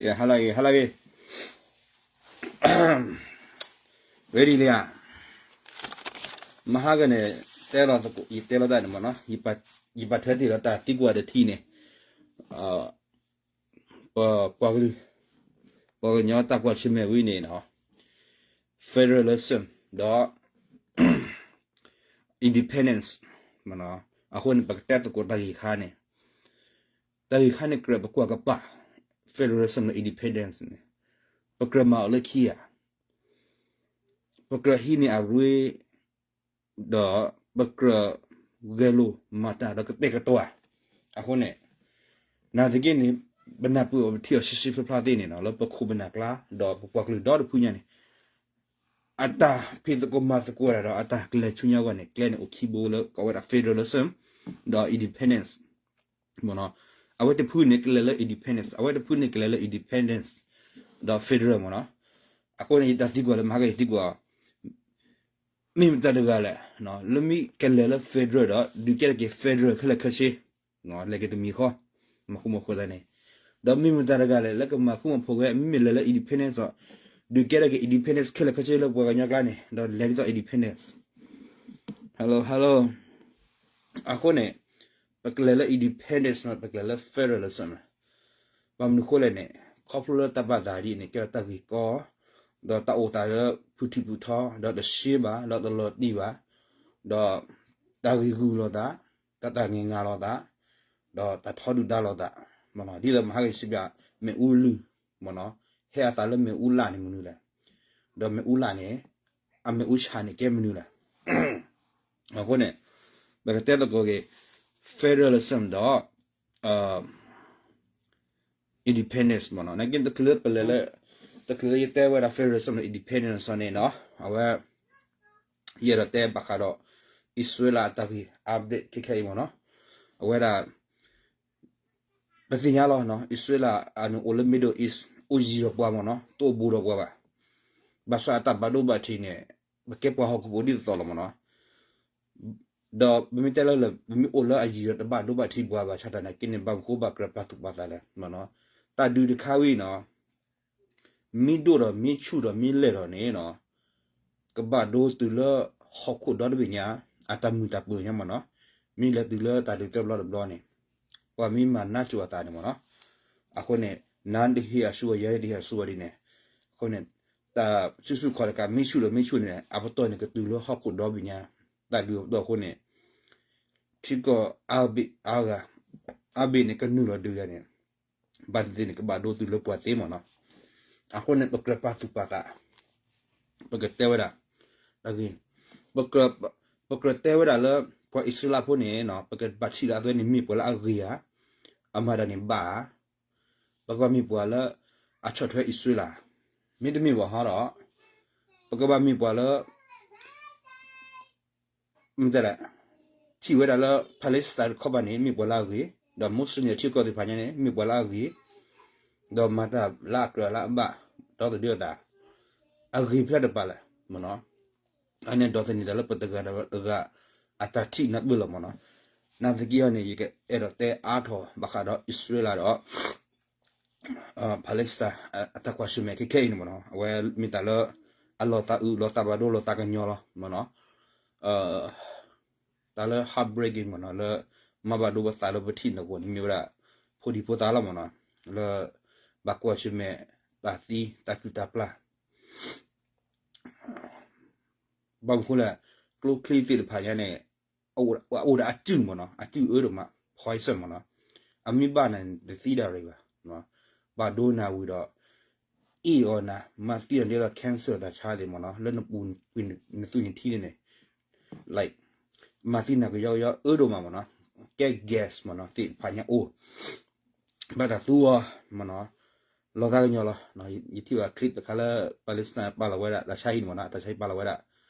ဟါလၢအဂ့ၤ, ဟါလၢအဂ့ၤ, ready လံဧါ. မဟါကန့ၣ် တဲလီၤသကိး ယတဲလီၤတၢ်န့ၣ်မ့ၢ်နီၤ, ယပာ်ထွဲတ့ၢ်လီၤတၢ်သံကွၢ်တထံၣ်န့ၣ်, ပပှၤကလုာ် ပှၤကညီတၢ်ကွၢ်ဆၢၣ်မဲာ်ဝံၤန့ၣ်နီၤ, federalism ဒီး independence မ့ၢ်နီၤ. အဃိန့ၣ် ပကတဲသကိးတၢ်ဂ့ၢ်ခါန့ၣ်, တၢ်ဂ့ၢ်ခါန့ၣ် ကြၢးပကွၢ်ကပာ် federalism ဒီး independence န့ၣ် ပကြၢးမၤအီၤလၢခံဧါ, ပကြၢးဟံးန့ၢ်အရ့ ဒီးပကြၢးဂဲၤလိာ်မၤတၢ်ဒီးကတဲာ်ကတီၤဧါ. အဃိန့ၣ် နာ်သက့န့ၣ် ပနၢ်ပၢၢ်အီၤပထံၣ်အီၤဆှံဆှံဖျါဖျါသ့ၣ်န့ၣ်နီၤ, လၢပခိၣ်ပနၢ်ကျါ ဒီးပပှၤကလုာ်ဒီတဖုညါန့ၣ် အတၢ်ဖံးသကိးမၤသကိးတၢ်ဒီးအတၢ်ကလဲၤဆူညါအဂီၢ်န့ၣ် ကျဲန့ၣ်အိၣ်ခံဘိလၢကိးဝဲဒၣ် federalism ဒီး independence မ့ၢ်နီၤ. အဝဲတဖုန့ၣ်ကလဲၤလၢ independence, အဝဲတဖုန့ၣ်ကလဲၤလၢ independence ဒီး federal မ့ၢ်နီၤ. အဃိန့ၣ် ယတၢ်သံကွၢ်လၢမဟါကယသံကွၢ် မ့ၢ်မတၤတဂၤလဲၣ် လၢမ့ၢ်ကလဲၤလၢ federal ဒီး ဒုးကဲထီၣ်က့ၤ federal ခဲလၢာ်ခဲဆ့, လဲၤက့ၤတမံၤဃီ, မၤဃူမၤဖိးသးန့ၣ်, ဒီးမ့ၢ်မတၤတဂၤလဲၣ် လၢကမၤဃူမၤဖိးဝဲ မ့မ့ၢ်လဲၤလၢ independence ဒီး ဒုးကဲထီၣ်က့ၤ independence ခဲလၢာ်ခဲဆ့လၢပှၤကညီကျါန့ၣ် ဒီးလဲၤဒ်သိး independence. Hello, hello. အဃိန့ၣ် ပကလဲၤလၢ independence မ့ၢ် ပကလဲၤလၢ federalism မ့ၢ်, ဘၣ်မနုၤဃိလဲၣ်န့ၣ် ခီဖျိလၢတၢ်ဘၣ်သးဒ်အံၤန့ၣ် ကဲထီၣ်တၢ်ဂ့ၢ်ကီ, ဒီးတၢ်အိၣ်သးလၢဖုထံဖုထီ ဒီးတရှဲဘၣ် ဒီးတလီၤတံၢ်ဘၣ်, ဒီးတၢ်ဂ့ၢ်ဂုၤလိာ်သး, တၢ်တၢ်ငဲၤငါလိာ်သး, ဒီးတၢ်ထီဒုၣ်ဒါလိာ်သး, ဒ်သိးမဟါကစံးဘၣ် မ့ၣ်အူလုၢ် မ့ၢ်နီၤ, ဟဲအသးလၢမ့ၣ်အူလၢ်န့ၣ်မနုၤလဲၣ်, ဒီးမ့ၣ်အူလၢ်န့ၣ် အမ့ၣ်အူဆၣ်န့ၣ်ကဲမနုၤလဲၣ်. အဃိန့ၣ် ပကတဲသကိးက့ၤ federalism ဒီး independence မ့ၢ်နီၤ. နာ်က့တချုးလၢပလဲၤလၢ တချုးလၢယတဲဝဲဒၣ် federalism ဒီး independence န့ၣ်နီၤ, အဝဲ ယအဲၣ်ဒိးတဲဘၣ်ဃးဒီး အံၣ်စရ့လးအတၢ်ဂ့ၢ် update ခဲခဲအံၤမ့ၢ်နီၤ. အဝဲဒၣ် ပသ့ၣ်ညါလီၤနီၤ, အံၣ်စရ့လးအန့ၣ်အိၣ်လၢ Middle East အိၣ်ယံၤဒီးပှၤမ့ၢ်နီၤ, တအိၣ်ဘူးဒီးပှၤဘၣ်. ဘၣ်ဆၣ်အတၢ်ဘၣ်ဒိဘၣ်ထံးန့ၣ် ပကဲပှၤဟီၣ်ခိၣ်ဖိဒ်သိးသိးလီၤမ့ၢ်နီၤ. ဒီးပမ့ၢ်တဲလၢ ပမ့ၢ်အိၣ်လၢအယံၤဒီးတဘၣ်ဒိဘၣ်ထံးပှၤဘၣ်ဆၣ်တၢ်န့ၣ်က့န့ၣ် ဘၣ်မနုၤဃိဘၣ်ကြၢးပာ်သူၣ်ပာ်သးလဲၣ်မ့ၢ်နီၤ. တၢ်ဒုးတခါဝံၤနီၤ မ့ၢ်ဒိၣ်ဒီးမ့ၢ်ဆူၣ်ဒီးမ့ၢ်လဲၢ်ဒီးန့ၣ်နီၤ, ကဘၣ်ဒိတုၤလၢဟီၣ်ခိၣ်ဒီတဘ့ၣ်ညါ အတၢ်မုာ်တၢ်ပၢၤညါမ့ၢ်နီၤ, မ့ၢ်လဲၤတုၤလၢတၢ်ဒုးတဘျီတဘျီန့ၣ်, ပှၤမ့ၢ်မၤနးစိၤအသးန့ၣ်မ့ၢ်နီၤ, အဃိန့ၣ် နၤတဟ့ၣ်အဆူၣ်အီၤ ယၤတဟ့ၣ်အဆူၣ်အီၤဒ်န့ၣ်, အဃိန့ၣ် တၢ်စုဆူၣ်ခီၣ်တကးမ့ၢ်ဆူၣ်ဒီးမ့ၢ်ဆူၣ်န့ၣ် အပတီၢ်န့ၣ်ကတုၤလၢဟီၣ်ခိၣ်ဒီဘ့ၣ်ညါ, တၢ်ဒုးအပတီၢ်အဃိန့ၣ် ထံကီၢ်အါဘ့ၣ်အါဂၤ, အါဘ့ၣ်န့ၣ်ကနုာ်လီၤဒုးဂၤန့ၣ်, ဘၣ်သ့ၣ်သ့ၣ်န့ၣ် ကဘၣ်ဒိတုၤလၢပှၤသ့မ့ၢ်နီၤ. အဃိန့ၣ် ပကြၢးပာ်သူၣ်ပာ်သး, ပကတဲဝဲဒၣ်, ပကြၢးတဲဝဲဒၣ်လၢ ပှၤအံၣ်စရ့လးဖိန့ၣ် ပကဘၣ်ထံၣ်လၢအဝဲန့ၣ်မ့ၢ်ပှၤလၢအဂ့ၤဧါ, အမၤတၢ်န့ၣ်ဘၣ်ဧါ, ပကဘၣ်မ့ၢ်ပှၤလၢအဆီၣ်ထွဲအံၣ်စရ့လး, မ့တမ့ၢ်ဘၣ်ဟီဒီး ပကဘၣ်မ့ၢ်ပှၤလၢ မ့ၢ်တဲလဲၣ်, ထံၣ်ဝဲဒၣ်လၢ Palestine တခီဘၣ်န့ၣ် မ့ၢ်ပှၤလၢအဂ့ၤ, ဒီး Muslim ထံကီၢ်သ့ၣ်တဖၣ်ညါန့ၣ် မ့ၢ်ပှၤလၢအဂ့ၤ, ဒီးမၤတၢ်လၢအကြၢးလၢအဘၣ်, ဒီသဒၢအသး, အဂ့ၤဖျါတပၤလဲၣ်မ့ၢ်နီၤ. အန့ၣ်ဒိးသန့ၤတၢ်လၢပတဂၤဒီးတဂၤ အတၢ်ထံၣ်နၢ်ပၢၢ်လီၤမ့ၢ်နီၤ. နာ်သက့အီၤန့ၣ် ယကအဲၣ်ဒိးတဲအါထီၣ်ဘၣ်ဃးဒီးအံၣ်စရ့လးဒီး Palestine အတၢ်ကွၢ်ဆၢၣ်မဲာ်ခဲခဲအံၤန့ၣ်မ့ၢ်နီၤ, အဝဲမ့ၢ်တၢ်လၢ အလီၤသးအုး လီၤသးဘၣ်ဒိ လီၤသးကညီၤလီၤမ့ၢ်နီၤ. တၢ်လၢ heartbreaking မ့ၢ်နီၤ, လၢမၤဘၣ်ဒိပသးလၢပထံၣ်နဂီၢ်န့ၣ် မ့ၢ်ဝဲဒၣ် ဖိဒံဖိသၣ်လီၤမ့ၢ်နီၤ, လၢ ဘၣ်ကွၢ်ဆၢၣ်မဲာ် တၢ်သံ တၢ်ပျုၢ်တၢ်ပျၢ် ဘၣ်မနုၤဃိလဲၣ်, ကျိချံသ့ၣ်တဖၣ်ညါန့ၣ် အအိၣ်ဒီးအစုၣ်မ့ၢ်နီၤ, အစုၣ်အၢဒိၣ်မး poison မ့ၢ်နီၤ, အမ့ၢ်ဘၣ်နၤန့ၣ် တသံဒၣ်ရံၣ်ဘၣ်, ဘၣ်ဒိနၤဝံၤဒီး အ့ၣ်အီၤနၤ မၤသံအီၤဒ်သိး cancer တၢ်ဆါသ့ၣ်မ့ၢ်နီၤ, လၢနပူၤ နသူၣ်နထံန့ၣ်န့ၣ် like မၤသံနၤကယီကယီအၢဒိၣ်မးမ့ၢ်နီၤ, ကဲ gas မ့ၢ်နီၤ သ့ၣ်တဖၣ်ညါအိၣ် ဘၣ်တၢ်သူအီၤမ့ၢ်နီၤ, လီၤသးကညီၤလီၤ. ယထံၣ်ဘၣ် clip တခါလၢ Palestine ပာ်လီၤဝဲဒၣ် တၢ်ဆါဟံၣ်န့ၣ်မ့ၢ်နီၤ, တၢ်ဆါဟံၣ်ပာ်လီၤဝဲဒၣ်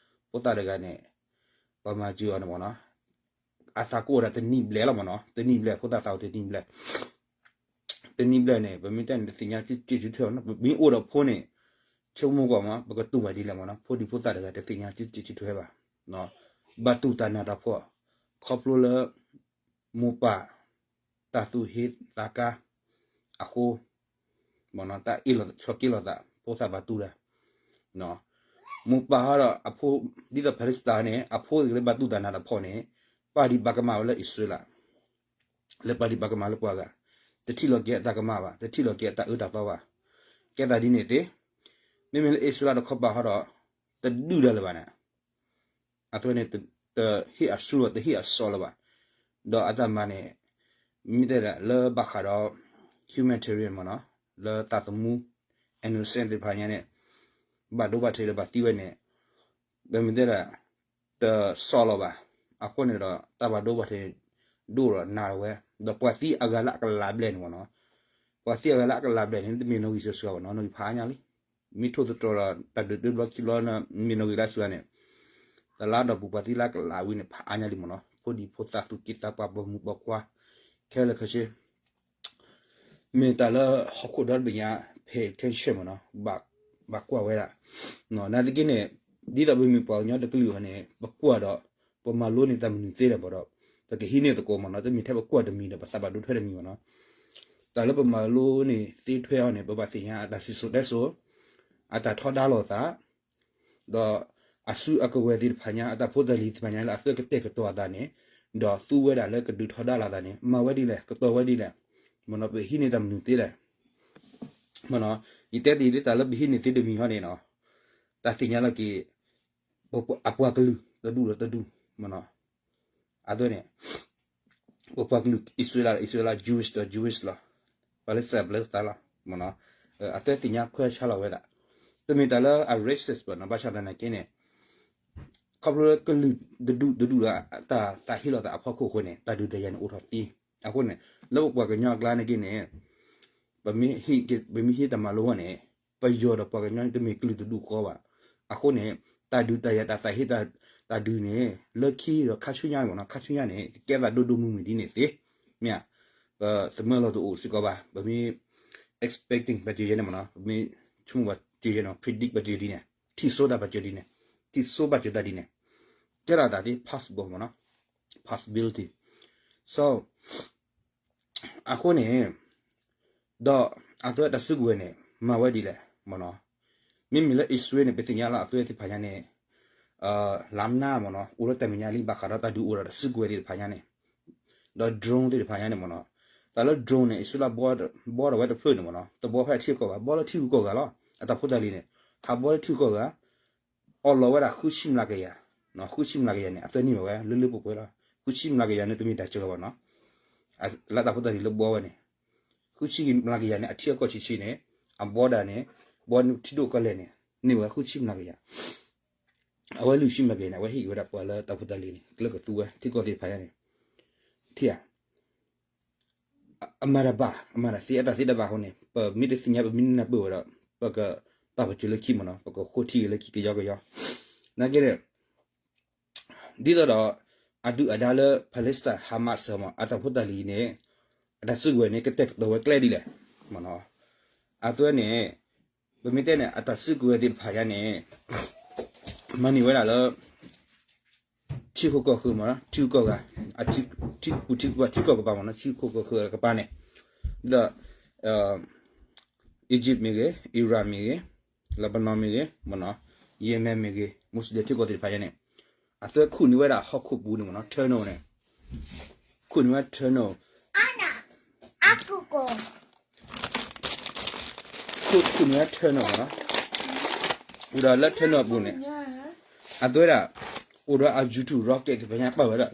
ဖိသၣ်တဂၤန့ၣ် ပှၤမၤစၢၤအီၤန့ၣ်မ့ၢ်နီၤ, အသးကအိၣ်ဒၣ်တနံၣ်ဘျဲၣ်လီၤမ့ၢ်နီၤ, တနံၣ်ဘျဲၣ် ဖိသၣ်သးအိၣ်တနံၣ်ဘျဲၣ် တနံၣ်ဘျဲၣ်န့ၣ် ပမ့ၢ်တဲန့ၣ် တသ့ၣ်ညါက့က့ဆူၣ်ထွဲဘၣ်နီၤ, ပမ့ၢ်အိၣ်ဒီးဖိန့ၣ် ဆိကမိၣ်ကွၢ်မ့ၢ် ပကတူၢ်ဘၣ်ဒ်လဲၣ်မ့ၢ်နီၤ, ဖိဒံဖိသၣ်တဂၤတသ့ၣ်ညါက့က့ဆူၣ်ထွဲဘၣ်, ဘၣ်တူၢ်တၢ်နးတၢ်ဖှီၣ် ခီဖျိလၢ မိၢ်ပၢ် တၢ်သူၣ်ဟ့သးကါ အဃိ တၢ်အ့ၣ်လိာ်ဆိးက့လိာ်သး ဖိသၣ်ဘၣ်တူၢ်တၢ်, မိၢ်ပၢ်ဟီဒီးအဖိ, ဒ်သိး Palestine န့ၣ် အဖိသ့ၣ်ကလၢဘၣ်တူၢ်တၢ်နးတၢ်ဖှီၣ်န့ၣ် ပာ်ဒံးပာ်ကမၣ်ဝဲလၢအံၣ်စရ့လး လၢပာ်ဒံးပာ်ကမၣ်လၢပှၤဂၤ, တထံၣ်လီၤက့ၤအတၢ်ကမၣ်ဘၣ်, တထံၣ်လီၤက့ၤအတၢ်အၢတၢ်သီဘၣ်. ကဲသးဒ်န့ၣ်သ့, မ့မ့ၢ်လၢအံၣ်စရ့လးတခီပၤဟီဒီး တဒုၣ်ဒၣ်လၢၤဘၣ်န့ၣ်, အဝဲန့ၣ် တဟ့ၣ်အဆူၣ်လၢၤ တဟ့ၣ်အစီလၢၤဘၣ်. ဒီးအတၢ်မၤန့ၣ် မ့ၢ်တဲဒၣ်လၢဘၣ်ဃးဒီး humanitarian မ့ၢ်နီၤ, လၢတၢ်သမူ innocent သ့ၣ်တဖၣ်ညါန့ၣ် ဘၣ်ဒိဘၣ်ထံးဒီးဘၣ်သံဝဲန့ၣ် ပမ့ၢ်တဲဒၣ် တစီလီၤဘၣ်. အဃိန့ၣ်ဒီး တၢ်ဘၣ်ဒိဘၣ်ထံး ဒိၣ်ဒီးနးဝဲ, ဒီးပှၤသံအဂၤလၢအကလးဘျဲၣ်န့ၣ်မ့ၢ်နီၤ, ပှၤသံအဂၤလၢအကလးဘျဲၣ်န့ၣ် တမ့ၢ်နီၣ်ဂံၢ်စှၤစှၤဘၣ်နီၤ, နီၣ်ဂံၢ်ဖးအါညါလံ. မ့ၢ်ထိၣ်သတြီၤဒီး တၢ်ဒုးတဘျီခံဘျီန့ၣ် မ့ၢ်နီၣ်ဂံၢ်လၢစှၤန့ၣ် တလါဒီးပူၤပှၤသံလၢအကလးဝံၤန့ၣ် ဖးအါညါလံမ့ၢ်နီၤ, ဖိဒံဖိသၣ်သူၣ်က့သးပှၢ် ပိာ်မုၣ်ပိာ်ခွါ ခဲလၢာ်ခဲဆ့ မ့ၢ်တၢ်လၢဟီၣ်ခိၣ်ဒီတဘ့ၣ်ညါ pay attention မ့ၢ်နီၤ, ဘၣ်ကွၢ်ဝဲဒၣ်. နာ်သက့န့ၣ် ဒ်သိးပမ့ၢ်ပှၤကညီတကလုာ်အီၤန့ၣ် ပကွၢ်ဒီး ပမၤလိန့ၢ်တၢ်မနုၤသ့လၢၤဘၣ်ဒီး ပကဟံးန့ၢ်သကိးမ့ၢ်နီၤ, တမ့ၢ်ထဲပကွၢ်တမံၤဒီး ပသးဘၣ်ဒိထွဲတမံၤမ့ၢ်နီၤ. တၢ်လၢပမၤလိန့ၢ်သ့ထွဲအီၤန့ၣ် ပဘၣ်သ့ၣ်ညါအတၢ်စံၣ်စိၤတဲစိၤ, အတၢ်ထီဒါလိာ်သး ဒီးအစုအကဝဲၤသ့ၣ်တဖၣ်ညါ အတၢ်ဖိတၢ်လံၤသ့ၣ်တဖၣ်ညါလၢအသုကတဲာ်ကတီၤအသးန့ၣ်, ဒီးသူဝဲဒၣ်လၢကဒုးထီဒါလိာ်သးန့ၣ် မၤဝဲဒ်လဲၣ်, ကတီၤဝဲဒ်လဲၣ်, မ့ၢ်နီၤ, ပဟံးန့ၢ်တၢ်မနုၤသ့လဲၣ်, မ့ၢ်နီၤ. ယတဲတ့ၢ်လၢတၢ်လၢပဟံးန့ၢ်သ့တမံၤဟီန့ၣ်နီၤ, တၢ်သ့ၣ်ညါလီၤက့ၤ အပှၤကလုာ်တဒူၣ်ဒီးတဒူၣ်, မ့ၢ်နီၤ. အသိးန့ၣ် ပပှၤကလုာ်အံၣ်စရ့လး အံၣ်စရ့လး Jewish ဒီး Jewish လီၤ, Palestine Palestine လီၤ, မ့ၢ်နီၤ. အသုသ့ၣ်ညါခွဲးဆါလီၤဝဲဒၣ်, တမ့ၢ်တၢ်လၢအ racist ဘၣ်နီၤ, ဘၣ်ဆၣ်သနာ်က့န့ၣ် ခီဖျိလၢကလုာ်တဒူၣ်တဒူၣ်ဒီး တၢ်သးဟ့လိာ်သးအဖီခိၣ်အဃိန့ၣ် တၢ်ဒုးတၢ်ယၤန့ၣ်အိၣ်ထီၣ်သ့. အဃိန့ၣ် လၢပပှၤကညီအကျါန့ၣ်က့န့ၣ် ပမ့ၢ်ဟ့ၣ်တၢ်မၤလိဝဲန့ၣ် ပယီၤဒီးပှၤကညီန့ၣ် တမ့ၢ်ကလုာ်တဒူၣ်ဃီဘၣ်. အဃိန့ၣ် တၢ်ဒုးတၢ်ယၤတၢ်သးဟ့တၢ်ဒုးန့ၣ် လၢခံဒီးခါဆူညါန့ၣ်မ့ၢ်နီၤ, ခါဆူညါန့ၣ် ကကဲသးဒိၣ်ဒိၣ်မုၢ်မုၢ်ဒ်န့ၣ်သ့, မ့ၢ်ဧါ. ပသမၢလီၤတအိၣ်စ့ၢ်ကီးဘၣ်, ပမ့ၢ် expecting ဘၣ်စၢၤယဲန့ၣ်မ့ၢ်နီၤ, ပမ့ၢ်ဆိကမိၣ်ဘၣ်စၢၤယဲန့ၣ် predict ဘၣ်စၢၤဒ်န့ၣ်, ထံၣ်စိတၢ်ဘၣ်စၢၤဒ်န့ၣ်, ထံၣ်စိဘၣ်စၢၤတၢ်ဒ်န့ၣ်, ကဲထီၣ်တၢ်သ့ possible မ့ၢ်နီၤ, possibility. So အဃိန့ၣ် ဒီးအသုတၢ်စုကဝဲၤန့ၣ် မၤဝဲဒ်လဲၣ်မ့ၢ်နီၤ. မ့မ့ၢ်လၢအံၣ်စရ့လးန့ၣ် ပသ့ၣ်ညါလီၤအသုသ့ၣ်တဖၣ်ညါန့ၣ် လါမနၤမ့ၢ်နီၤ, အိၣ်လၢတၢ်မဲာ်ညါလံ ဘၣ်ဃးဒီးတၢ်ဒုးအိၣ်ဒီးတၢ်စုကဝဲၤသ့ၣ်တဖၣ်ညါန့ၣ်, ဒီး drone သ့ၣ်တဖၣ်ညါန့ၣ်မ့ၢ်နီၤ. တၢ်လၢ drone န့ၣ် အံၣ်စရ့လးဘှီထီၣ်ဝဲတဖျၢၣ်န့ၣ်မ့ၢ်နီၤ, တဘှီဖဲအထံအကီၢ်ဘၣ်, ဘှီလၢထံဂုၤကီၢ်ဂၤလီၤ. အတၢ်ဖိတၢ်လံၤန့ၣ် ဟးဘှီလၢထံဂုၤကီၢ်ဂၤ အီၣ်လီၤဝဲဒၣ်ဃုဆံမျးကယၤ, ဃုဆံမျးကယၤန့ၣ် အသုန့ၢ်ဘၣ်ဝဲ လၢလၢပှဲၤပှဲၤလီၤ. ဃုဆံမျးကယၤန့ၣ် တမ့ၢ်တၢ်စှၤဘၣ်နီၤ, လၢတၢ်ဖိတၢ်လံၤလၢဘှီဝဲန့ၣ်, ဃုဆံမျးကယၤန့ၣ် အထံအကီၢ်ဆံးဆံးန့ၣ်, အဘှီဒၣ်န့ၣ်, ဘှီထံဒိၣ်ကီၢ်လဲၢ်န့ၣ် န့ၢ်ဝဲဃုဆံမျးကယၤ, အဝဲလွံၢ်ဆံမျးကယၤန့ၣ် အဝဲဟ့ၣ်က့ၤဝဲဒၣ်ပှၤလၢတၢ်ဖိတၢ်လံၤန့ၣ် ကျၢကသူဝဲ ထံကီၢ်သ့ၣ်တဖၣ်ညါန့ၣ်, ထံၣ်ဧါ. အမၤတၢ်ဘၣ် အမၤတၢ်သ့ အတၢ်သ့တၢ်ဘၣ်အဃိန့ၣ် ပမ့ၢ်တသ့ၣ်ညါ ပမ့ၢ်နၢ်ပၢၢ်ဝဲဒီး ပကပာ်ပစၢၤလၢခံမ့ၢ်နီၤ, ပကဃိထံက့ၤလၢခံကယီကယီ, နာ်က့န့ၣ် ဒ်သိးဒီး အဒုၣ်အဒါလၢ Palestine Hamas မ့ၢ် အတၢ်ဖိတၢ်လံၤန့ၣ် အတၢ်စုကဝဲၤန့ၣ် ကတဲာ်ကတီၤဝဲကျဲဒ်လဲၣ်မ့ၢ်နီၤ, အသုန့ၣ် ပမ့ၢ်တဲန့ၣ် အတၢ်စုကဝဲၤသ့ၣ်တဖၣ်ညါန့ၣ် မၤန့ၢ်ဝဲဒၣ်လၢ ထံခိၣ်ကီၢ်ဃၢၤမ့ၢ်နီၤ, ထံဂုၤကီၢ်ဂၤ, ထံပူၤထံပူၤ ထံကီၢ်ကပၤမ့ၢ်နီၤ, ထံခိၣ်ကီၢ်ဃၢၤကပၤန့ၣ်, ဒီး Egypt မ့ၢ်ဂ့ၤ, Iran မ့ၢ်ဂ့ၤ, Lebanon မ့ၢ်ဂ့ၤ, မ့ၢ်နီၤ, Yemen မ့ၢ်ဂ့ၤ, မူစလ့ၣ်ထံကီၢ်သ့ၣ်တဖၣ်ညါန့ၣ် အသုခူၣ်န့ၢ်ဝဲဒၣ်ဟီၣ်ခိၣ်ပူၤန့ၣ်မ့ၢ်နီၤ, tunnel န့ၣ်, ခူၣ်န့ၢ်ဝဲ tunnel ခူၣ်န့ၢ်ဝဲ tunnel မ့ၢ်နီၤ, အိၣ်ဒီးလၢ tunnel အပူၤန့ၣ်, အသုဝဲဒၣ် အိၣ်ဒီးအ U two rocket သ့ၣ်တဖၣ်ညါပာ်ဝဲဒၣ်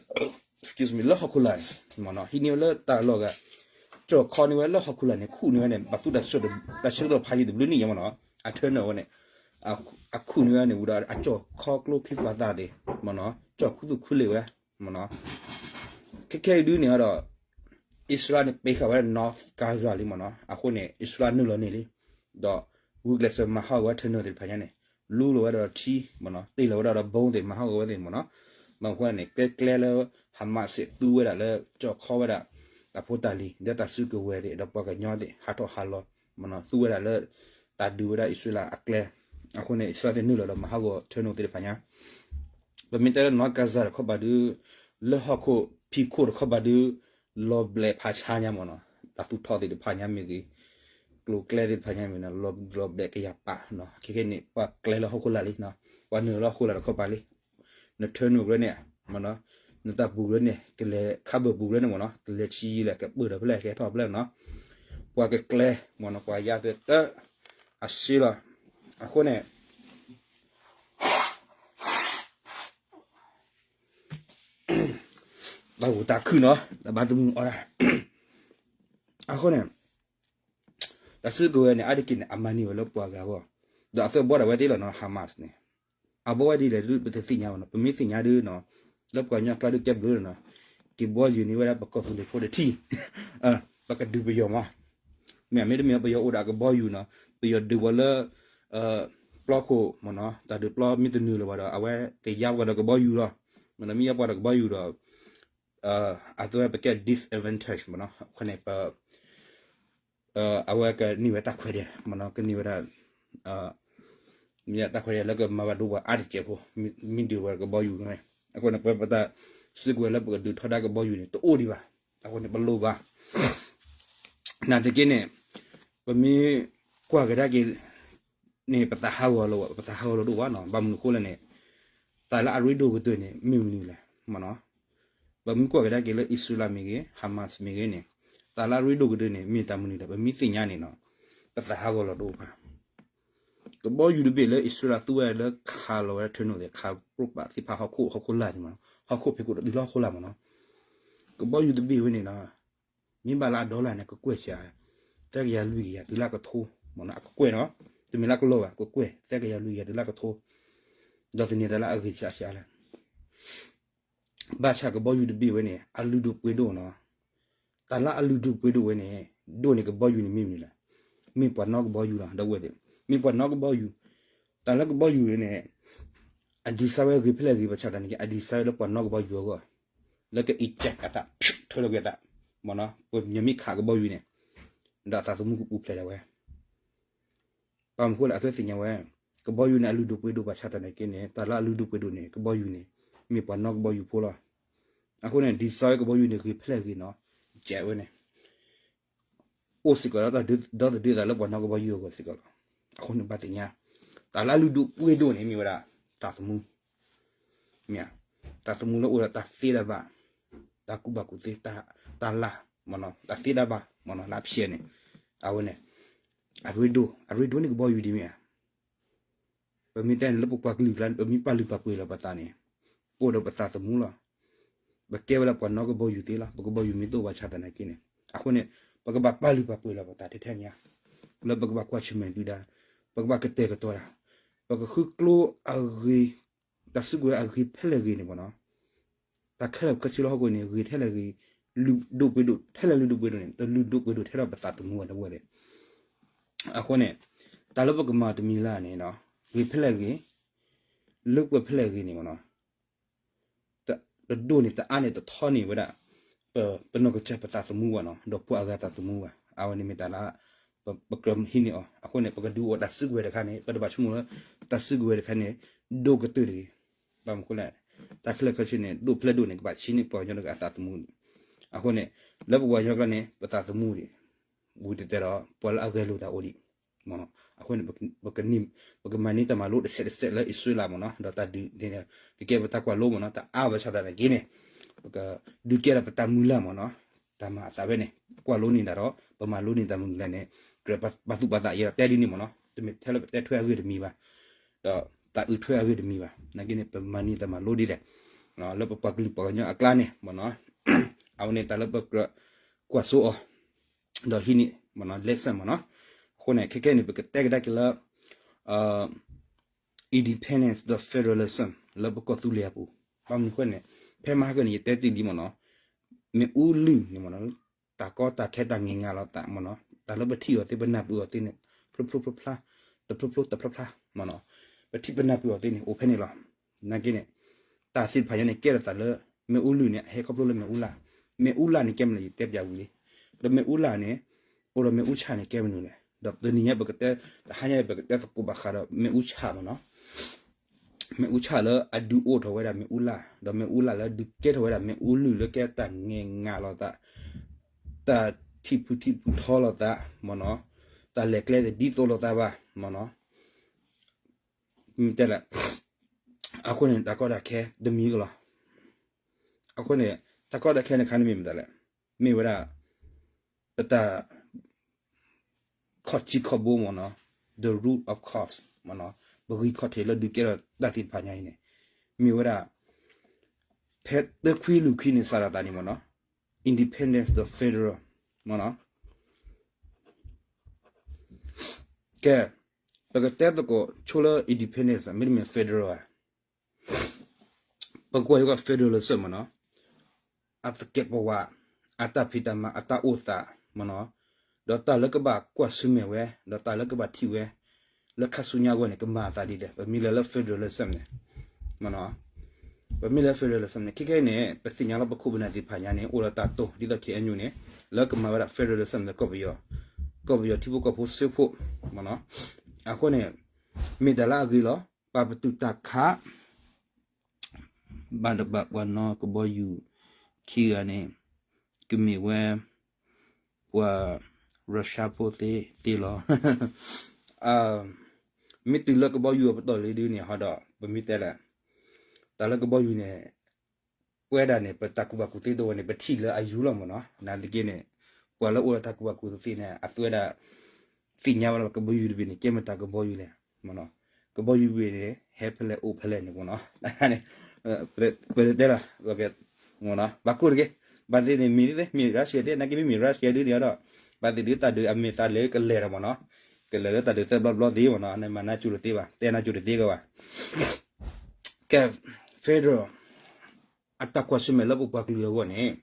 excuse me လၢဟီၣ်ခိၣ်လာ်န့ၣ်မ့ၢ်နီၤ, ဟံးန့ၢ်ဝဲလၢတၢ်လီၢ်ဂၤ, ကၠီၣ်ခီန့ၢ်ဝဲလၢဟီၣ်ခိၣ်လာ်န့ၣ် ခူၣ်န့ၢ်ဝဲန့ၣ် ဘၣ်သူတၢ်ဆၢကတီၢ်ဖးယံာ်တဘျုးနံၣ်ညါမ့ၢ်နီၤ, အ tunnel ဝဲန့ၣ်, အခူၣ်န့ၢ်ဝဲန့ၣ် ဝံၤဒီးအကၠီၣ်ခီကျိချံမျိာ်သၣ်သ့ၣ်မ့ၢ်နီၤ, ကၠီၣ်ခူသူၣ်ခူလ့ၣ်ဝဲမ့ၢ်နီၤ, ခဲခဲအံၤဒုန့ၣ်ဒီး အံၣ်စရ့လးန့ၣ် ပ့ၤဃာ်ဝဲ North Gaza လံမ့ၢ်နီၤ, အဃိန့ၣ် အံၣ်စရ့လးနုာ်လီၤန့ၢ်လံ, ဒီးဂုာ်ကျဲးစၢးမၤဟးဂီၤဝဲ tunnel သ့ၣ်တဖၣ်ညါန့ၣ်, လူလီၤဝဲဒီးထံမ့ၢ်နီၤ, တ့ၢ်လီၤဝဲဒၣ်ဒီး bomb သ့ၣ် မၤဟးဂီၤဝဲသ့ၣ်မ့ၢ်နီၤ, မ့ၢ်အဃိန့ၣ် ကျဲကျဲလၢ Hamas သူဝဲဒၣ်လၢကၠီၣ်ခီဝဲဒၣ် တၢ်ဖိတၢ်လံၤ ဒီးတၢ်စုကဝဲၤသ့ၣ် ဒီးပှၤကညီသ့ၣ် ဟးထီၣ်ဟးလီၤမ့ၢ်နီၤ, သူဝဲဒၣ်လၢ တၢ်ဒုးဝဲဒၣ်အံၣ်စရ့လးအကျဲ, အဃိန့ၣ် အံၣ်စရ့လးသ့ၣ်နုာ်လီၤဒီးမၤဟးဂီၤ tunnel သ့ၣ်တဖၣ်ညါ, ပမ့ၢ်တဲလၢ North Gaza တခီပၤဒု လၢဟီၣ်ခိၣ်ဖံးခိၣ်တခီပၤဒု လီၤဘျဲးဖးဆါညါမ့ၢ်နီၤ, တၢ်သူၣ်ထီၣ်သ့ၣ်တဖၣ်ညါမ့ၢ်ဂ့ၤ, ကျိၤကျဲသ့ၣ်တဖၣ်ညါမ့ၢ်နီၤ လီၤဘျဲးကယၤပာ်နီၤ ခဲခဲန့ၣ် ပှၤကျဲလၢဟီၣ်ခိၣ်လာ်လံနီၤ ပှၤနုာ်လီၤဟီၣ်ခိၣ်လာ်တခီပၤလံ နထၢနုာ်ကရၢန့ၣ် မ့ၢ်နီၤ နတၢ်ပူၤကရၢန့ၣ် ကလဲၤခးဘၢၣ်ပူၤကရၢန့ၣ်မ့ၢ်နီၤ ကလဲၤဆံယံၤလဲၣ် ကပၢၢ်ဒီးဖဲလဲၣ် ကဟဲထီၣ်ဖဲလဲၣ်နီၤ ပှၤကကျဲ မ့ၢ်နီၤ ပှၤယါသ့တၢ် အစ့လီၤ အဃိန့ၣ် တၢ်ဂိၢ်တၢ်ခုၣ်နီၤ တၢ်ဘါတမုာ်အီၣ်ဒၣ် အဃိန့ၣ် တၢ်စုကဝဲၤန့ၣ် အါတက့ၢ်န့ၣ် အမၤန့ၢ်ဝဲလၢပှၤဂၤအဂီၢ် ဒီးအသုဘီၣ်ဒၣ်ဝဲသ့လီၤနီၤ Hamas န့ၣ် အဘီၣ်ဝဲဒ်လဲၣ်ဒုး ပတသ့ၣ်ညါဘၣ်နီၤ ပမ့ၢ်သ့ၣ်ညါဒုးနီၤ လၢပှၤကညီကျါဒုးကဲဘျုးလီၤနီၤ က့ၤဘီယူၤန့ၢ်ဝဲဒၣ်ပကီၢ်သူလ့ၤဖိတထံၣ် ပကဒုးပယီၤမး မ့ၢ်မ့တမ့ၢ်ပယီၤအိၣ်ဒီးအကဘီယူၤနီၤ ပယီၤဒုးဝဲလၢ ပျီခိၣ်မ့ၢ်နီၤ တၢ်ဒုးပျီမ့ၢ်တနုာ်လၢၤဘၣ်ဒီး အဝဲကယါပှၤဒီးကဘီယူၤလီၤ မ့ၢ်မ့ၢ်ယါပှၤဒီးကဘီယူၤဒီး အသုဝဲပကဲ disadvantage မ့ၢ်နီၤ အဃိန့ၣ် ပ အဝဲကန့ၢ်ဝဲတၢ်ခွဲးဒဲး မ့ၢ်နီၤ ကန့ၢ်ဝဲဒၣ် မ့ၢ်တၢ်ခွဲးဒဲးလၢကမၤဘၣ်ဒိပှၤအါတစဲးဖိ မ့ၢ်ဒုးဝဲကဘီယူၤန့ၣ် အဃိန့ၣ် ပဝဲပတၢ်စုကဝဲၤလၢပကဒုးထီဒါကဘီယူၤန့ၣ် တအိၣ်ဒံးဘၣ် အဃိန့ၣ် ပလိၣ်ဘၣ် နာ်သက့န့ၣ် ပမ့ၢ်ကွၢ်ကဒါက့ၤန့ၣ် ပသးဟးဂီၤလီၤ ပသးဟးဂီၤလီၤတအိၣ်ဘၣ်နီၤ ဘၣ်မနုၤအဃိလဲၣ်န့ၣ် တၢ်လၢအရ့ဒိၣ်ကတၢၢ်န့ၣ် မ့ၢ်မနုၤလဲၣ် မ့ၢ်နီၤ ပမ့ၢ်ကွၢ်ကဒါက့ၤလၢအံၣ်စရ့လးမ့ၢ်ဂ့ၤ Hamas မ့ၢ်ဂ့ၤန့ၣ် တၢ်လၢအရ့ဒိၣ်ကတၢၢ်န့ၣ် မ့ၢ်တၢ်မနုၤလဲၣ် ပမ့ၢ်သ့ၣ်ညါန့ၣ်နီၤ ပသးဟးဂီၤလီၤတအိၣ်ဘၣ် ကဘီယူၤတဘ့ၣ်လၢအံၣ်စရ့လးသူဝဲလၢခးလီၤဝဲ tunnel သ့ၣ် ခးပြိပာ်သ့ၣ်တဖၣ်ဟီၣ်ခိၣ် ဟီၣ်ခိၣ်လာ်န့ၣ်မ့ၢ်နီၤ ဟီၣ်ခိၣ်ဖံးခိၣ်ဒီးတုၤလၢဟီၣ်ခိၣ်လာ်မ့ၢ်နီၤ ကဘီယူၤတဘ့ၣ်ဝဲန့ၣ်နီၤ မ့ၢ်ဘၣ်လၢအဒီလၢ်န့ၣ် ကကွဲၢ်ဆံး သၢကယၤလွံၢ်ကယၤတုၤလၢကထိ မ့ၢ်နီၤ အကကွဲၢ်နီၤ တမ့ၢ်လၢကလီၤဘၣ် ကကွဲၢ် သၢကယၤလွံၢ်ကယၤတုၤလၢကထိ ဒီးသန့ၤတၢ်လၢအဂ့ၤဆံးဆံးလဲၣ် ဘၣ်ဆၣ်ကဘီယူၤတဘ့ၣ်ဝဲန့ၣ် အလုၢ်ဒိၣ်ပှ့ၤဒိၣ်နီၤ တၢ်လၢအလုၢ်ဒိၣ်ပှ့ၤဒိၣ်ဝဲန့ၣ် ဒိၣ်န့ၣ်ကဘီယူၤန့ၣ်မ့ၢ်မနုၤလဲၣ် မ့ၢ်ပှၤနီၣ်ကဘီယူၤလီၤ ဒီပုၢ်ဝဲၢ်သ့ၣ် မ့ၢ်ပှၤနီၣ်ကဘီယူၤ တၢ်လၢကဘီယူၤန့ၣ် အ design ဝဲဂ့ၤဖဲလဲၣ်ဂ့ၤ ဘၣ်ဆၣ်သနာ်က့ အ design ဝဲလၢပှၤနီၣ်ကဘီယူၤအဂီၢ် လၢက eject အသး ထုးလီၤကွံာ်အသး မ့ၢ်နီၤ ပမ့ၢ်ခးကဘီယူၤန့ၣ် ဒီးအသးသမူကပူၤဖျဲးဒၣ်ဝဲ ဘၣ်မနုၤအဃိလဲၣ် အသုသ့ၣ်ညါဝဲ ကဘီယူၤန့ၣ် အလုၢ်ဒိၣ်ပှ့ၤဒိၣ်ဘၣ်ဆၣ်သနာ်က့န့ၣ် တၢ်လၢအလုၢ်ဒိၣ်ပှ့ၤဒိၣ်န့ၣ် ကဘီယူၤန့ၣ် မ့ၢ်ပှၤနီၣ်ကဘီယူၤဖိလီၤ. အဃိန့ၣ် design ကဘီယူၤန့ၣ် ဂ့ၤဖဲလဲၣ်ဂ့ၤနီၤ ကဲဝဲန့ၣ် အိၣ်စ့ၢ်ကီးဒီးတၢ်ဒုးသဒၢသးလၢပှၤနီၣ်ကဘီယူၤအဂီၢ်စ့ၢ်ကီးလီၤ. အဃိန့ၣ်ဘၣ်သ့ၣ်ညါ တၢ်လၢအလုၢ်ဒိၣ်ပှ့ၤဒိၣ်န့ၣ် မ့ၢ်ဝဲဒၣ် တၢ်သမူ မ့ၢ် တၢ်သမူလၢအိၣ်ဒီးတၢ်သ့တၢ်ဘၣ်, တၢ်ကူၣ်ဘၣ်ကူၣ်သ့, တၢ်လၤ, တၢ်သ့တၢ်ဘၣ် မ့ၢ်နီၤ လၢအဖျဲးန့ၣ် အဝဲန့ၣ် အရ့ဒိၣ်, အရ့ဒိၣ်န့ၣ်ကဘီယူၤဒ်မ့ၢ်ဧါ. ပမ့ၢ်တဲန့ၣ်လၢပပှၤကလုာ်ကျါန့ၣ် ပမ့ၢ်ပာ်လုၢ်ပာ်ပှ့ၤလီၤပသးန့ၣ် ပအိၣ်ဒီးပသးသမူလီၤ. ပကဲဝဲဒၣ်ပှၤနီၣ်ကဘီယူၤသ့လီၤ. ပကဘီယူၤမ့ၢ်တအိၣ်ဘၣ်ဆၣ်သနာ်က့န့ၣ် အဃိန့ၣ် ပကဘၣ်ပာ်လုၢ်ပာ်ပှ့ၤလီၤပသးထဲထဲန့ၣ်ဧါ. လၢပကဘၣ်ကွၢ်ဆၢၣ်မဲာ်ဒုၣ်ဒါ, ပကဘၣ်ကတဲာ်ကတီၤတၢ်, ပကဃုကျိအဂ့ၤ, တၢ်စုကဝဲၤအဂ့ၤဖဲလဲၣ်ဂ့ၤန့ၣ်မ့ၢ်နီၤ တၢ်ခဲလၢာ်ခဲဆ့လၢဟီၣ်ခိၣ်န့ၣ် ဂ့ၤထဲလဲၣ်ဂ့ၤ, လုၢ်ဒိၣ်ပှ့ၤဒိၣ်ထဲလဲၣ်လုၢ်ဒိၣ်ပှ့ၤဒိၣ်န့ၣ် တလုၢ်ဒိၣ်ပှ့ၤဒိၣ်ထဲဒီးပသးသမူဝဲတဝဲသ့ၣ်. အဃိန့ၣ် တၢ်လၢပကမၤတမံၤလၢ်န့ၣ် ဂ့ၤဖဲလဲၣ်ဂ့ၤ, လၢပှဲၤဖဲလဲၣ်ဂ့ၤန့ၣ်မ့ၢ်နီၤ တဒိၣ်န့ၢ်တအါန့ၢ်တထီန့ၢ်ဝဲဒၣ် ပနီၢ်ကစၢ်ပသးသမူဘၣ်နီၤ ဒီးပှၤအဂၤသးသမူဘၣ်. အဝဲန့ၣ်မ့ၢ်တၢ်လၢ ပကြၢးဟံးန့ၢ်အီၤ. အဃိန့ၣ် ပကဒုးအိၣ်တၢ်စုကဝဲၤတခါန့ၣ် ပတဘၣ်ဆိကမိၣ်လၢ တၢ်စုကဝဲၤတခါန့ၣ် ဒိၣ်ကတၢၢ်တဂ့ၤ. ဘၣ်မနုၤအဃိလဲၣ် တၢ်ခဲလၢာ်ခဲဆ့န့ၣ် ဒိၣ်ဖဲလဲၣ်ဒိၣ်န့ၣ် ကဘၣ်ဆံးန့ၢ်ပှၤကညီတဂၤအသးသမူန့ၣ်. အဃိန့ၣ် လၢပပှၤကညီကျါန့ၣ် ပသးသမူဒံး ဝံၤတတဲဒီး ပှၤလၢအဂဲၤလိာ်တၢ်အိၣ်ဒံး မ့ၢ်နီၤ. အဃိန့ၣ် ပကမၤန့ၢ်တၢ်မၤလိတစဲးတစဲးလၢအံၣ်စရ့လးမ့ၢ်နီၤ ဒီးတၢ်ဒုးန့ၣ် ကကဲပတၢ်ကွၢ်လိမ့ၢ်နီၤ တအါဘၣ်ဆၣ်သနာ်က့န့ၣ် ပကဒုးကဲဒီးပတၢ်မုၢ်လၢ်မ့ၢ်နီၤ တၢ်မၤအသးဝဲန့ၣ် ကွၢ်လိန့ၢ်တၢ်ဒီး ပမၤလိန့ၢ်တၢ်မနုၤလဲၣ်န့ၣ် ကြၢးပာ်သူၣ်ပာ်သး ယဲဒီးတဲဒ်န့ၣ်မ့ၢ်နီၤ တမ့ၢ်ထဲလၢပတဲထွဲအဂ့ၢ်တမံၤဘၣ် ဒီးတၢ်အုးထွဲအဂ့ၢ်တမံၤဘၣ် နာ်က့န့ၣ် ပမၤန့ၢ်တၢ်မၤလိဒ်လဲၣ် လၢပပှၤကလုာ်ပှၤကညီအကျါန့ၣ်မ့ၢ်နီၤ အဝဲန့ၣ်တၢ်လၢပကြၢးကွၢ်စိအီၤ ဒီးဟံးန့ၢ်မ့ၢ်နီၤ lesson မ့ၢ်နီၤ. အဃိန့ၣ် ခဲခဲန့ၣ် ပကတဲကဒါက့ၤလၢ independence ဒီး federalism လၢပကီၢ်သူလ့ၤအပူၤ ဘၣ်မနုၤအဃိန့ၣ် ဖဲမဟါကန့ၣ် ယတဲတ့ၢ်လံမ့ၢ်နီၤ မ့ၣ်အူလုၢ်န့ၣ်မ့ၢ်နီၤ တၢ်ကီတၢ်ခဲတၢ်ငဲၤငါလီၤသးမ့ၢ်နီၤ တၢ်လၢပထံၣ်အီၤသ့ ပနၢ်ပၢၢ်အီၤသ့န့ၣ် ဖျိဖျိဖျါဖျါ တဖျိဖျိတဖျါဖျါမ့ၢ်နီၤ ပထံၣ်ပနၢ်ပၢၢ်အီၤသ့န့ၣ် အိၣ်ဖဲန့ၣ်လီၤ. နာ်က့န့ၣ် တၢ်သ့ၣ်တဖၣ်ညါန့ၣ် ကဲထီၣ်သးလၢ မ့ၣ်အူလုၢ်န့ၣ် အဟဲခီဖျိလၢမ့ၣ်အူလၢ် မ့ၣ်အူလၢ်န့ၣ် ကဲမနုၤလဲၣ် ယတဲပျးဝံၤလံ ဒီးမ့ၣ်အူလၢ်န့ၣ် အိၣ်ဒီးမ့ၣ်အူဆၣ်န့ၣ် ကဲမနုၤလဲၣ် ဒီးတနံၤညါပကတဲ တဟါညါပကတဲသကိးဘၣ်ဃးဒီးမ့ၣ်အူဆၣ်မ့ၢ်နီၤ မ့ၣ်အူဆၣ်လၢအဒုးအိၣ်ထီၣ်ဝဲဒၣ်မ့ၣ်အူလၢ် ဒီးမ့ၣ်အူလၢ်လၢဒုးကဲထီၣ်ဝဲဒၣ်မ့ၣ်အူလုၢ်လၢကဲတၢ်ငဲၤငါလီၤသး တၢ်ထံၣ်ဖုထံၣ်ဖုထီလီၤသးမ့ၢ်နီၤ တၢ်လဲၤကျဲသ့ၣ်ဒ်သိးလိာ်သးဘၣ်မ့ၢ်နီၤ, တဲလဲၣ်, အဃိန့ၣ် တၢ်ကီတၢ်ခဲတမံၤကလီၤ. အဃိန့ၣ် တၢ်ကီတၢ်ခဲန့ၣ်ခါန့ၣ်မ့ၢ်မတၤလဲၣ်, မ့ၢ်ဝဲဒၣ် ပတၢ် ခီၣ်ထံးခီၣ်ဘိမ့ၢ်နီၤ, the root of cause မ့ၢ်နီၤ, ပဂံၢ်ခီၣ်ထံးလၢဒုးကဲထီၣ်တၢ်သ့ၣ်တဖၣ်ညါအံၤန့ၣ် မ့ၢ်ဝဲဒၣ် ဖဲတခွံလွံၢ်ခွံန့ၣ် စးထီၣ်သးန့ၣ်မ့ၢ်နီၤ, independence ဒီး federal မ့ၢ်နီၤ, ကဲ ပကတဲသကိးဆိလၢ independence မ့တမ့ၢ် federal ဧါ, ပကွၢ်ယက federalism မ့ၢ်နီၤ, အသကဲးပဝး, အတၢ်ဖံးတၢ်မၤ အတၢ်အိၣ်သးမ့ၢ်နီၤ, ဒီးတၢ်လၢကဘၣ်ကွၢ်ဆၢၣ်မဲာ်ဝဲ ဒီးတၢ်လၢကဘၣ်ထံၣ်ဝဲ လၢခါဆူညါအဂီၢ်န့ၣ် ကမၤအသးဒ်လဲၣ် ပမ့ၢ်လဲၤလၢ federalism န့ၣ် မ့ၢ်နီၤ, ပမ့ၢ်လဲၤ federalism န့ၣ် ခဲခဲအံၤန့ၣ် ပသ့ၣ်ညါလၢပခိၣ်ပနၢ်သ့ၣ်တဖၣ်ညါန့ၣ် အိၣ်ဒီးတၢ်တိာ် ဒ်သိး K N U န့ၣ် လၢကမၤဝဲဒၣ် federalism လၢကီၢ်ပယီၤ, ကီၢ်ပယီၤထံဖိကီၢ်ဖိစၢဖှိၣ်မ့ၢ်နီၤ, အဃိန့ၣ် မ့ၢ်တၢ်လၢအဂ့ၤလီၤ. ပာ်ပတုာ်တၢ်ခး ဘၣ်တဘၣ်ပှၤနီၢ်ကဘီယူၤခံဂၤန့ၣ် ကမ့ၢ်ဝဲ ပှၤ Russia ဖိသ့သ့လီၤ. မ့ၢ်တုၤလၢကဘီယူၤအပတီၢ်လံဒ်န့ၣ်ဟီဒီး ပမ့ၢ်တဲလဲၣ်, တၢ်လၢကဘီယူၤန့ၣ် ပဝဲဒၣ်န့ၣ် ပတၢ်ကူၣ်ဘၣ်ကူၣ်သ့တဝဲန့ၣ် ပထံၣ်လၢအယူၤလီၤမ့ၢ်နီၤ. နာ်သက့န့ၣ် ပှၤလၢအိၣ်ဒီးတၢ်ကူၣ်ဘၣ်ကူၣ်သ့န့ၣ် အသုဝဲဒၣ် သ့ၣ်ညါဝဲလီၤ ကဘီယူၤတဘ့ၣ်န့ၣ် ကဲမတၤကဘီယူၤလဲၣ်မ့ၢ်နီၤ. ကဘီယူၤတဘ့ၣ်န့ၣ် ဟဲဖဲလဲၣ်အိၣ်ဖဲလဲၣ်န့ၣ်မ့ၢ်နီၤ. ပတဲလီၤ ဘၣ်ကိၢ်တက့ၢ်, ဘၣ်သ့ၣ်န့ၣ် မ့ၢ်သ့ မ့ၢ် Russia သ့ နာ်က့မ့မ့ၢ် Russia ဒ်န့ၣ်ဒီး ဘၣ်သ့ၣ်ဒုးတၢ်ဒုးအမဲာ်သးလဲၤကလဲၤဒီးမ့ၢ်နီၤ, ကလဲၤလၢတၢ်ဒုးသၢဘျီဘျီသ့မ့ၢ်နီၤ, နမၤနၢ်ကၠိတသ့ဘၣ်, တဲနၢ်ကၠိတသ့ကဘၣ်. ကဲ federal အတၢ်ကွၢ်ဆၢၣ်မဲာ်လၢပပှၤကလုာ်အဂီၢ်န့ၣ်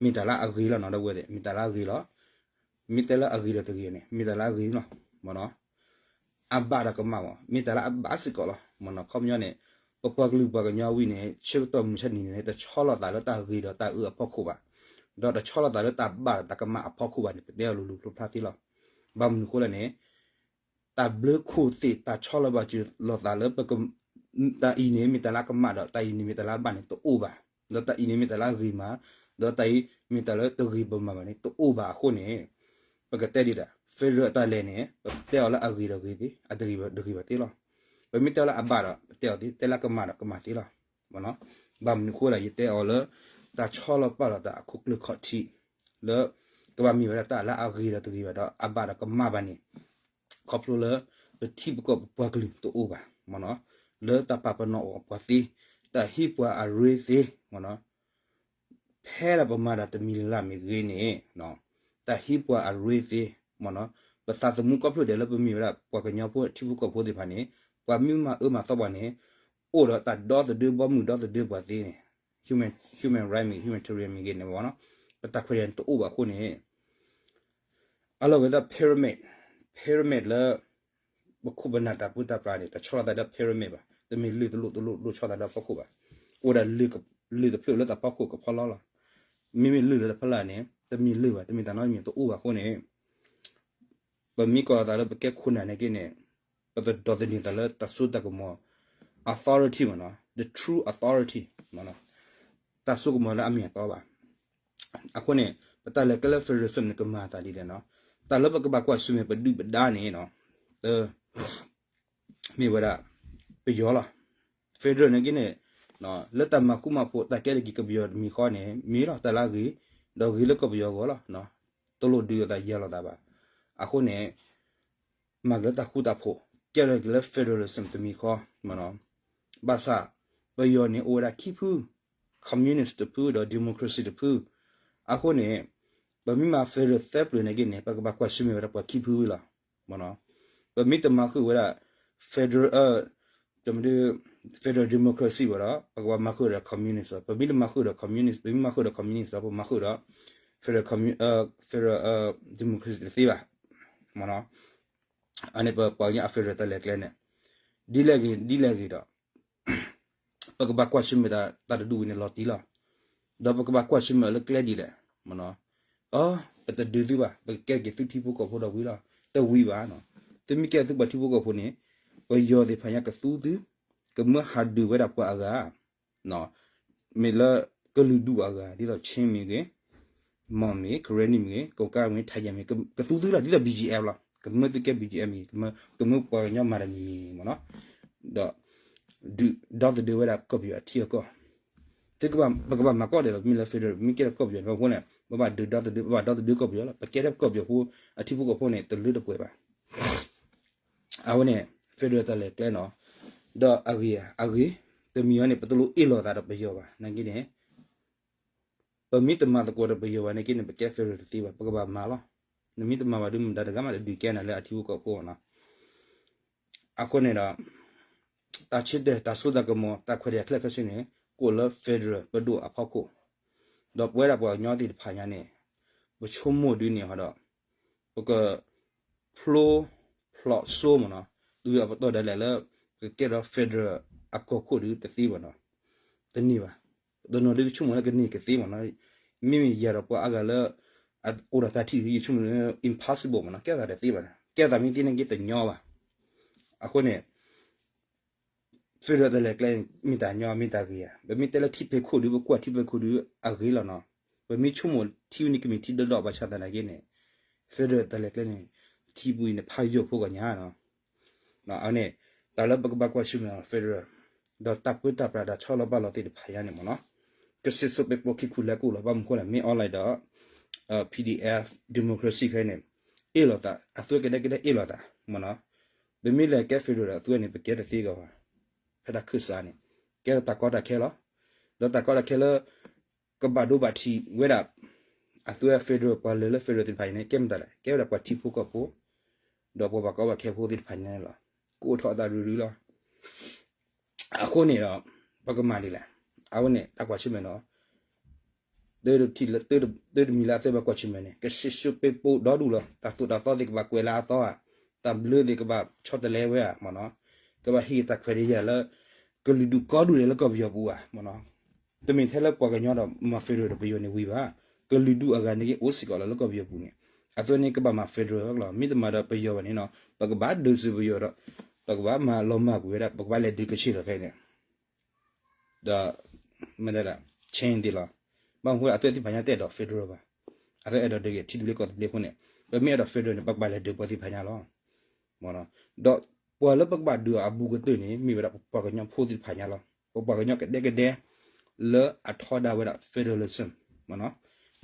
မ့ၢ်တၢ်လၢအဂ့ၤလီၤနီၤ, ဒီပုၢ်ဝဲၢ်သ့ၣ်, မ့ၢ်တၢ်လၢအဂ့ၤလီၤ. မ့ၢ်တဲလၢအဂ့ၤဒီးတဂ့ၤန့ၣ် မ့ၢ်တၢ်လၢအဂ့ၤလီၤမ့ၢ်နီၤ. အဘၣ်ဒီးကမၣ်မ့ၢ် မ့ၢ်တၢ်လၢအဘၣ်စ့ၢ်ကီးလီၤမ့ၢ်နီၤ. ခီပညီန့ၣ် ပပှၤကလုာ်ပှၤကညီဝံၤန့ၣ် ဆၢကတီၢ်မုၢ်ဆါနံၤန့ၣ် တဆီလီၤသးလၢတၢ်ဂ့ၤဒီးတၢ်အၢအဖီခိၣ်ဘၣ်, ဒီးတဆီလီၤသးလၢတၢ်ဘၣ်ဒီးတၢ်ကမၣ်အဖီခိၣ်ဘၣ်န့ၣ် ပတဲအီၤလိၤလိၤဖျိဖျါသ့လီၤ. ဘၣ်မနုၤအဃိလဲၣ်န့ၣ် တၢ်ဘျၢခိၣ်သ့ၣ် တၢ်ဆီလီၤဘၣ်စၢၤလိာ်သးလၢ တၢ်အံၤန့ၣ် မ့ၢ်တၢ်လၢအကမၣ်ဒီး တၢ်အံၤန့ၣ်မ့ၢ်တၢ်လၢအဘၣ်န့ၣ် တအိၣ်ဘၣ်, ဒီးတၢ်အံၤန့ၣ်မ့ၢ်တၢ်လၢအဂ့ၤမး, ဒီးတၢ်အံၤမ့ၢ်တၢ်လၢတဂ့ၤပမၤဘၣ်န့ၣ် တအိၣ်ဘၣ်အဃိန့ၣ် ပကတဲဒ်လဲၣ် federal တၢ်လဲၤန့ၣ် ပတဲအီၤလၢအဂ့ၤဒီးဂ့ၤသ့, အတဂ့ၤဒီးတဂ့ၤဘၣ်သ့လီၤ. ပမ့ၢ်တဲလၢအဘၣ်ဒီး ပတဲအီၤသ့, တဲလၢအကမၣ်ဒီးကမၣ်သ့လီၤ. ဘၣ်မနုၤအဃိလဲၣ် ယတဲအီၤလၢ တၢ်ဆီလီၤပာ်လီၤတၢ်အခိၣ်ကျၢၢ်ခီၣ်ထံး လၢ ကဘၣ်မ့ၢ်ဝဲဒၣ်တၢ်လၢအဂ့ၤဒီးတဂ့ၤဘၣ်ဒီး အဘၣ်ဒီးကမၣ်ဘၣ်န့ၣ် ခီဖျိလၢ ပထံပကီၢ်ပပှၤကလုာ်တအိၣ်ဘၣ်မ့ၢ်နီၤ, လၢတၢ်ပာ်ပနီၣ်အီၤအပှၤသ့, တၢ်ဟံးပှၤအရ့သ့မ့ၢ်နီၤ, ဖဲလၢပမၤတၢ်တမံၤလၢ်မ့ၢ်ဂ့ၤန့ၣ် တၢ်ဟံးပှၤအရ့သ့မ့ၢ်နီၤ, ပသးသမူကီၢ်ဖျၢၣ်ဒဲးလၢပမ့ၢ်ဝဲဒၣ်ပှၤကညီဖိထံဖိကီၢ်ဖိသ့ၣ်တဖၣ်န့ၣ် ပှၤမ့ၢ်မၤအၢမၤသီပှၤန့ၣ် အိၣ်ဒီးတၢ်ဒီသဒၢဘီမုၢ်ဒီသဒၢပှၤသ့န့ၣ် human, human right မ့ၢ်ဂ့ၤ humanitarian မ့ၢ်ဂ့ၤန့ၣ်မ့ၢ်နီၤ, ပတၢ်ခွဲးတၢ်ယာ်န့ၣ်တအိၣ်ဘၣ်အဃိန့ၣ် အလီၢ်ဝဲဒၣ် pyramid, pyramid လၢ ပခိၣ်ပနၢ်တၢ်ပၢတၢ်ပြးန့ၣ် တဆီလီၤသးဒီး pyramid ဘၣ်, တမ့ၢ်လုၢ်တလိၣ်တလိၣ်ဒိၣ်ဆီလီၤသးဒီးဖီခိၣ်ဘၣ်, အိၣ်ဒၣ်လုၢ်တဖျၢၣ်လၢတၢ်ဖီခိၣ်ကဖီလီလီၤ, မ့မ့ၢ်လုၢ်လၢတဖီလာ်န့ၣ် တမ့ၢ်လုၢ်ဘၣ်, တမ့ၢ်တၢ်နီတမံၤတအိၣ်ဘၣ်အဃိန့ၣ် ပမ့ၢ်ကိးလီၤသးလၢပကဲခိၣ်နၢ်န့ၣ်က့န့ၣ် ပတဒိးသန့ၤသးလၢတၢ်စိတၢ်ကမီၤ authority မ့ၢ်နီၤ, the true authority မ့ၢ်နီၤ, တၢ်စိကမီၤလၢအမ့ၢ်အတီဘၣ်. အဃိန့ၣ် ပတၢ်လဲၤကျဲလၢ federalism န့ၣ် ကမၤအသးဒ်လဲၣ်နီၤ, တၢ်လၢပကဘၣ်ကွၢ်ဆၢၣ်မဲာ်ပဒုၣ်ပဒါန့ၣ်နီၤ, တ မ့ၢ်ဝဲဒၣ် ပယီၤလီၤ. federal န့ၣ်က့န့ၣ် လၢတၢ်မၤဃူမၤဖိးတၢ်ကဲထီၣ်က့ၤကပယီၤတမံၤဃီန့ၣ် မ့ၢ်လီၤတၢ်လၢအဂ့ၤ, ဒီးဂ့ၤလၢကီၢ်ပယီၤအဂီၢ်လီၤ. တလိၣ်ဒုးလိာ်သးယၤလိာ်သးဘၣ်. အဃိန့ၣ် မၤက့ၤလၢတၢ်ဃူတၢ်ဖိး, ကဲထီၣ်က့ၤလၢ federalism တမံၤဃီ, ဘၣ်ဆၣ် ပယီၤန့ၣ်အိၣ်ဝဲဒၣ်ခံဖု, communist တဖုဒီး democracy တဖု. အဃိန့ၣ် ပမ့ၢ်မၤ federal သၢပျၢၤန့ၣ်က့န့ၣ် ပကဘၣ်ကွၢ်ဆၢၣ်မဲာ်ဝဲဒၣ်ပှၤခံဖုဝံၤလီၤ. ပမ့ၢ်တမၤဃုာ်ဝဲဒၣ် federal, federal democracy ဘၣ်ဒီး ပကဘၣ်မၤဃုာ်ဒီး communist, ပမ့ၢ်တမၤဃုာ်ဒီး communist, ပမ့ၢ်မၤဃုာ်ဒီး communist ဒီး ပမၤဃုာ်ဒီး federal, federal democracy တသ့ဘၣ်. အန့ၣ်ပပှၤကညီအ federal တၢ်လဲၤကျဲန့ၣ် ဒ်လဲၣ်ဂ့ၤ ဒ်လဲၣ်ဂ့ၤဒီး ပကဘၣ်ကွၢ်ဆၢၣ်မဲာ်တၢ်တဒူၣ်ဝဲန့ၣ်လီၤတံၢ်လီၤ. ဒီးပကဘၣ်ကွၢ်ဆၢၣ်မဲာ်အီၤလၢကျဲဒ်လဲၣ်. အ ပတဒုးသုဘၣ်, ပကကဲက့ၤသုထံဖိကီၢ်ဖိဒီးဝံၤလီၤ. တဝံၤဘၣ်နီၤ. သုမ့ၢ်ကဲသုပှၤထံဖိကီၢ်ဖိန့ၣ် ပယီၤသ့ၣ်တဖၣ်ညါကသူသု, ကမၢဟးဒုးဝဲဒၣ်ပှၤအဂၤ မ့ၢ်လၢကလုာ်ဒူၣ်အဂၤ ဒ်သိး Chin မ့ၢ်ဂ့ၤ, Mon မ့ၢ်, Karenni မ့ၢ်ဂ့ၤ, ကိးကါမ့ၢ်, Thai မ့ၢ်, ကသူသုလီၤ ဒ်သိး B G F လီၤ. ကမၢသုကဲ B G M မ့ၢ်ဂ့ၤ, ကမၢပှၤကညီမၤတၢ်မံၤမံၤမ့ၢ်ဂ့ၤမ့ၢ်နီၤ, ဒီး ဒုးဒီသဒၢဝဲဒၣ်ကီၢ်ပယီၤအထံအကီၢ်, သုကဘၣ် ပကဘၣ်မၤကိးဂၤဒဲးလီၤ. မ့ၢ်လၢ federal မ့ၢ်ကဲထီၣ်ကီၢ်ပယီၤန့ၣ်အဃိန့ၣ် ပဘၣ်ဒုးဒီသဒၢ ပဘၣ်ဒီသဒၢကီၢ်ပယီၤလီၤ. ပကဲထီၣ်ကီၢ်ပယီၤဖိ အထံဖိကီၢ်ဖိန့ၣ် တလၢတပှဲၤဘၣ်. အဝဲန့ၣ် federal တၢ်လဲၤကျဲနီၤ, ဒီးအဂ့ၤ အဂ့ၤ တမံၤအံၤန့ၣ် ပတလိၣ်အ့ၣ်လိာ်သးဒီးပယီၤဘၣ်. နာ်က့န့ၣ် ပမ့ၢ်တမၤသကိးဒီးပယီၤဘၣ်နာ်က့န့ၣ် ပကဲ federal တသ့ဘၣ်. ပကဘၣ်မၤလီၤ. နမ့ၢ်တမၤဘၣ်ဒီး မတၤတဂၤမးတဒုးကဲနၤလၢအထံဖိကီၢ်ဖိနီၤ. အဃိန့ၣ်ဒီး တၢ်ဆၢတဲာ် တၢ်စိတၢ်ကမီၤ တၢ်ခွဲးတၢ်ယာ်ခဲလၢာ်ခဲဆ့န့ၣ် ကအိၣ်လၢ federal ပဒိၣ်အဖီခိၣ်, ဒီးပဝဲဒၣ်ပှၤကညီသ့ၣ်တဖၣ်ညါန့ၣ် ပဆိကမိၣ်ဒ်န့ၣ်ဟီဒီး ပက ဖျိ ဖျိးစိမ့ၢ်နီၤ, တုၤအပတီၢ်ဒၣ်လဲာ်လၢ ပကကဲထီၣ် federal အကီၢ်ခိၣ်ဒီးတသ့ဘၣ်နီၤ, တန့ၢ်ဘၣ်. တနီၤဒုးကဆိကမိၣ်လၢကန့ၢ်ကသ့မ့ၢ်နီၤ, မ့မ့ၢ်ယၤဒီးပှၤအါဂၤလၢ အိၣ်ဒီးတၢ်ထံၣ်ဒုး ယဆိကမိၣ်လၢ impossible မ့ၢ်နီၤ, ကဲထီၣ်သးတသ့ဘၣ်, ကဲထီၣ်သးမ့ၢ်သ့နာ်က့တညီဘၣ်. အဃိန့ၣ် federal တၢ်လဲၤကျဲ မ့ၢ်တၢ်ညီ မ့ၢ်တၢ်ဂ့ၤဧါ. ပမ့ၢ်တဲလၢထံဖိခိၣ်ဒုး ပကွၢ်ထံဖိခိၣ်ဒုးအဂ့ၤလီၤနီၤ. ပမ့ၢ်ဆိကမိၣ်ထံဝဲန့ၣ် ကမ့ၢ်ထံဒိၣ်ဒိၣ်ဘၣ်ဆၣ်သနာ်က့န့ၣ် federal တၢ်လဲၤကျဲန့ၣ် ထံပူၤအံၤန့ၣ် ဖးယိာ်ဖိကီၢ်ညါနီၤ. အန့ၣ် တၢ်လၢပကဘၣ်ကွၢ်ဆၢၣ်မဲာ်အီၤ federal ဒီးတၢ်ပၢတၢ်ပြးတၢ်ဆီလီၤပာ်လီၤသ့ၣ်တဖၣ်ညါန့ၣ်မ့ၢ်နီၤ, ကစံၣ်စိၤပ့းပိးခံခူၣ်လဲၤကအိၣ်လီၤ. ဘၣ်မနုၤဃိလဲၣ် မ့ၢ် online ဒီး PDF democracy ခဲအံၤန့ၣ် အ့ၣ်လိာ်သး အသုဝဲကဒဲကဒဲအ့ၣ်လိာ်သးမ့ၢ်နီၤ. ပမ့ၢ်လဲၤကဲ federal ဒီးအသုဝဲန့ၣ် ပကဲတသ့ကီးဘၣ်. ဖဲတၢ်ခၢၣ်စးန့ၣ် ကဲထီၣ်တၢ်ကီတၢ်ခဲလီၤ. ဒီးတၢ်ကီတၢ်ခဲလၢ ကဘၣ်ဒိဘၣ်ထံးဝဲဒၣ် အသုဝဲ federal ပှၤလဲၤလၢ federal သ့ၣ်တဖၣ်အံၤန့ၣ် ကဲမတၤလဲၣ်, ကဲဝဲဒၣ်ပှၤထံဖိကီၢ်ဖိ ဒီးပှၤဘၣ်ကီဘၣ်ခဲဖိသ့ၣ်တဖၣ်ညါန့ၣ်လီၤ. ကအိၣ်ထီၣ်အသးရုၢ်ရုၢ်လီၤ. အဃိန့ၣ်ဒီး ပကမၤဒ်လဲၣ်. အဝဲန့ၣ် တၢ်ကွၢ်ဆၢၣ်မဲာ်နီၤ တၢ်တမံၤလၢအသုဘၣ်ကွၢ်ဆၢၣ်မဲာ်န့ၣ် ကစံၣ်စိၤပ့းပိးဒီဒူၣ်လီၤ. တၢ်သိၣ်တၢ်သီသ့ၣ်ကဘၣ်ကွဲးလၢအသီဧါ, တၢ်ဘျၢသ့ၣ်ကဘၣ်ဆီတလဲဝဲဧါမ့ၢ်နီၤ, ကဘၣ်ဟ့ၣ်တၢ်ခွဲးတၢ်ယာ်လၢ ကလုာ်ဒူၣ်ကီဒူၣ်ဒဲးလၢကီၢ်ပယီၤပူၤဧါမ့ၢ်နီၤ. တမ့ၢ်ထဲလၢပှၤကညီဒီးမၤ federal ဒီးပယီၤန့ၣ်ဝံၤဘၣ်. ကလုာ်ဒူၣ်အဂၤန့ၣ်က့အိၣ်စ့ၢ်ကီးလီၤလၢကီၢ်ပယီၤပူၤန့ၣ် အသုန့ၣ်ကဘၣ်မၤ federal လီၤ. မ့ၢ်တမၤဒီးပယီၤဘၣ်န့ၣ်နီၤ ပကဘၣ်ဒုးစူးပယီၤဒီး ပကဘၣ်မၤလီၤမၢ်ကွံာ်ဝဲဒၣ် ပကဘၣ်လဲၤဒုးကဆ့ၣ်လီၤခဲအံၤန့ၣ် ဒီး မ့ၢ်တဲဒၣ် change သ့လီၤ. ဘၣ်မနုၤအဃိအသုသ့ၣ်တဖၣ်ညါတအဲၣ်ဒိး federal ဘၣ်. အသုအဲၣ်ဒိးဒုးက့ၤထံသဘျ့ကီၢ်သဘျ့အဃိန့ၣ် ပမ့ၢ်အဲၣ်ဒိး federal န့ၣ် ပကဘၣ်လဲၤဒုးပှၤသ့ၣ်တဖၣ်ညါလီၤ. ဒီးပှၤလၢပကဘၣ်ဒုးအီၤအဘူးကတၢၢ်န့ၣ် မ့ၢ်ဝဲဒၣ်ပပှၤကညီဖိသ့ၣ်တဖၣ်ညါလီၤ. ပပှၤကညီကဒဲကဒဲ လၢအထီဒါဝဲဒၣ် federalism မ့ၢ်နီၤ,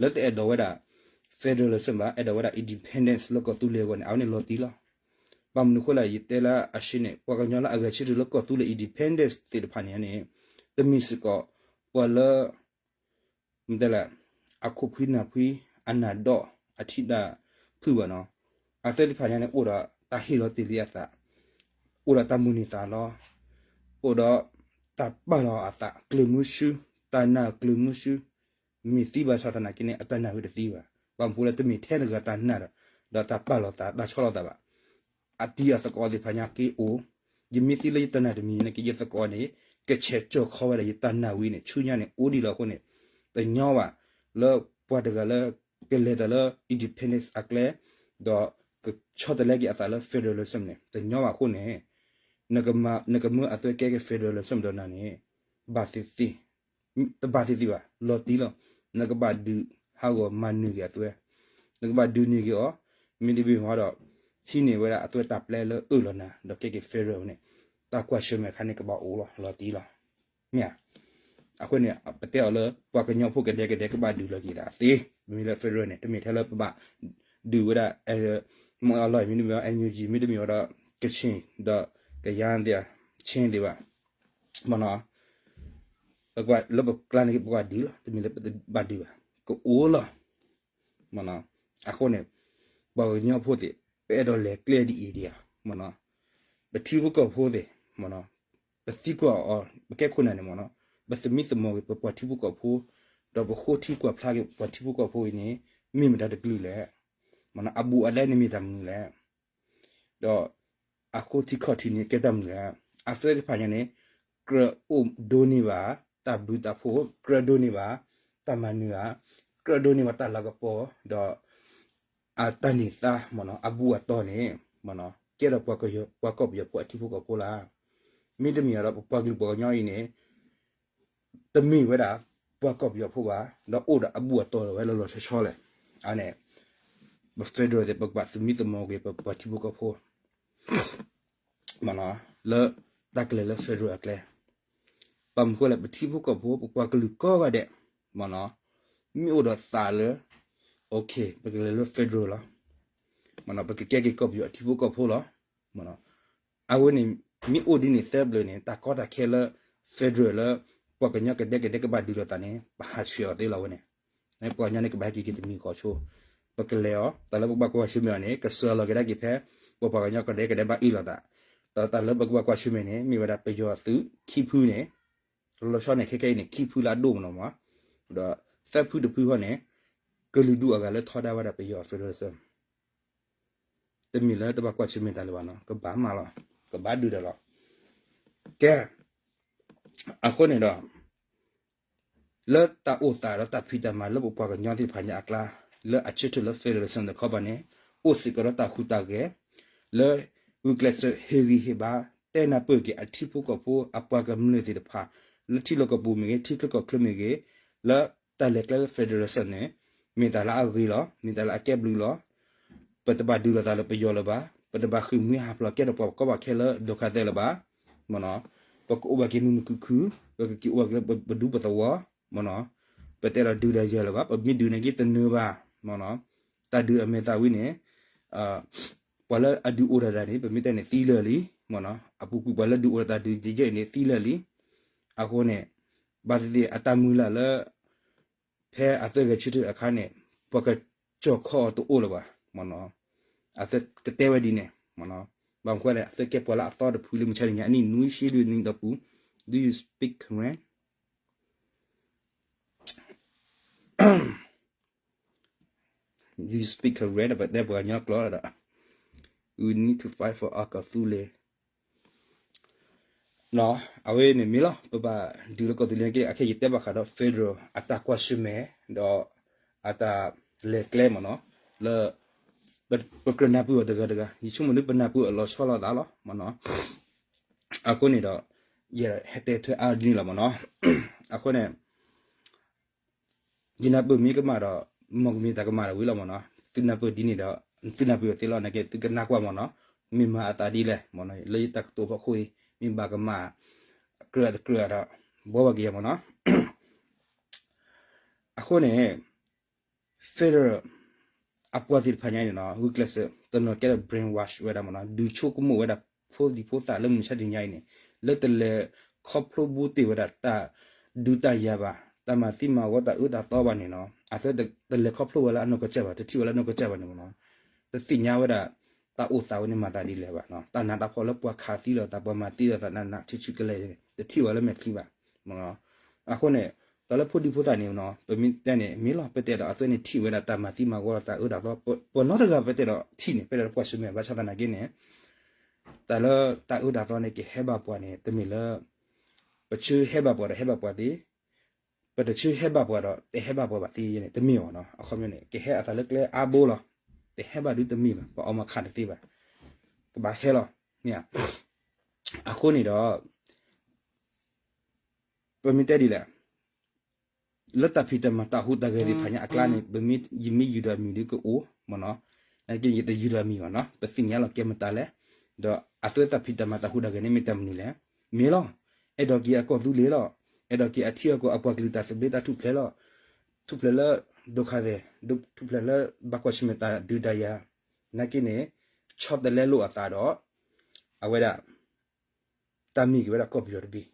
လၢတအဲၣ်ဒိးဝဲဒၣ် federalism ဘၣ်, အဲၣ်ဒိးဝဲဒၣ် independence လၢကီၢ်သူလ့ၤအဂီၢ်န့ၣ် အဝဲန့ၣ်လီၤတံၢ်လီၤ. ဘၣ်မနုၤအဃိလဲၣ် ယတဲလၢအဆံးန့ၣ် ပှၤကညီလၢအဂဲၤဆၢထၢၣ်လၢကီၢ်သူလ့ၤ independence သ့ၣ်တဖၣ်န့ၣ်န့ၣ် တမ့ၢ်စ့ၢ်ကီး ပှၤလၢ မ့ၢ်တဲလဲၣ် အခိၣ်ဖှံနၢ်ဖှံ အနၢ်ဒီး အထံတၢ်ဖုၣ်ဘၣ်နီၤ. အသုသ့ၣ်တဖၣ်ညါန့ၣ် အိၣ်ဒီးတၢ်ဟ့ၣ်လီၤတ့ၢ်လံအသး, အိၣ်ဒီးတၢ်မုၢ်န့ၢ်သးလီၤ, အိၣ်ဒီးတၢ်ပာ်လီၤအသး ကျၢၤမုဆူ, တၢ်နာ်ကျၢၤမုဆူ, မ့ၢ်သံဘၣ်ဆၣ်သနာ်က့န့ၣ် အတၢ်နာ်ဝဲတသံဘၣ်. ဘၣ်မနုၤအဃိလဲၣ် တမ့ၢ်ထဲတဂၤတၢ်နာ်ဒီး ဒီးတၢ်ပာ်လီၤသး တၢ်ဆီလီၤသးဘၣ်. အတံၤအသကိးသ့ၣ်တဖၣ်ညါက့အိၣ်, ယမ့ၢ်သံလၢယတၢ်နာ်တမံၤန့ၣ်က့ ယသကိးန့ၣ် ကဆဲးကၠီၣ်ခီဝဲဒၣ်ယတၢ်နာ်ဝံၤန့ၣ် ဆူညါန့ၣ် အိၣ်ဒံးလီၤအဃိန့ၣ် တညီဘၣ် လၢပှၤတဂၤလၢ ကလဲၤတၢ်လၢ independence အကျဲ ဒီးကဆီတလဲက့ၤအသးလၢ federalism န့ၣ် တညီဘၣ်အဃိန့ၣ် နကမၢအသုကဲက့ၤ federalism ဒီးနၤန့ၣ် ဘၣ်သ့ၣ်သ့ၣ် တဘၣ်သ့ၣ်သ့ၣ်ဘၣ် လီၤတံၢ်လီၤ. နကဘၣ်ဒုးဟးဂီၤမၤနၢၤက့ၤအသုဝဲ, နကဘၣ်ဒုးန့ၢ်က့ၤအီၤ, မ့တမ့ၢ်ဘၣ်ဒီး ဟံးန့ၢ်ဝဲဒၣ်အသုဝဲတၢ်ပျဲလၢအၢၣ်လီၤနၤ ဒီးကဲက့ၤ federal န့ၣ် တၢ်ကွၢ်ဆၢၣ်မဲာ်ခါန့ၣ်ကဘၣ်အိၣ်လီၤ လီၤတံၢ်လီၤ. မ့ၢ်ဧါ. အဃိန့ၣ် ပတဲအီၤလၢ ပှၤကညီဖိကဒဲကဒဲကဘၣ်ဒုးလီၤက့ၤသးသ့, မ့မ့ၢ်လၢ federal န့ၣ် တမ့ၢ်ထဲလၢပဘၣ်ဒုးဝဲဒၣ် မ့ၢ်အလီၢ် မ့တမ့ၢ် NUG မ့တမ့ၢ်ဝဲဒီး ကချ့ၣ် ဒီးကယၤသ့ၣ် ဆ့သ့ၣ်ဘၣ် မ့ၢ်နီၤ ပကွၢ်လၢပကျါန့ၣ်က့ ပကဘၣ်ဒုးလီၤ, တမ့ၢ်လၢပတဘၣ်ဒုးဘၣ် ကအိၣ်လီၤ. မ့ၢ်နီၤ အဃိန့ၣ် ပှၤကညီဖိသ့ၣ် ပအဲၣ်ဒိးလဲၤကျဲဒ်အံၤဒံးဧါ, မ့ၢ်နီၤ ပထံဖိကီၢ်ဖိသ့ၣ် မ့ၢ်နီၤ ပသံကွၢ်အီၤ ပကဲခိၣ်နၢ်န့ၣ် မ့ၢ်နီၤ ပသမံသမိးက့ၤ ပပှၤထံဖိကီၢ်ဖိ ဒီးပဃိထံကွၢ်ဖျါက့ၤ ပှၤထံဖိကီၢ်ဖိအံၤန့ၣ် မ့ၢ်မတၤတကလုာ်လဲၣ်, မ့ၢ်နီၤ အဘူးအလဲန့ၣ်မ့ၢ်တၢ်မနုၤလဲၣ် ဒီး အဃိထံခီၣ်ထံးန့ၣ် ကဲတၢ်မနုၤလဲၣ်. အသုဝဲသ့ၣ်တဖၣ်ညါန့ၣ် ကြၢးအိၣ်ဒိးန့ၢ်ဘၣ် တၢ်ဘျုးတၢ်ဖှိၣ်, ကြၢးဒိးန့ၢ်ဘၣ် တၢ်မၤနၢၤဧါ, ကြၢးဒိးန့ၢ်ဘၣ်တၢ်လၤကပီၤ ဒီး အတၢ်န့ၢ်သါ မ့ၢ်နီၤ အဘူးအတီၤန့ၣ် မ့ၢ်နီၤ ကဲဒီးပှၤကီၢ်ပယီၤဖိအထံဖိကီၢ်ဖိလီၤ. မ့တမ့ၢ်ဒီး ပပှၤကလုာ်ပှၤကညီအံၤန့ၣ် တမ့ၢ်ဝဲဒၣ် ပှၤကီၢ်ပယီၤဖိဘၣ်, ဒီးအိၣ်ဒီးအဘူးအတီၤဝဲလီၤလီၤဆီဆီလဲၣ်. အန့ၣ် ပ federal သ့ၣ် ပကဘၣ်သမံသမိးက့ၤ ပပှၤထံဖိကီၢ်ဖိ မ့ၢ်နီၤ, လၢတၢ်ကလဲၤလၢ federal အကျဲ, ဘၣ်မနုၤဃိလဲၣ် ပထံဖိကီၢ်ဖိ ပပှၤကလုာ်ကိးဂၤဒဲး မ့ၢ်နီၤ, မ့ၢ်အိၣ်ဒီးသးလၢ ပကလဲၤလၢ federal လီၤ, မ့ၢ်နီၤ, ပကကဲက့ၤကီၢ်ပယီၤအထံဖိကီၢ်ဖိလီၤ, မ့ၢ်နီၤ, အဝဲန့ၣ် မ့ၢ်အိၣ်ဒ်န့ၣ်သၢဘျီန့ၣ် တၢ်ကီတၢ်ခဲလၢ federal လၢ ပှၤကညီကဒဲကဒဲကဘၣ်ဒုးလိာ်သးန့ၣ် ပဟးဆှဲးအီၤသ့လီၤဝဲန့ၣ်, ပှၤကညီန့ၣ်ကဘၣ်ဟဲက့ၤက့ၤတမံၤဃီဆိ, ပကလဲၤအီၤ တၢ်လၢပကဘၣ်ကွၢ်ဆၢၣ်မဲာ်အီၤန့ၣ် ကစၢ်လီၤက့ၤဒၣ်က့ၤဖဲ ပပှၤကညီကဒဲကဒဲဘၣ်အ့ၣ်လိာ်သး, ဒီးတၢ်လၢပကဘၣ်ကွၢ်ဆၢၣ်မဲာ်န့ၣ် မ့ၢ်ဝဲဒၣ်ပယီၤသုးခံဖုန့ၣ်, လီၤဆီန့ၣ် ခဲခဲအံၤန့ၣ် ခံဖုလၢအဒိၣ်မ့ၢ်နီၤမး, ဒီးသၢဖုတဖုဃီန့ၣ် ကလုာ်ဒူၣ်အဂၤလၢထီဒါဝဲဒၣ်ပယီၤ federal တမ့ၢ်လၢတဘၣ်ကွၢ်ဆၢၣ်မဲာ်တၢ်လၢၤဘၣ်နီၤ, ကဘၣ်မၤလီၤ, ကဘၣ်ဒုးဒီးလီၤ, ကဲ, အဃိန့ၣ်ဒီး လၢတၢ်အိၣ်သးဒီးတၢ်ဖံးတၢ်မၤလၢပပှၤကညီသ့ၣ်တဖၣ်ညါအကျါ, လၢအဆၢထၢၣ်လၢ federalism တခီပၤန့ၣ် အိၣ်စ့ၢ်ကီးဒီးတၢ်ဟူးတၢ်ဂဲၤ လၢ ဂုာ်ကျဲးစၢးဟ့ၣ်ဂံၢ်ဟ့ၣ်ဘါ တဲနၢ်ပၢၢ်က့ၤအထံဖိကီၢ်ဖိအပှၤကမျၢၢ်သ့ၣ်တဖၣ် လၢထံလီၢ်ကပူၤမ့ၢ်ဂ့ၤ ထံချၢကီၢ်ချၢမ့ၢ်ဂ့ၤ, လၢတၢ်လဲၤကျဲလၢ federalism န့ၣ် မ့ၢ်တၢ်လၢအဂ့ၤလီၤ, မ့ၢ်တၢ်လၢအကဲဘျုးလီၤ, ပတဘၣ်ဒုးလိာ်သးလၢပယီၤလၢၤဘၣ်, ပတဘၣ်ဃ့ၢ်မှံဟးဖျိးကဲဒီးပှၤကီဘၣ်ခဲလၢဒိၣ်ခါသဲလၢၤဘၣ်, မ့ၢ်နီၤ, ပကအိၣ်ဘၣ်က့ၤမုာ်မုာ်ခုၣ်ခုၣ်, ပကက့ၤအိၣ်ဘၣ်က့ၤလၢပဒူပသဝီ, မ့ၢ်နီၤ, ပတဲဒီးဒုးဒီးယၤလၢၤဘၣ်, ပမ့ၢ်ဒုးန့ၣ်က့ၤတနၢၤဘၣ်, မ့ၢ်နီၤ, တၢ်ဒုးအမဲာ်သၣ်ဝံၤန့ၣ် ပှၤလၢအဒုးအိၣ်ဒီးတၢ်န့ၣ် ပမ့ၢ်တဲန့ၣ်သံလၢာ်လံ, မ့ၢ်နီၤ, အပူၤကွံာ်ပှၤလၢဒုးအိၣ်ဒီးတၢ်ဒုးယဲၢ်အံၤန့ၣ်သံလၢာ်လံ, အဃိန့ၣ် ဘၣ်သ့ၣ်သ့ၣ်အတၢ်မုၢ်လၢ်လၢ ဖဲအသၢဂဲၤဆၢထၢၣ်အခါန့ၣ် ပှၤကကၠီၣ်ခီအီၤတအိၣ်လၢၤဘၣ်, မ့ၢ်နီၤ, အသၢကတဲဝဲဒ်န့ၣ်, မ့ၢ်နီၤ, ဘၣ်မနုၤဃိလဲၣ် အသၢကဲပှၤလၢအသီတဖုလၢမုၢ်ဆါတနံၤညါအနံၣ်နွံဆံလွံၢ်နံၣ်ဒီးပူၤ, Do you speak Karen? Do you speak Karen? ပတဲပှၤကညီကျိာ်ဒီး We need to fight for our ကီၢ်သူလ့ၤ, နီၤ, အဝဲန့ၣ်မ့ၢ်လီၤ, ပဘၣ်ဒုးလၢကီၢ်သူလ့ၤက့ၤ အခဲအံၤယတဲဘၣ်ဃးဒီး federal အတၢ်ကွၢ်ဆၢၣ်မဲာ် ဒီးအတၢ်လဲၤကျဲမ့ၢ်နီၤ, လၢ ပကြၢးနၢ်ပၢၢ်အီၤတဂၤတဂၤ, ယဆိကမိၣ်ဒ်ပနၢ်ပၢၢ်အလီၤဆီလိာ်သးလီၤ, မ့ၢ်နီၤ, အဃိန့ၣ်ဒီး ယဟဲတဲထွဲအါဒ်န့ၣ်လီၤမ့ၢ်နီၤ, အဃိန့ၣ် ယနၢ်ပၢၢ်မ့ၢ်ကမၣ်ဒီး မ်ကမ့ၢ်တၢ်ကမၣ်ဒီးဝံၤလီၤမ့ၢ်နီၤ, သုနၢ်ပၢၢ်ဒ်န့ၣ်ဒီး သုနၢ်ပၢၢ်သ့လီၤ, နာ်က့ သုကနၣ်ကွၢ်မ့ၢ်နီၤ, မ့ၢ်မၤအသးဒ်လဲၣ်မ့ၢ်နီၤ, လၢယတၢ်ကတိၤဖီခိၣ်အံၤ မ့ၢ်ဘၣ်ကမၣ် ကြၢးတကြၢးဒီး ဘှီဘၣ်က့ၤယၤမ့ၢ်နီၤ, အဃိန့ၣ် federal အပှၤသ့ၣ်တဖၣ်ညါန့ၣ်နီၤ, ဂုာ်ကျဲးစၢး တနီၤကဲဒီး brainwash ဝဲဒၣ်မ့ၢ်နီၤ, ဒုးဆိကမိၣ်ဝဲဒၣ် ဖိဒံဖိသၣ်လၢမုၢ်မဆါတနံၤညါအံၤန့ၣ်, လၢတလဲၤခီဖျိဘူးတ့ၢ်ဝဲဒၣ်တၢ်ဒုးတၢ်ယၤဘၣ်, တၢ်မၤသံမၤဝီတၢ်အၢတၢ်သီဘၣ်န့ၣ်နီၤ, အသးတလဲၤခီဖျိဝဲလၢအနီၢ်ကစၢ်ဘၣ်, တထံၣ်ဝဲလၢနီၢ်ကစၢ်ဘၣ်န့ၣ်မ့ၢ်နီၤ, တသ့ၣ်ညါဝဲဒၣ် တၢ်အိၣ်သးဝဲန့ၣ်မၤသးဒ်လဲၣ်ဘၣ်, တၢ်နးတၢ်ဖှီၣ်လၢပှၤခးသံလိာ်သး ပှၤမၤသံလိာ်သး နးနးဆူၣ်ဆူၣ်ကလဲာ်န့ၣ် တထံၣ်ဝဲလၢမဲာ်ချံဘၣ် မ့ၢ်နီၤ, အဃိန့ၣ် တၢ်လၢဖိဒံဖိသၣ်န့ၣ်နီၤ, ပမ့ၢ်တဲန့ၣ် မ့ၢ်လီၤ ပတဲဒီးအသးန့ၣ်ထံၣ်ဝဲဒၣ်တၢ်မၤသံမၤဝီလိာ်သးအၢတၢ်သီ, ပနီတဂၤပတဲဒီးထံၣ်န့ၣ် ပတဲဒီးကွၢ်ဆၢၣ်မဲာ် ဘၣ်ဆၣ်သနာ်က့န့ၣ် တၢ်လၢတၢ်အၢတၢ်သီန့ၣ် ကဟဲဘၣ်ပှၤန့ၣ် တမ့ၢ်လၢ ပဆၢဟဲဘၣ်ပှၤဒီးဟဲဘၣ်ပှၤသ့, ပတဆၢဟဲဘၣ်ပှၤဒီးတဟဲဘၣ်ပှၤဘၣ်သ့န့ၣ် တမ့ၢ်ဘၣ်နီၤ, အခီပညီန့ၣ် ကဟဲအသးလၢကျဲအါဘိလီၤ, တဟဲဘၣ်ဒုတမ့ၢ်ဘၣ်, ပအီမၤခးတသ့ဘၣ်, ကဘၣ်ဟဲလီၤ, မ့ၢ်ဧါ, အဃိန့ၣ်ဒီး ပမ့ၢ်တဲဒ်လဲၣ်, လၢတၢ်ဖံးတၢ်မၤတၢ်ဟူးတၢ်ဂဲၤသ့ၣ်တဖၣ်ညါအကျါန့ၣ် ပမ့ၢ် ယမ့ၢ်ယူၤဒီးအမံၤဒုကအိၣ်မ့ၢ်နီၤ, နာ်က့ယတယူၤဒီးအမံၤဘၣ်နီၤ, ပသ့ၣ်ညါလီၤကဲမတၤလဲၣ်, ဒီးအသးတၢ်ဖံးတၢ်မၤတၢ်ဟူးတၢ်ဂဲၤန့ၣ်မ့ၢ်တၢ်မနုၤလဲၣ်, မ့ၢ်လီၤ, အဲၣ်ဒိးက့ၤအကီၢ်သူလ့ၤလီၤ, အဲၣ်ဒိးက့ၤအထံအကီၢ်အပှၤကလုာ်တၢ်သဘျ့တၢ်ထူၣ်ဖျဲးလီၤ, ထူၣ်ဖျဲးလၢ ဒိၣ်ခါသဲး, ထူၣ်ဖျဲးလၢဘၣ်ကွၢ်ဆၢၣ်မဲာ်တၢ်ဒုးတၢ်ယၤ, နာ်က့န့ၣ် ဆီတလဲလိာ်အသးဒီး အဝဲဒၣ် တၢ်မ့ၢ်က့ၤဝဲဒၣ်ကီၢ်ပယီၤတဘ့ၣ်,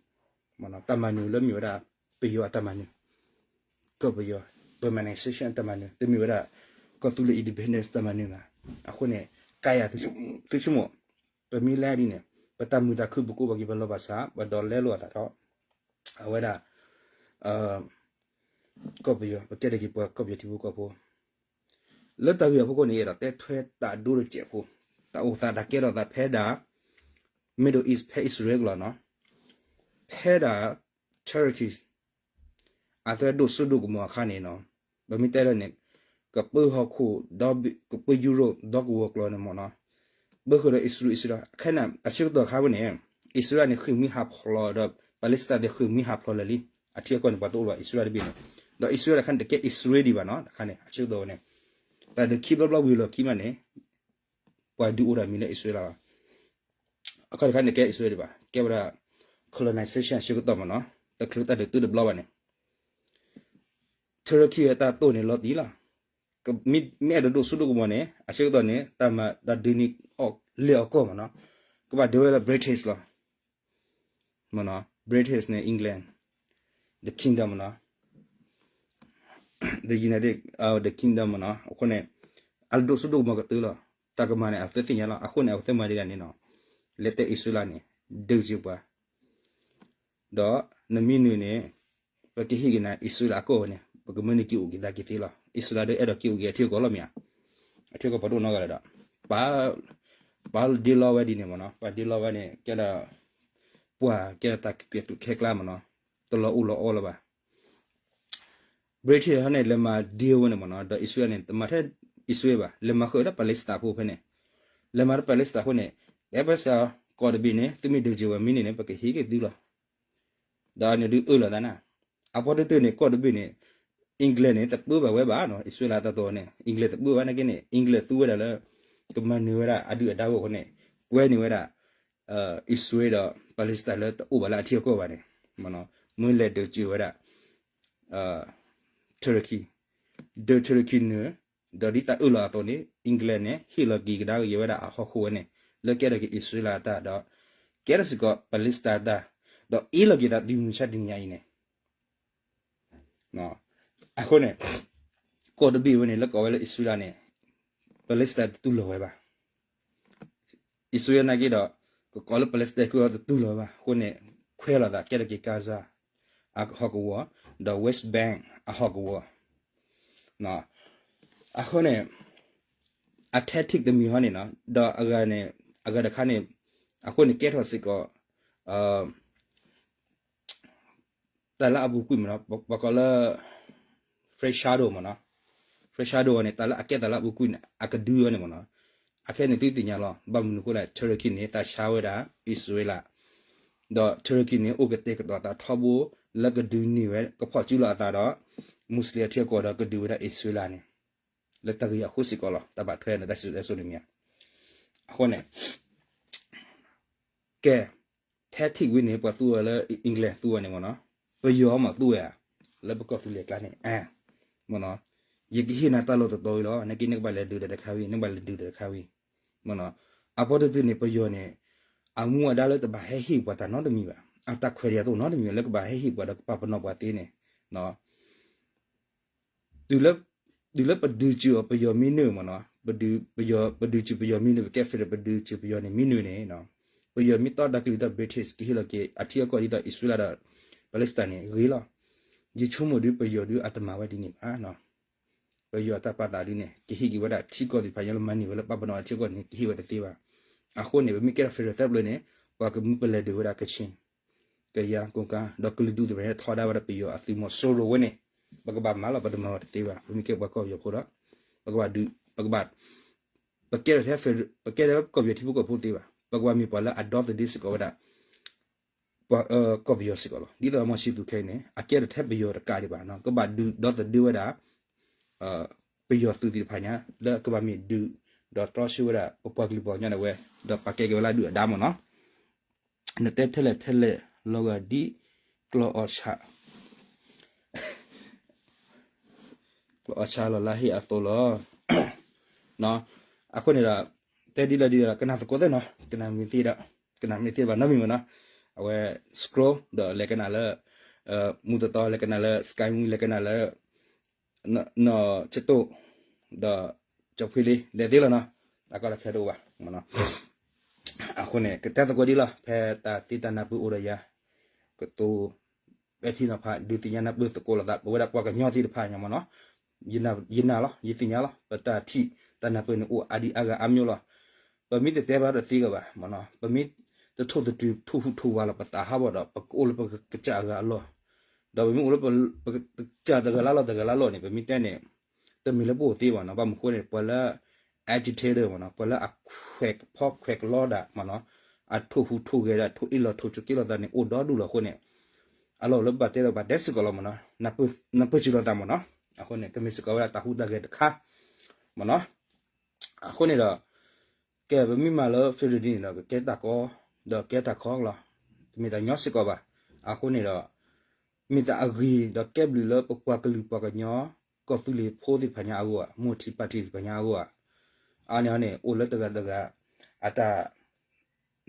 တၢ်မၤနၢၤလၢမ့ၢ်ဝဲဒၣ် ပယီၤအတၢ်မၤနၢၤ, ကီၢ်ပယီၤ permanent session အတၢ်မၤနၢၤ, တမ့ၢ်ဝဲဒၣ် ကီၢ်သူလ့ၤ independence တၢ်မၤနၢၤဘၣ်, အဃိန့ၣ် ကါယၤသုဆိကမိၣ်, ပမ့ၢ်လဲၤဒ်န့ၣ် ပတၢ်မုာ်တၢ်ခုၣ်ပကအိၣ်ဘၣ်က့ၤပလီၢ်ဘၣ်ဆၣ် ပဒိးလဲလိာ်အသးဒီး အဝဲဒၣ် ကီၢ်ပယီၤ ပကဲဒၣ်က့ၤပှၤကီၢ်ပယီၤထံဖိကီၢ်ဖိ လၢတၢ်ဂ့ၢ်အဖီခိၣ်န့ၣ် အဲၣ်ဒိးတဲထွဲတၢ်ဒိတစဲးဖိ, တၢ်အိၣ်သးတၢ်ကဲထီၣ်သးဖဲဒၣ် Middle East ဖဲ Israel ကလီၤနီၤ, ဖဲဒၣ် Turkey အသးဒိၣ်စိဒိၣ်ကမီၤအခါန့ၣ်နီၤ, ပမ့ၢ်တဲလၢန့ၣ် ကပၢဟီၣ်ခိၣ် ကပၢ Europe ဒီကဝီၤကျိာ်န့ၣ်မ့ၢ်နီၤ, ပၢဃုာ်ဒီး Israel အံၤဒီး ခဲန့ၣ် အဆၢကတီၢ်အခါဝဲန့ၣ် Israel န့ၣ် ဃ့ၢ်မှံဟးဖျိးဒီး Palestine သ့ၣ်ဃ့ၢ်မှံဟးဖျိးလၢာ်လံ, အထံအကီၢ်န့ၣ် ပှၤတအိၣ်လၢၤဘၣ် Israel တဘ့ၣ်န့ၣ်, ဒီး Israel တခါန့ၣ် တကဲ Israel ဒံးဘၣ်နီၤ, တခါန့ၣ် အဆၢကတီၢ်ဝဲန့ၣ် တၢ်ဒုးခံဘျီဘျီဝံၤလီၢ်ခံမးန့ၣ် ပှၤဒုးအိၣ်ဒၣ်မံၤလၢအံၣ်စရ့လးဘၣ်. အခီတခါန့ၣ် ကဲအံၣ်စရ့လးဒံးဘၣ်, ကဲဝဲဒၣ် colonization အဆၢကတီၢ်မ့ၢ်နီၤ, တချုးတၢ်ဒုးတုတဘျီဘၣ်န့ၣ် Turkey အတၢ်တိၢ်န့ၣ်လီၤတံၢ်လီၤ. မ့ၢ်အဲၣ်ဒိးဒိၣ်စိဒိၣ်ကမီၤန့ၣ် အဆၢကတီၢ်န့ၣ် တၢ်မၤတၢ်ဒုးန့ၣ် လဲၤအီၤကီၢ်မ့ၢ်နီၤ, ကဘၣ်ဒုးဝဲလၢ British လီၤ. မ့ၢ်နီၤ, British န့ၣ် England, the kingdom မ့ၢ်နီၤ, the United, the kingdom မ့ၢ်နီၤ, အဃိန့ၣ် အဒိၣ်စိဒိၣ်ကမီၤကတၢၢ်လီၤ. တၢ်ကမၤန့ၣ် အဝဲသ့ၣ်ညါလီၤ. အဃိန့ၣ် အဝဲသ့ၣ်မၤဒ်လဲၣ်န့ၣ်နီၤ, လဲၤတဲအံၣ်စရ့လးန့ၣ် ဒုးက့ၤပှၤ ဒီးနမံနုၤန့ၣ် ပကဟ့ၣ်က့ၤနၤအံၣ်စရ့လးအကီၢ်ဝဲန့ၣ် ပကမၢနုာ်က့ၤအိၣ်က့ၤသးက့ၤသ့လီၤ. အံၣ်စရ့လးဒီးအဲၣ်ဒိးက့ၤအိၣ်က့ၤအထံအကီၢ်လီၤမ့ၢ်ဧါ, အထံအကီၢ်ပဒိၣ်နီတဂၤလၢၤဒီး ပ ပၢ်ဒ့လီဝဲဒ်န့ၣ်မ့ၢ်နီၤ, ပၢ်ဒ့လီဝဲန့ၣ် ကဲဒီး ပှၤကဲဒီးတၢ်ကဲတုၤခဲကျါမ့ၢ်နီၤ, တလီၤအိၣ်လီၤအီလၢၤဘၣ်. British ဟီန့ၣ် လဲၤမၤ deal ဝဲန့ၣ်မ့ၢ်နီၤ, ဒီးအံၣ်စရ့လးန့ၣ် တမၤထဲအံၣ်စရ့လးဘၣ်, လဲၤမၤဃုာ်ဝဲဒၣ် Palestine ဖိဖဲန့ၣ်, လဲၤမၤဒီး Palestine ဖိန့ၣ် တဲပစး ကီၢ်တဘ့ၣ်န့ၣ် သုမ့ၢ်ဒုးက့ၤဝဲမံန့ၣ်န့ၣ် ပကဟ့ၣ်က့ၤသုလီၤ. ဒီးန့ၣ်ဒုးအၢၣ်လီၤသးနၤ, အပီတတုၤန့ၣ် ကီၢ်တဘ့ၣ်န့ၣ် England န့ၣ် တပၢဘၣ်ဝဲဘၣ်နီၤ, အံၣ်စရ့လးတၢ်တိာ်န့ၣ် England တပၢဘၣ်နာ်က့န့ၣ် England သူဝဲဒၣ်လၢ ကမၤနၢၤဝဲဒၣ်အဒုၣ်အဒါဝဲအဃိန့ၣ် ကွဲန့ၢ်ဝဲဒၣ် အံၣ်စရ့လးဒီး Palestine လၢတအိၣ်ဘၣ်လၢအထံအကီၢ်ဘၣ်န့ၣ်, မ့ၢ်လဲၤဒုးက့ၤဝဲဒၣ် Turkey, ဒုး Turkey နုာ်, ဒီးဒ်တၢ်အၢၣ်လီၤအသိးန့ၣ် England န့ၣ် ဟ့ၣ်လီၤက့ၤကဒါက့ၤဝဲဒၣ်အဟီၣ်ခိၣ်ဝဲန့ၣ် လၢကဲထီၣ်က့ၤအံၣ်စရ့လးအတၢ်ဒီး ကဲထီၣ်စ့ၢ်ကီး Palestine အတၢ်, ဒီးအ့ၣ်လီၤက့ၤသးတုၤမုၢ်ဆါတနံၤညါအံၤန့ၣ် အဃိန့ၣ် ကီၢ်တဘ့ၣ်ဝဲန့ၣ် လၢကိးဝဲလၢအံၣ်စရ့လးန့ၣ် Palestine တတူၢ်လိာ်ဝဲဘၣ်. အံၣ်စရ့လးနာ်က့ဒီး ကကိးလၢ Palestine ကီၢ်တတူၢ်လိာ်ဝဲဘၣ်အဃိန့ၣ် ခွဲးလိာ်သးကဲထီၣ်က့ၤ Gaza အဟီၣ်ကဝီၤ ဒီး West Bank အဟီၣ်ကဝီၤ အဃိန့ၣ် အ tactic တမံၤဟီန့ၣ်နီၤ ဒီးအဂၤန့ၣ် အဂၤတခါန့ၣ် အဃိန့ၣ်ကဲထီၣ်စ့ၢ်ကီး တၢ်လၢအပူၤကွံာ်မ့ၢ်နီၤ ပကိးလၢ Fresh Shadow မ့ၢ်နီၤ, Fresh Shadow န့ၣ် တၢ်လၢအကဲတၢ်လၢအပူၤကွံာ်န့ၣ် အကဒုဝဲန့ၣ်မ့ၢ်နီၤ, အခဲန့ၣ်သုသ့ၣ်ညါလီၤ ဘၣ်မနုၤအဃိလဲၣ် Turkey န့ၣ် တၢ်ဆါဝဲဒၣ် အံၣ်စရ့လး ဒီး Turkey န့ၣ် အိၣ်ကတဲာ်ကတီၤသးထီဘိ လၢကဒုးန့ၢ်ဝဲ ကဖီၣ်စုလီၤအသးဒီး Muslim အထံအကီၢ်ဒီးကဒုးဝဲဒၣ်အံၣ်စရ့လးန့ၣ် လၢတၢ်ဂ့ၢ်အဃိစ့ၢ်ကီးလီၤ တၢ်ဘၣ်ထွဲန့ၣ် တၢ်စံးစိၤန့ၣ်မ့ၢ်ဧါ. အဃိန့ၣ် ကဲ tactic ဝဲန့ၣ် ပှၤသူဝဲလၢ England သူဝဲန့ၣ်မ့ၢ်နီၤ, ပယီၤမ့ၢ်သူဝဲဧါ, လၢပကီၢ်သူလ့ၤကျါန့ၣ် မ့ၢ်နီၤ, ယကဟ့ၣ်နၤတၢ်လီၢ်တတီၤဝံၤလီၤ, နက့နကဘၣ်လဲၤဒုးဒီးတခါဝံၤ နကဘၣ်လဲၤဒုးဒီးတခါဝံၤ, မ့ၢ်နီၤ, အပီတတုၤန့ၣ် ပယီၤန့ၣ် အမူအဒါလၢတဘၣ်ဟဲဟ့ၣ်ပှၤတၢ်နီတမံၤဘၣ်, အတၢ်ခွဲးတၢ်ယာ်တအိၣ်နီတမံၤ လၢကဘၣ်ဟဲဟ့ၣ်ပှၤဒီးကပာ်ပနီၣ်ပှၤသ့န့ၣ် တုၤလၢပဒုးစၢၤအီၤပယီၤမ့ၢ်နုာ်မ့ၢ်နီၤ, ပဒုးစၢၤပယီၤမ့ၢ်နုာ် ပကဲ federal ပဒုးစၢၤပယီၤန့ၣ်မ့ၢ်နုာ်န့ၣ်, ပယီၤမ့ၢ်တီဒီကလုာ်ဒီး British ကဟ့ၣ်လီၤက့ၤအထံအကီၢ်ဒ်သိးအံၣ်စရ့လးဒီး Palestine န့ၣ်ဂ့ၤလီၤ. ယဆိကမိၣ်ဒုးပယီၤဒုးအတမၤဝဲဒ်န့ၣ်ဘၣ် ပယီၤအတၢ်ပာ်သးဒုးန့ၣ် ကဟ့ၣ်က့ၤဝဲဒၣ်ထံကီၢ်သ့ၣ်တဖၣ်ညါလၢမၤန့ၢ်ဝဲလၢပာ်ပနီၣ်အထံကီၢ်န့ၣ် ကဟ့ၣ်ဝဲတသ့ဘၣ်. အဃိန့ၣ် ပမ့ၢ်ကဲထီၣ် federal သၢပျၢၤန့ၣ် ပှၤကမူပလဲၤဒုးဝဲဒၣ်ကချ့ၣ် ကယၤကိးကါ ဒီးကလုာ်ဒူၣ်သ့ၣ်တဖၣ်ညါထီဒါဝဲဒၣ်ပယီၤအသုးမီၤစိရိၤဝဲန့ၣ် ပကဘၣ်မၤလီၤ ပတမၤဝဲတသ့ဘၣ်. ပမ့ၢ်ကဲပှၤကီၢ်ပယီၤဖိဒီး ပကဘၣ်ဒုး ပကဘၣ် ပကဲထီၣ်ထဲ ပကဲထီၣ်ကီၢ်ပယီၤထံဖိကီၢ်ဖိတသ့ဘၣ်. ပကဘၣ်မ့ၢ်ပှၤလၢအဒီသဒၢစ့ၢ်ကီးဝဲဒၣ် ပှၤ ကီၢ်ပယီၤစ့ၢ်ကီးလီၤ. ဒ်သိးအမီၤဆံသူခဲအံၤန့ၣ် အကဲထီၣ်ထဲပယီၤတကးဒံးဘၣ် ကဘၣ်ဒုးဒီသဒၢဝဲဒၣ် ပယီၤသုးသ့ၣ်တဖၣ်ညါ လၢကဘၣ်မ့ၢ်ဒုး ဒီးတြီဆၢဝဲဒၣ် ပပှၤကလုာ်ပှၤကညီဒၣ်ဝဲ ဒီးပာ်ကဲက့ၤဝဲလၢဒုၣ်အဒါမ့ၢ်နီၤ. နတဲထဲလဲၣ်ထဲလဲၣ်လီၤဂာ်ဒ် ကျီၢ်အီၣ်ဆၣ် ကျီၢ်အီၣ်ဆၣ်လီၤလါဟ့ၣ်အသိးလီၤ. အဃိန့ၣ်ဒီး တဲဒ်လဲၣ်ဒ်လဲၣ် ကနၣ်သကိးသ့ၣ်နီၤ ကနၣ်မ့ၢ်သ့ဒီး ကနၣ်မ့ၢ်သ့ဘၣ်နီတမံၤမ့ၢ်နီၤ အဝဲ scroll ဒီးလဲၤကနၣ်လၢ မူတတီလဲၤကနၣ်လၢ Sky News လဲၤကနၣ်လၢ နီၢ်ဆတိၣ် ဒီး ကၠီဖှ့လ့ လဲၤသ့လီၤနီၤ တၢ်ကီတၢ်ခဲတအိၣ်ဘၣ် အဃိန့ၣ် ကတဲသကိးဒ်လီၤ ဖဲတၢ်သ့တၢ်နၢ်ပၢၢ်အိၣ်ဒီးယၤ ကတိၤ ပဲာ်ထံနီၤဖး ဒုးသ့ၣ်ညါနၢ်ပၢၢ်သကိးလိာ်သး ပဝဲဒၣ်ပှၤကညီသ့ၣ်တဖၣ်ညါမ့ၢ်နီၤ ယနာ်လီၤ ယသ့ၣ်ညါလီၤ ပတၢ်ထံၣ်တၢ်နၢ်ပၢၢ်န့ၣ်အိၣ်အါဒံအါဂၤအါမျိၤလီၤ. ပမ့ၢ်တတဲဘၣ်တသ့ဂ့ၤဘၣ်မ့ၢ်နီၤ ပမ့ၢ်တထိၣ်သတြူးထိၣ်ဟူးထိၣ်ဝးလီၤ ပသးဟးဘၣ်ဒီး ပကအိၣ်လၢပကစၢ်အဂၤအလီၢ် ဒီးပမ့ၢ်အိၣ်လၢပကစၢ်တဂၤလၢ်လီၢ်တဂၤလၢ်လီၢ်န့ၣ် ပမ့ၢ်တဲန့ၣ် တမ့ၢ်လၢပအိၣ်သ့ဘၣ်နီၤ ဘၣ်မနုၤအဃိန့ၣ် ပှၤလၢ agitator မ့ၢ်နီၤ ပှၤလၢအခွဲးဖီခွဲးကလီဒၣ်မ့ၢ်နီၤ အထိၣ်ဟူးထိၣ်ဂဲၤဒၣ် ထိၣ်အ့ၣ်လိာ်ထိၣ်ကၠိက့လိာ်သးန့ၣ် အိၣ်ဒီဒူၣ်လီၤအဃိန့ၣ် အလီၢ်လၢပဘၣ်တဲဒီးပဘၣ်တဲစ့ၢ်ကီးလီၤမ့ၢ်နီၤ နၢ်ပၢၢ်စၢၤလိာ်သးမ့ၢ်နီၤ အဃိန့ၣ် ကမ့ၢ်စ့ၢ်ကီးဝဲဒၣ်တၢ်ဟူးတၢ်ဂဲၤတခါ မ့ၢ်နီၤ. အဃိန့ၣ်ဒီး ကဲပမ့ၢ်မၤလၢ federal ဒ်န့ၣ်ဒီး ကကဲတၢ်ကီ ဒီးကဲတၢ်ခီလီၤ. တမ့ၢ်တၢ်ညီစ့ၢ်ကီးဘၣ်. အဃိန့ၣ်ဒီး မ့ၢ်တၢ်အဂ့ၤဒီးကဲဘျုးလၢပပှၤကလုာ်ပှၤကညီ ကီၢ်သူလ့ၤဖိသ့ၣ်တဖၣ်ညါအဂီၢ်ဧါ, multi party သ့ၣ်တဖၣ်ညါအဂီၢ်ဧါ. အန့ၣ်န့ၣ် အိၣ်လၢတဂၤတဂၤ အတၢ်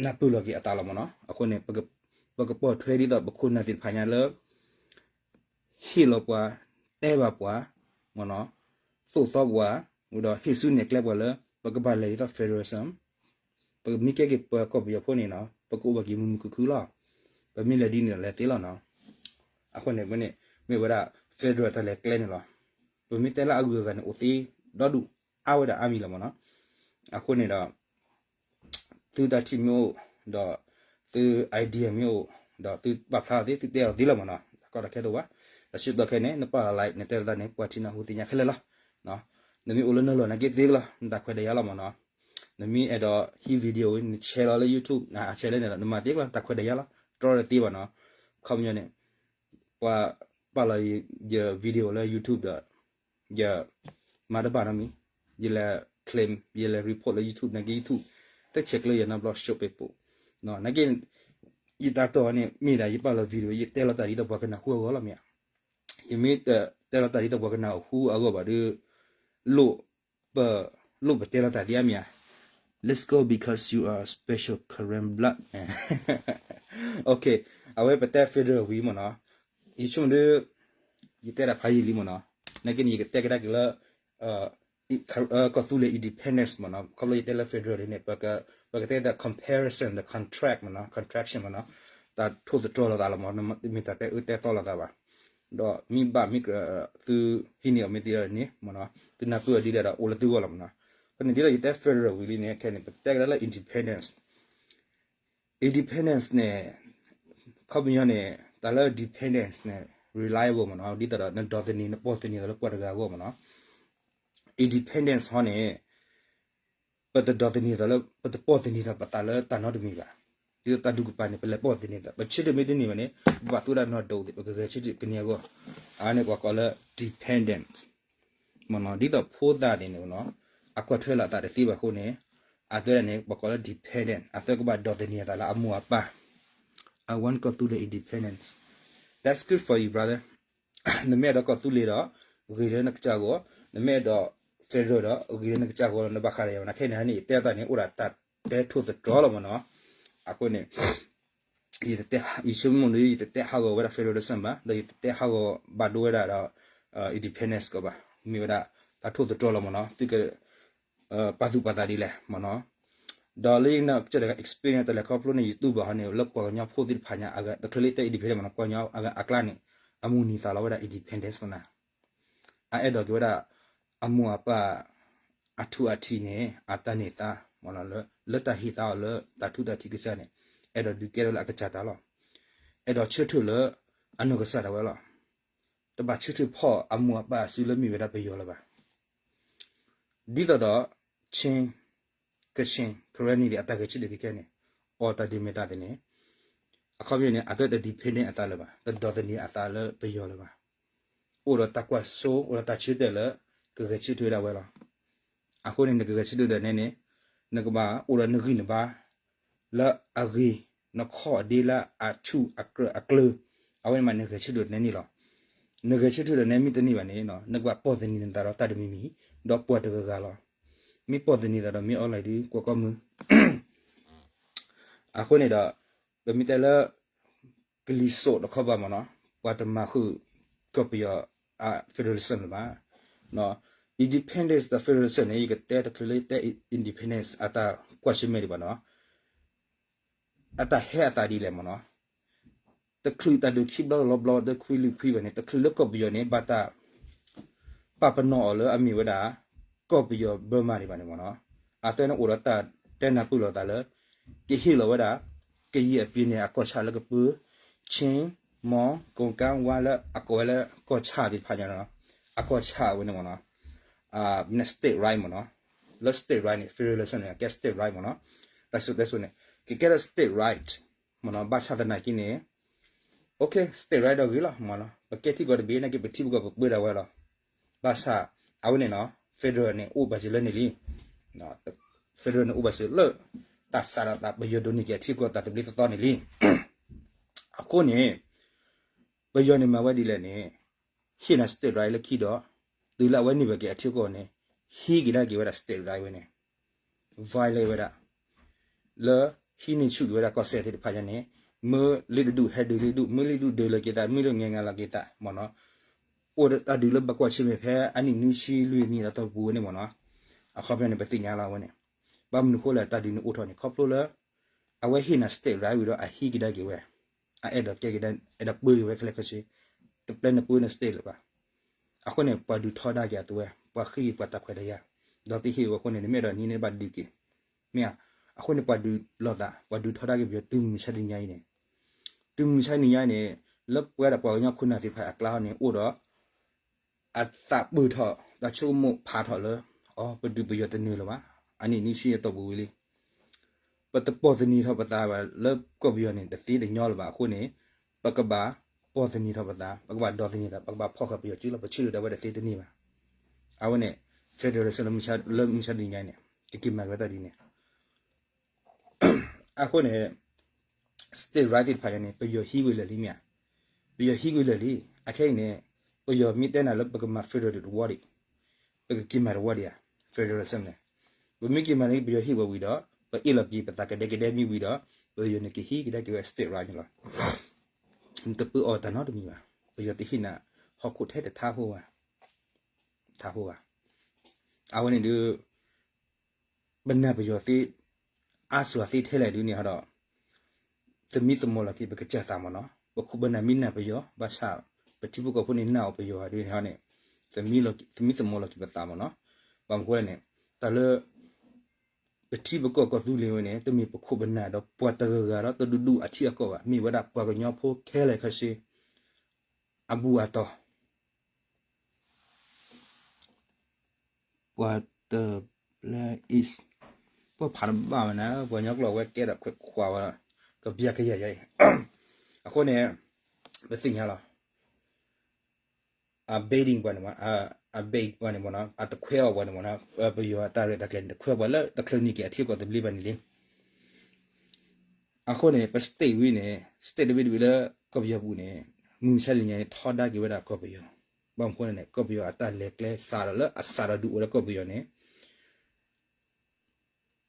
နၢ်ပၢၢ်လီၤက့ၤအသးလီၤမ့ၢ်နီၤ. အဃိန့ၣ် ပကပိာ်ထွဲဒ်သိးပခိၣ်နၢ်သ့ၣ်တဖၣ်ညါလၢ ဟ့ၣ်လီၤပှၤ, တဲဘၣ်ပှၤ, မ့ၢ်နီၤ, သိၣ်သီပှၤ, ဒီးဟ့ၣ်ဆူနဲၣ်ကျဲပှၤလၢ ပကဘၣ်လဲၤဒ်သိး federalism, ပမ့ၢ်ကဲက့ၤပှၤကီၢ်ပယီၤဖိန့ၣ်နီၤ ပကအိၣ်ဘၣ်က့ၤမုာ်မုာ်ခုၣ်ခုၣ်လီၤ. ပမ့ၢ်လဲၤဒ်န့ၣ်ဒီးလဲၤသ့လီၤနီၤ. အဃိန့ၣ် မ့ၢ်ဝဲဒၣ် federal တၢ်လဲၤကျဲန့ၣ်လီၤ. ပမ့ၢ်တဲလၢအဂုၤအဂၤန့ၣ် အိၣ်သ့ဒီဒူၣ်အါဝဲဒၣ်အါမံၤလီၤမ့ၢ်နီၤ. အဃိန့ၣ်ဒီး သုတၢ်ထံၣ်မ့ၢ်အိၣ်, ဒီးသု idea မ့ၢ်အိၣ်, ဒီးသုပာ်ဖျါအီၤသ့ သုတဲအီၤသ့လီၤမ့ၢ်နီၤ. တၢ်ကီတၢ်ခဲတအိၣ်ဘၣ်. တၢ်ဆၢကတီၢ်ခဲအံၤန့ၣ် နပာ်လီၤ like နတဲလီၤတၢ်န့ၣ် ပှၤထံၣ်နၢ်ဟူသ့ၣ်ညါခဲလၢာ်လီၤ. နမ့ၢ်အိၣ်လၢနလီၢ်နာ်က့သ့လီၤ, နတၢ်ခွဲးတၢ်ယာ်လီၤမ့ၢ်နီၤ. နမ့ၢ်အဲၣ်ဒိးဟံး video န share လီၤလၢ YouTube န share လၢန့ၣ်ဒီး နမၤသ့လီၤ, တၢ်ခွဲးတၢ်ယာ်လီၤ, တြီတသ့ဘၣ်နီၤ. ခီပညီန့ၣ် ပှၤပာ်လီၤယ video လၢ YouTube ဒီး ယမၤတဘၣ်နီတမံၤ, ယလဲၤ claim, ယလဲၤ report လၢ YouTube နာ်က့ YouTube တဆဲးကျၢယၤနီတဘျီ ရှုံးပဲပိာ်. နာ်က့ ယတၢ်တီၢ်န့ၣ် မ့ၢ်ဒၣ်ယပာ်လီၤ video ယတဲလီၤတၢ်ဒ်သိးပှၤကနၢ်ဟူအဂီၢ်လီၤမ့ၢ်ဧါ. ယမ့ၢ်တတဲလီၤတၢ်ဒ်သိးပှၤကနၢ်ဟူအဂီၢ်ဘၣ်ဒီး လိၣ်ပ, လိၣ်ပတဲလီၤတၢ်သ့ဧါမ့ၢ်ဧါ. Let's go because you are special Karen blood. Okay, အဝဲပတဲ federal ဝံၤမ့ၢ်နီၤ. ယဆိကမိၣ်ဒီး ယတဲတၢ်ဖးယံာ်လံမ့ၢ်နီၤ. နာ်က့န့ၣ် ယကတဲကဒါက့ၤလၢ ကီၢ်သူလ့ၤ independence မ့ၢ်နီၤ. ခီဖျိယတဲလၢ federal န့ၣ် ပကတဲတၢ် comparison ဒီး contract မ့ၢ်နီၤ, contraction မ့ၢ်နီၤ. တၢ်ထိၣ်သတြီၤလိာ်သးလီၤမ့ၢ်နီၤ, မ့ၢ်တၢ်တဲအၢတဲသီလိာ်သးဘၣ်. ဒီးမ့ၢ်ဘၣ်မ့ၢ်ကြၢး သုဟံးန့ၢ်အီၤမ့ၢ်သ့ဒီးန့ၣ်မ့ၢ်နီၤ, သုနၢ်ပၢၢ်အီၤဒ်လဲၣ်ဒီးအိၣ်လၢသုဂီၢ်လီၤမ့ၢ်နီၤ. ဖဲန့ၣ်ဒ်သိးယတဲ federal ဝံၤလံန့ၣ် ခဲန့ၣ် ပတဲကဒါလၢ independence. Independence န့ၣ် ခီပညီန့ၣ် တၢ်လၢ dependence န့ၣ် reliable မ့ၢ်နီၤ, ဒ်သိးဒီးနဒိးသန့ၤ နပီၢ်သန့ၤသးလၢပှၤတဂၤအဂီၢ်မ့ၢ်နီၤ. Independence ဟီန့ၣ် ပတဒိးသန့ၤသးလၢ ပတပီၢ်သန့ၤသးပသးလၢတၢ်နီတမံၤဘၣ်. ဒ်သိးတၢ်ဒုးကပၤန့ၣ် ပလဲၤပီၢ်သန့ၤသး ပဆၢထၢၣ်မ့ၢ်တန့ၢ်ဘၣ်န့ၣ် ပဘၣ်သူဝဲဒၣ်နီၢ်ဒိၣ်သ့ၣ် ပကဂဲၤဆၢထၢၣ်ကန့ၢ်အဂီၢ်. အန့ၣ်ပှၤကိးလၢ dependence မ့ၢ်နီၤ. ဒ်သိးဖိသၣ်န့ၣ်န့ၣ်မ့ၢ်နီၤ အကွၢ်ထွဲလီၤအသးတသ့ဘၣ်အဃိန့ၣ် အသၢန့ၣ် ပှၤကိးလၢ dependent, အသၢကဘၣ်ဒိးသန့ၤအသးလၢအမိၢ်အပၢ်. I want ကီၢ်သူလ့ၤ independence. That's good for you, brother. နမ့ၢ်အဲၣ်ဒိးကီၢ်သူလ့ၤဒီး ဂ့ၤလၢနကစၢ်ဂီၢ်, နမ့ၢ်အဲၣ်ဒိး federal ဒီး ဂ့ၤလၢနကစၢ်ဂီၢ်လီၤ, နဘၣ်ဃးဒီးယၤဝဲနၤ. ခဲအံၤန့ၣ် ယတဲအသးန့ၣ် အိၣ်ဒၣ်တၢ်တဲထိၣ်သတြီၤလီၤမ့ၢ်နီၤ. အဃိန့ၣ် ယဆိကမိၣ်ဒီး ယတတဲဟးဂီၤဝဲဒၣ် federalism ဘၣ်, ဒီးယတတဲဟးဂီၤဘၣ်ဒိဝဲဒၣ်ဒီး independence ကီးဘၣ်. မ့ၢ်ဝဲဒၣ် တၢ်ထိၣ်သတြီၤလီၤမ့ၢ်နီၤ, သုက ပာ်သူၣ်ပာ်သးဒ်လဲၣ်မ့ၢ်နီၤ. ဒီးလၢယနၢ်ကစၢ်တဂၤ experience တၢ်လဲၤခီဖျိန့ၣ် ယတူၢ်ဘၣ်ဟီန့ၣ် လၢပှၤကညီဖိသ့ၣ်တဖၣ်ညါအဂၤ တချုးလၢယတဲ independent မ့ၢ်နီၤ, ပှၤကညီအဂၤအကျါန့ၣ် အမုၢ်နံၤသးလီၤဝဲဒၣ် independence လီၤနၤ. အအဲၣ်ဒိးက့ၤဝဲဒၣ် အမိၢ်အပၢ် အထူးအထံးန့ၣ် အတၢ်န့ၢ်သါ မ့ၢ်နီၤ, လၢ လၢတၢ်ဟ့ၣ်သါအီၤလၢတၢ်ထူးတၢ်ထံးကစၢ်န့ၣ် အဲၣ်ဒိးဒုးကဲထီၣ်လၢအကစၢ်တၢ်လီၤ. အဲၣ်ဒိးဆၢထၢၣ်လၢအနီၢ်ကစၢ်ဒၣ်ဝဲလီၤ. တဘၣ်ဆၢထၢၣ်ဖီၣ်အမိၢ်အပၢ်အစုလၢမ့ၢ်ဝဲဒၣ်ပယီၤလၢၤဘၣ်. ဒ်သိးဒီး Chin, Kachin, Karenni အတၢ်ဂဲၤဆၢထၢၣ်ခဲခဲန့ၣ် အီၣ်တၢ်ဒ်မ့ၢ်တၢ်သ့န့ၣ် အခီပညီန့ၣ် အသးတ dependent အသးလၢၤဘၣ်, တဒိးသန့ၤအသးလၢပယီၤလၢၤဘၣ်. အိၣ်ဒီးတၢ်ကွၢ်စိ အိၣ်ဒီးတၢ်ဆၢတဲာ်လၢ ကဂဲၤဆၢထၢၣ်ဝဲဒၣ်ဝဲလီၤ. အဃိန့ၣ် နကဂဲၤဆၢထၢၣ်ဒီးနဲန့ၣ် နကဘၣ်အိၣ်ဒီးနဂံၢ်နဘါ လၢအဂ့ၤ, နခီၣ်ဒ့လၢအဆူၣ်အကြၢးအကျၢၤ, အဝဲန့ၣ်မးနဂဲၤဆၢထၢၣ်ဒီးနဲန့ၣ်လီၤ. နဂဲၤဆၢထၢၣ်ဒီးနဲမ့ၢ်တန့ၢ်ဘၣ်န့ၣ် နကဘၣ်ပီၢ်သန့ၤနသးဒီးတၢ်တမံၤမံၤ ဒီးပှၤတဂၤဂၤလီၤ. မ့ၢ်ပီၢ်သန့ၤသးဒီးမ့ၢ်အီၤလၢဒုးကွၢ်ကီမုၢ် အဃိန့ၣ်ဒီး ပမ့ၢ်တဲလၢ ကလံၤစိးတခီဘၣ်မ့ၢ်နီၤ, ပှၤတမၤဃုာ်ကီၢ်ပယီၤ federalism လၢၤဘၣ်. independence ဒီး federalism န့ၣ် ယကတဲတချုးလၢယတဲ independence အတၢ်ကွၢ်ဆၢၣ်မဲာ်ဒံးဘၣ်နီၤ, အတၢ်ဟဲအသးဒ်လဲၣ်မ့ၢ်နီၤ. တချုးတၢ်ဒုးခံဘျီလီၤဘျီ တခွံလွံၢ်ခွံဘၣ်န့ၣ် တချုးလၢကီၢ်ပယီၤန့ၣ် ဘၣ်တၢ်ပာ်ပနီၣ်အီၤလၢအမ့ၢ်ဝဲဒၣ် ကီၢ်ပယီၤ Burma ဒံးဘၣ်န့ၣ်မ့ၢ်နီၤ. အသၢန့ၣ်အိၣ်ဒီးတၢ်တဲနၢ်ပၢၢ်လိာ်သးလၢ ကဟ့ၣ်လီၤဝဲဒၣ် ကယံာ်အပျ့ၤန့ၣ် အကီၢ်ဆၣ်လၢကပၢ Chin, Mon, Konkan, Wa လၢအကိးဝဲလၢကီၢ်ဆၣ်သ့ၣ်တဖၣ်ညါနီၤ, အကီၢ်ဆၣ်ဝဲန့ၣ်မ့ၢ်နီၤ, မ့ၢ် state right မ့ၢ်နီၤ, လၢ state right န့ၣ် federalism န့ၣ် အကဲ state right မ့ၢ်နီၤ, တၢ်စံၣ်စိၤတဲစိၤန့ၣ် ကကဲထီၣ် state right မ့ၢ်နီၤ, ဘၣ်ဆၣ်သနာ်က့န့ၣ် okay, state right ဒီးဂ့ၤလီၤမ့ၢ်နီၤ, ပကဲထံကီၢ်တဘ့ၣ်နာ်က့ ပထံပကီၢ်ပပၢဒၣ်ဝဲလီၤ. ဘၣ်ဆၣ် အဝဲန့ၣ်နီၤ federal န့ၣ် အိၣ်ဘၣ်စၢၤလၢန့ၣ်လံ. federal န့ၣ်အိၣ်ဘၣ်စၢၤလၢ တၢ်စးထီၣ်သး ပယီၤဒိးန့ၢ်က့ၤအထံကီၢ်တၢ်သဘျ့သီသီန့ၣ်လံ. အဃိန့ၣ် ပယီၤန့ၣ်မၤဝဲဒ်လဲၣ်န့ၣ် ဟ့ၣ်နၤ state right လၢခံဒီး တုၤလၢအဝဲန့ၢ်ဘၣ်က့ၤအထံကီၢ်န့ၣ် ဟံးက့ၤဒၣ်က့ၤဝဲဒၣ် state right ဝဲန့ၣ် violate ဝဲဒၣ် လၢဟံးန့ၢ်ဆူၣ်က့ၤဝဲဒၣ်ကီၢ်စဲၣ်သ့ၣ်တဖၣ်ညါန့ၣ် မ့ၢ်လ့တဒူၣ်ဟဲဒုးလ့တဒူၣ် မ့ၢ်လ့ဒူၣ်ဒုးလီၤက့ၤသး မ့ၢ်လၢငဲၤငါလီၤက့ၤသးမ့ၢ်နီၤ. အိၣ်ဒီးတၢ်ဒုးလၢဘၣ်ကွၢ်ဆၢၣ်မဲာ်ဖဲအနံၣ် နွံဆံလွံၢ်နံၣ်အတီၢ်ပူၤဝဲန့ၣ်မ့ၢ်နီၤ. အခီပညီန့ၣ် ပသ့ၣ်ညါလီၤဝဲန့ၣ် ဘၣ်မနုၤဃိလဲၣ် တၢ်ဒုးန့ၣ်အိၣ်ထီၣ်န့ၣ် ခီဖျိလၢ အဝဲဟ့ၣ်နၤ state right ဝံၤဒီး အဟံးက့ၤဒၣ်က့ၤဝဲ အအဲၣ်ဒိးကဲက့ၤဒၣ် အဲၣ်ဒိးပၢက့ၤဝဲခဲလၢာ်ခဲဆ့ တပျဲနပၢန state လၢၤဘၣ်. အဃိန့ၣ် ပှၤဒုးထီဒါက့ၤအသဝဲ ပှၤဃ့က့ၤပှၤတၢ်ခွဲးတၢ်ယာ် ဒီးသ့ဟ့ၣ်ဝဲအဃိန့ၣ် နမ့ၢ်အဲၣ်ဒိးနံၤန့ၣ်ဘၣ်ဒုးက့ၤ မ့ၢ်ဧါ. အဃိန့ၣ် ပှၤဒုးလိာ်သး ပှၤဒုးထီဒါက့ၤပယီၤ တုၤမုၢ်မဆါတနံၤညါအံၤန့ၣ် တုၤမုၢ်မဆါတနံၤညါအံၤန့ၣ် လၢပဝဲဒၣ်ပှၤကညီခိၣ်နၢ်သ့ၣ်တဖၣ်အကျါန့ၣ် အိၣ်ဒီး အသးပၢၢ်ထီၣ် တၢ်ဆိကမိၣ်ဖးထီၣ်လၢ အိ ပဒုးပယီၤတန့ၢ်လၢၤဘၣ်. အနံၣ် နွံဆံအတီၢ်ပူၤဝံၤလံ ပတပီၢ်သနံးထီၣ်ပသးဘၣ်လၢကီၢ်ပယီၤန့ၣ် တသ့တညီလၢၤဘၣ်အဃိန့ၣ် ပကဘၣ်ပီၢ်သနံးထီၣ်ပသး ပကဘၣ်ဒိးသန့ၤသး ပကဘၣ်ဖီၣ်ဃာ်ပယီၤစုလီၤ ပဆၢထၢၣ်ဒၣ်ဝဲတသ့တန့ၢ်ဘၣ်. အဝဲန့ၣ် federalism လၢမုၢ်မဆါတနံၤညါန့ၣ် ကက့ၤမၤက့ၤဝဲတၢ်ဒ်န့ၣ် အဃိန့ၣ် state right သ့ၣ်တဖၣ်ညါန့ၣ် ပယီၤဟံးဝံၤလၢာ်လံမ့ၢ်ဧါ. ပယီၤဟံးဝံၤလၢာ်လံ. အခဲအံၤန့ၣ် ပယီၤမ့ၢ်တဲနၤလၢပကမၤ federal ဒံးတဝီဒံး ပကက့ၤမၤတဝီဒံးဧါ federalism န့ၣ်. ပမ့ၢ်က့ၤမၤန့ၣ် ပယီၤဟ့ၣ်ဝဲဝံၤဒီး ပအ့ၣ်လီၤက့ၤပသးကဒဲကဒဲမ့ၢ်ဝံၤဒီး ပယီၤန့ၣ်ကဟံးကဒါက့ၤဝဲ state right န့ၣ်လီၤ. နတပၢအီၤတၢ်နီတမံၤဘၣ်. ပယီၤတဟ့ၣ်နၤ ဟီၣ်ခိၣ်ထဲတထါဖိဘၣ် ထါဖိဘၣ်. အဝဲန့ၣ်ဒုး ပနာ်ပယီၤသ့ အါစှၤသ့ထဲလဲၣ်ဒုးန့ၣ်ဟီဒီး သမံသမိးလီၤက့ၤပကစၢ်သးမ့ၢ်နီၤ. ပခိၣ်ပနၢ်မ့ၢ်နာ်ပယီၤ ဘၣ်ဆၣ် ပထံဖိကီၢ်ဖိန့ၣ်နာ်အီၤပယီၤဒုးန့ၣ်ဟီန့ၣ် သမံသမိးလီၤက့ၤပသးမ့ၢ်နီၤ. ဘၣ်မနုၤဃိလဲၣ်န့ၣ် တၢ်လၢ ပထံပကီၢ်ကီၢ်သူလ့ၤဝဲန့ၣ် တမ့ၢ်ပခိၣ်ပနၢ်ဒီးပှၤတဂၤဂၤဒီးတဒူၣ်ဒူၣ်အထံအကီၢ်ဘၣ်. မ့ၢ်ဝဲဒၣ်ပှၤကညီဖိခဲလၢာ်ခဲဆ့ အဘူၣ်အတီၢ် ပှၤတပျဲ is ပှၤဖးတဘၣ်ဝဲန့ၣ် ပှၤကညီကျိာ်ဝဲကဲဒီးခွဲးခွးဝဲ ကပျၢ်ကယၤယၤအံၤ အဃိန့ၣ် ပသ့ၣ်ညါလီၤ အ baiting ပှၤန့ၣ်မ့ၢ် အ bait ပှၤန့ၣ်မ့ၢ်နီၤ အတခွဲးအီၤပှၤန့ၣ်မ့ၢ်နီၤ ပယီၤအတၢ်ရဲၣ်တၢ်ကျဲၤန့ၣ် တခွဲးပှၤလၢတချုးန့ၢ်က့ၤအထံကီၢ်သဘျ့ဘၣ်န့ၣ်လံ အဃိန့ၣ် ပ state ဝံၤန့ၣ် state တဘ့ၣ်တဘ့ၣ်လၢကီၢ်ပယီၤပူၤန့ၣ် မုၢ်မဆါလံၤညါန့ၣ် ထီဒါက့ၤဝဲဒၣ်ကီၢ်ပယီၤ ဘၣ်မနုၤဃိန့ၣ် ကီၢ်ပယီၤအတၢ်လဲၤကျဲစးဒီးလၢအစးဒီးဒုးအိၣ်လၢကီၢ်ပယီၤန့ၣ်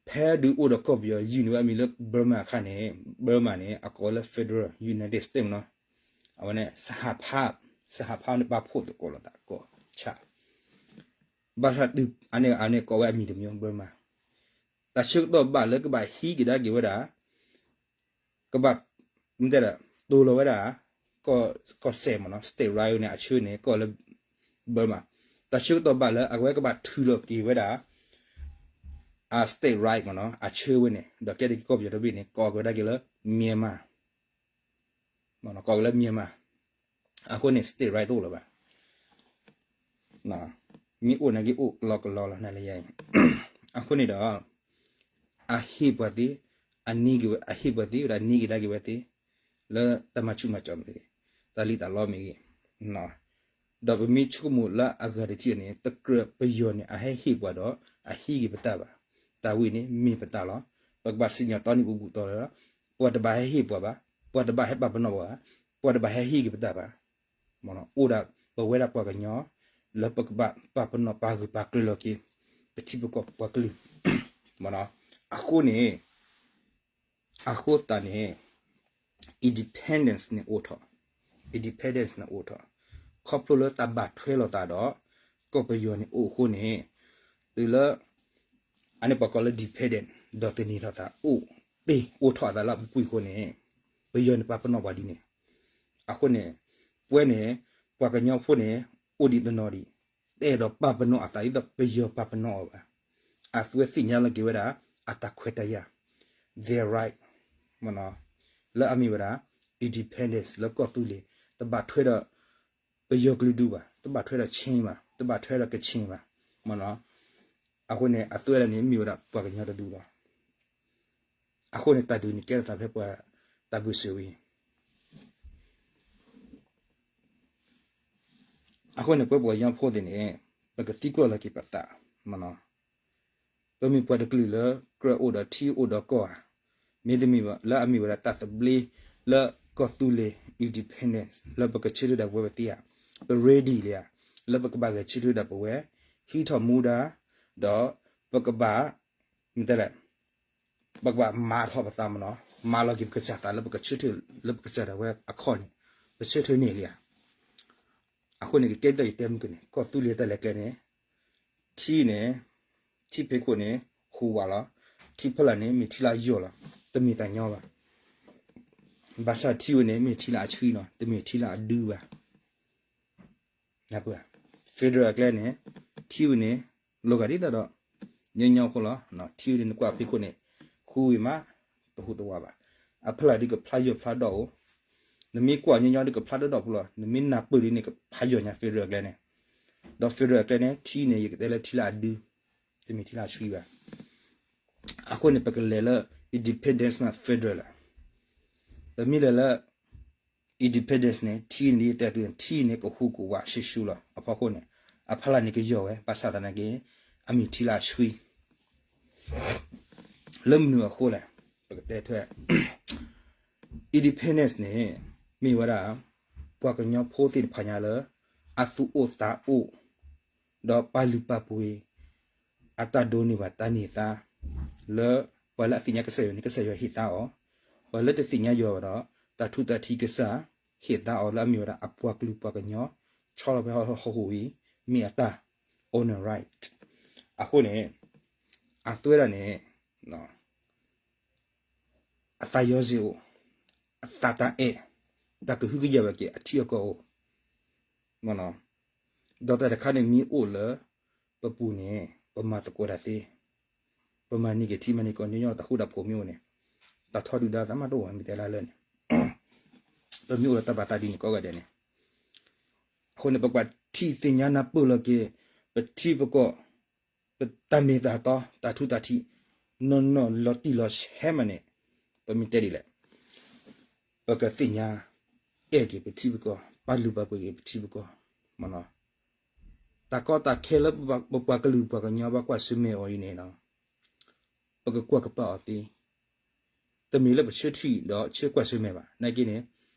ဖဲဒုးအိၣ်ဒီးကီၢ်ပယီၤ ယုၢ်န့ၢ်ဝဲအမံၤလၢ Burma အခါန့ၣ် Burma န့ၣ် အကိးလၢ Federal United States မ့ၢ်နီၤ အဝဲန့ၣ် စဟภาพ စဟภาพ န့ၣ် ပာ်ဖှိၣ်သကိးလိာ်သးကိးဆၣ် ဘၣ်ဆၣ်တုၤအန့ၣ် အန့ၣ်ကိးဝဲအမံၤတမံၤ Burma တၢ်ဆၢကတီၢ်ဘၣ်လၢကဘၣ်ဟံးကဒါက့ၤဝဲဒၣ် ကဘၣ် မ့ၢ်တဲဒၣ် တိၤလီၤဝဲဒၣ် ကီၢ်စဲၣ်မ့ၢ်နီၤ state right န့ၣ် အဆၢန့ၣ် ကီၢ်လၢ Burma တၢ်ဆၢကတီၢ်ဘၣ်လၢအဝဲကဘၣ်ထုးလီၤက့ၤဝဲဒၣ် အ state right မ့ၢ်နီၤ အဆၢဝဲန့ၣ် ဒီးကဲထီၣ်က့ၤကီၢ်ပယီၤတဘ့ၣ်န့ၣ် ကိးက့ၤဝဲဒၣ်က့ၤလၢ Myanmar ကိးက့ၤလၢ Myanmar အဃိန့ၣ် state right တအိၣ်လၢၤဘၣ် မ့ၢ်အိၣ်နာ်က့အိၣ်ကလီကလီလီၤနၤလၢယၤအံၤ အဃိန့ၣ်ဒီး အဟ့ၣ်ပှၤသ့ အနံၤက့ၤဝဲ အဟ့ၣ်ပှၤသ့ဝဲဒၣ်နံၤက့ၤဒါက့ၤဝဲသ့ လၢတၢ်မၤဆူၣ်မၤစီၣ်မ့ၢ်ဂ့ၤ တၢ်လံၣ်တၢ်လီမ့ၢ်ဂ့ၤ ဒီးပမ့ၢ်ဆိကမိၣ်လၢအဂၤတထံၣ်န့ၣ် တကြၢးပယီၤန့ၣ် အဟဲဟ့ၣ်ပှၤဒီး အဟံးက့ၤပတၢ်ဘၣ်. တၢ်ဝဲန့ၣ်မ့ၢ်ပတၢ်လီၤ. ပကဘၣ်စံၣ်ညီၣ်တီနံၤပူၤပူၤတီၤလီၤ. ပှၤတဘၣ်ဟဲဟ့ၣ်ပှၤဘၣ်. ပှၤတဘၣ်ဟဲပာ်ပနီၣ်ပှၤဘၣ်. ပှၤတဘၣ်ဟဲဟံးက့ၤပတၢ်ဘၣ်. အိၣ်ဒၣ်ပဝဲဒၣ်ပှၤကညီ လၢပကဘၣ်ပာ်ပနီၣ်ပာ်ဂၢၢ်ပာ်ကျၢၤလီၤက့ၤ ပထံပကီၢ်ပှၤကလုာ် အဃိန့ၣ် အဃိသတးန့ၣ် independence န့ၣ်အိၣ်ထီၣ်, independence န့ၣ်အိၣ်ထီၣ်, ခီဖျိလၢတၢ်ဘၣ်ထွဲလိာ်သးဒီး ကီၢ်ပယီၤန့ၣ်အိၣ်အဃိန့ၣ် တုၤလၢ အန့ၣ်ပှၤကိးလၢ dependent ဒီးသန့ၤထီၣ်သးအိၣ်သ့ အိၣ်ထီၣ်အသးလၢအပူၤကွံာ်အဃိန့ၣ် ပယီၤန့ၣ်ပာ်ပနီၣ်ပှၤဒ်န့ၣ်, အဃိန့ၣ် ပဝဲန့ၣ် ပှၤကညီဖိန့ၣ် အိၣ်ဒံးတနီၤဒံး တအဲၣ်ဒိးပာ်ပနီၣ်အသးဒ်သိးပယီၤပာ်ပနီၣ်အီၤဘၣ်. အသုဝဲသ့ၣ်ညါလီၤက့ၤဝဲဒၣ် အတၢ်ခွဲးတၢ်ယာ် their right လၢအမ့ၢ်ဝဲဒၣ် independence လၢကီၢ်သူလ့ၤ တဘၣ်ထွဲဒီး ပယီၤကလုာ်ဒူၣ်ဘၣ်, တဘၣ်ထွဲဒီး Chin ဘၣ်, တဘၣ်ထွဲဒီး Kachin ဘၣ်. အဃိန့ၣ် အသုဝဲဒၣ်န့ၣ် မ့ၢ်ဝဲဒၣ်ပှၤကညီတဒူၣ်လီၤ. အဃိန့ၣ် တၢ်ဒုးန့ၣ်ကဲထီၣ်သးဖဲပှၤတၢ်ဘၢၣ်စၢၤဝံၤ အဃိန့ၣ် ပဝဲပှၤကညီဖိသ့ၣ်န့ၣ် ပကသံကွၢ်လီၤက့ၤပသး, မ့ၢ်နီၤ, ပမ့ၢ်ပှၤတကလုာ်လၢကြၢးအိၣ်ဒီးထံအိၣ်ဒီးကီၢ်ဧါ, မ့တမ့ၢ်ဘၣ် လၢအမ့ၢ်ဝဲဒၣ်တၢ်သဘျ့လၢကီၢ်သူလ့ၤ independence လၢပကဆၢထၢၣ်ဒၣ်ပဝဲပသ့ဧါ, ပ ready လံဧါ, လၢပကဘၣ်ဂဲၤဆၢထၢၣ်ဒၣ်ပဝဲ, ဟံးထီၣ်မူဒါ, ဒီးပကဘၣ် မ့ၢ်တဲလဲၣ် ပကဘၣ်မၤထီၣ်ပသး မ့ၢ်နီၤ, မၤလီၤက့ၤပကစၢ်သးလၢပကဆၢထၢၣ်လၢပကစၢ်ဒၣ်ဝဲအခီၣ်န့ၣ်, ပဆၢထၢၣ်န့ၢ်လံဧါ. အဃိန့ၣ် ကကဲထီၣ်ယတဲမုၢ်ကန့ၣ် ကီၢ်သူလ့ၤတၢ်လဲၤကျဲန့ၣ်, ထံန့ၣ်, ထံဖီခိၣ်န့ၣ် ဟူးဝးလီၤ, ထံဖီလာ်န့ၣ် မ့ၢ်ထံလၢအယိာ်လီၤ, တမ့ၢ်တၢ်ညီဘၣ်. ဘၣ်ဆၣ်ထံဝဲန့ၣ် မ့ၢ်ထံလၢအဆှံလီၤ, တမ့ၢ်ထံလၢအဒုဘၣ်. နပၢၢ်, federal အကျဲန့ၣ်, ထံဝဲန့ၣ် လီၤဂာ်ဒ်သိးဒီး ညီညီဖိလီၤ. ထံဝဲန့ၣ် နကွၢ်ဖီခိၣ်န့ၣ် ဃူဝံၤမး, တဟူးတဝးဘၣ်. အဖီလာ်ဒုးကဖျါယိာ်ဖျါဒီးအိၣ်, နမ့ၢ်ကွၢ်ညီညီဒုးကဖျါဒီးဒီးဖိလီၤ. နမ့ၢ်နၢ်ပၢၢ်ဒ်န့ၣ် ကဖးယိာ်ညါ federal အကျဲန့ၣ်, ဒီး federal အကျဲန့ၣ် ထံန့ၣ် ယကတဲလၢထံလၢအဒု, တမ့ၢ်ထံလၢအဆှံဘၣ်. အဃိန့ၣ် ပကလဲၤလၢ independence မး federal လီၤ. ပမ့ၢ်လဲၤလၢ independence န့ၣ် ထံန့ၣ် ယတဲသုန့ၣ် ထံန့ၣ် ကဟူးကဝးရှဲရှူလီၤ. အဖီခိၣ်န့ၣ် အဖီလာ်န့ၣ်ကယိာ်ဝဲ ဘၣ်ဆၣ်သနာ်က့ အမ့ၢ်ထံလၢအဆှံ လၢမနုၤအဃိလဲၣ်, ပကတဲထွဲ independence န့ၣ် မ့ၢ်ဝဲဒၣ် ပှၤကညီဖိသ့ၣ်တဖၣ်ညါလၢ အသူၣ်အိၣ်သးအိၣ် ဒီးပာ်လုၢ်ပာ်ပှ့ၤ အတၢ်ဒိးန့ၢ်ဘၣ်တၢ်န့ၢ်သါ လၢပှၤလၢအသ့ၣ်ညါကစၢ်ယွၤန့ၣ် ကစၢ်ယွၤဟ့ၣ်သါအီၤ, ပှၤလၢတသ့ၣ်ညါယွၤဘၣ်ဒီး တၢ်ထူးတၢ်ထံးကစၢ် ဟ့ၣ်သါအီၤလၢအမ့ၢ်ဝဲဒၣ်အပှၤကလုာ်ပှၤကညီ ဆီလီၤဖဲဟီၣ်ဟီၣ်ဟူးဝံၤ မ့ၢ်အတၢ် honor right. အဃိန့ၣ် အဝဲဒၣ်န့ၣ် အသးယီၤစ့ၢ်အိၣ်, အသးတၢ်အဲၣ်, တၢ်ကဟုကယာ်ဘၣ်က့ၤအထံအကီၢ်အိၣ်, မ့ၢ်နီၤ, ဒီးတၢ်တခါန့ၣ် မ့ၢ်အိၣ်လၢပပူၤန့ၣ် ပမၤသကိးတၢ်သ့, ပမၤန့ၢ်က့ၤထံမၤန့ၢ်ကီၢ်ညီညီ တၢ်ဃူတၢ်ဖိးမ့ၢ်အိၣ်န့ၣ်, တၢ်ထီဒုၣ်ဒါသးမးတအိၣ်ဘၣ် မ့ၢ်တဲလၢလၢန့ၣ်, ပမ့ၢ်အိၣ်ဒီးတၢ်ပာ်သးဒ်န့ၣ်ကိးဂၤဒဲးန့ၣ်, အဃိန့ၣ် ပကဘၣ်ထံၣ်သ့ၣ်ညါနၢ်ပၢၢ်လီၤက့ၤ ပထံပကီၢ် ပတၢ်မ့ၢ်တၢ်တီ တၢ်ထူးတၢ်ထံး နီၢ်နီၢ်လီၤတံၢ်လီၤဆဲးမးန့ၣ် ပမ့ၢ်တဲဒ်လဲၣ်, ပကသ့ၣ်ညါ အဲၣ်က့ၤပထံပကီၢ် ပာ်လုၢ်ပာ်ပှ့ၤက့ၤပထံပကီၢ်, မ့ၢ်နီၤ, တၢ်ကီတၢ်ခဲလၢပပှၤကလုာ်ပှၤကညီဘၣ်ကွၢ်ဆၢၣ်မဲာ်အီၤအံၤန့ၣ် ပကကွၢ်ကပာ်အီၤသ့, တမ့ၢ်လၢပဆၢထံၣ်ဒီးဆၢကွၢ်ဆၢၣ်မဲာ်ဘၣ် နာ်က့န့ၣ်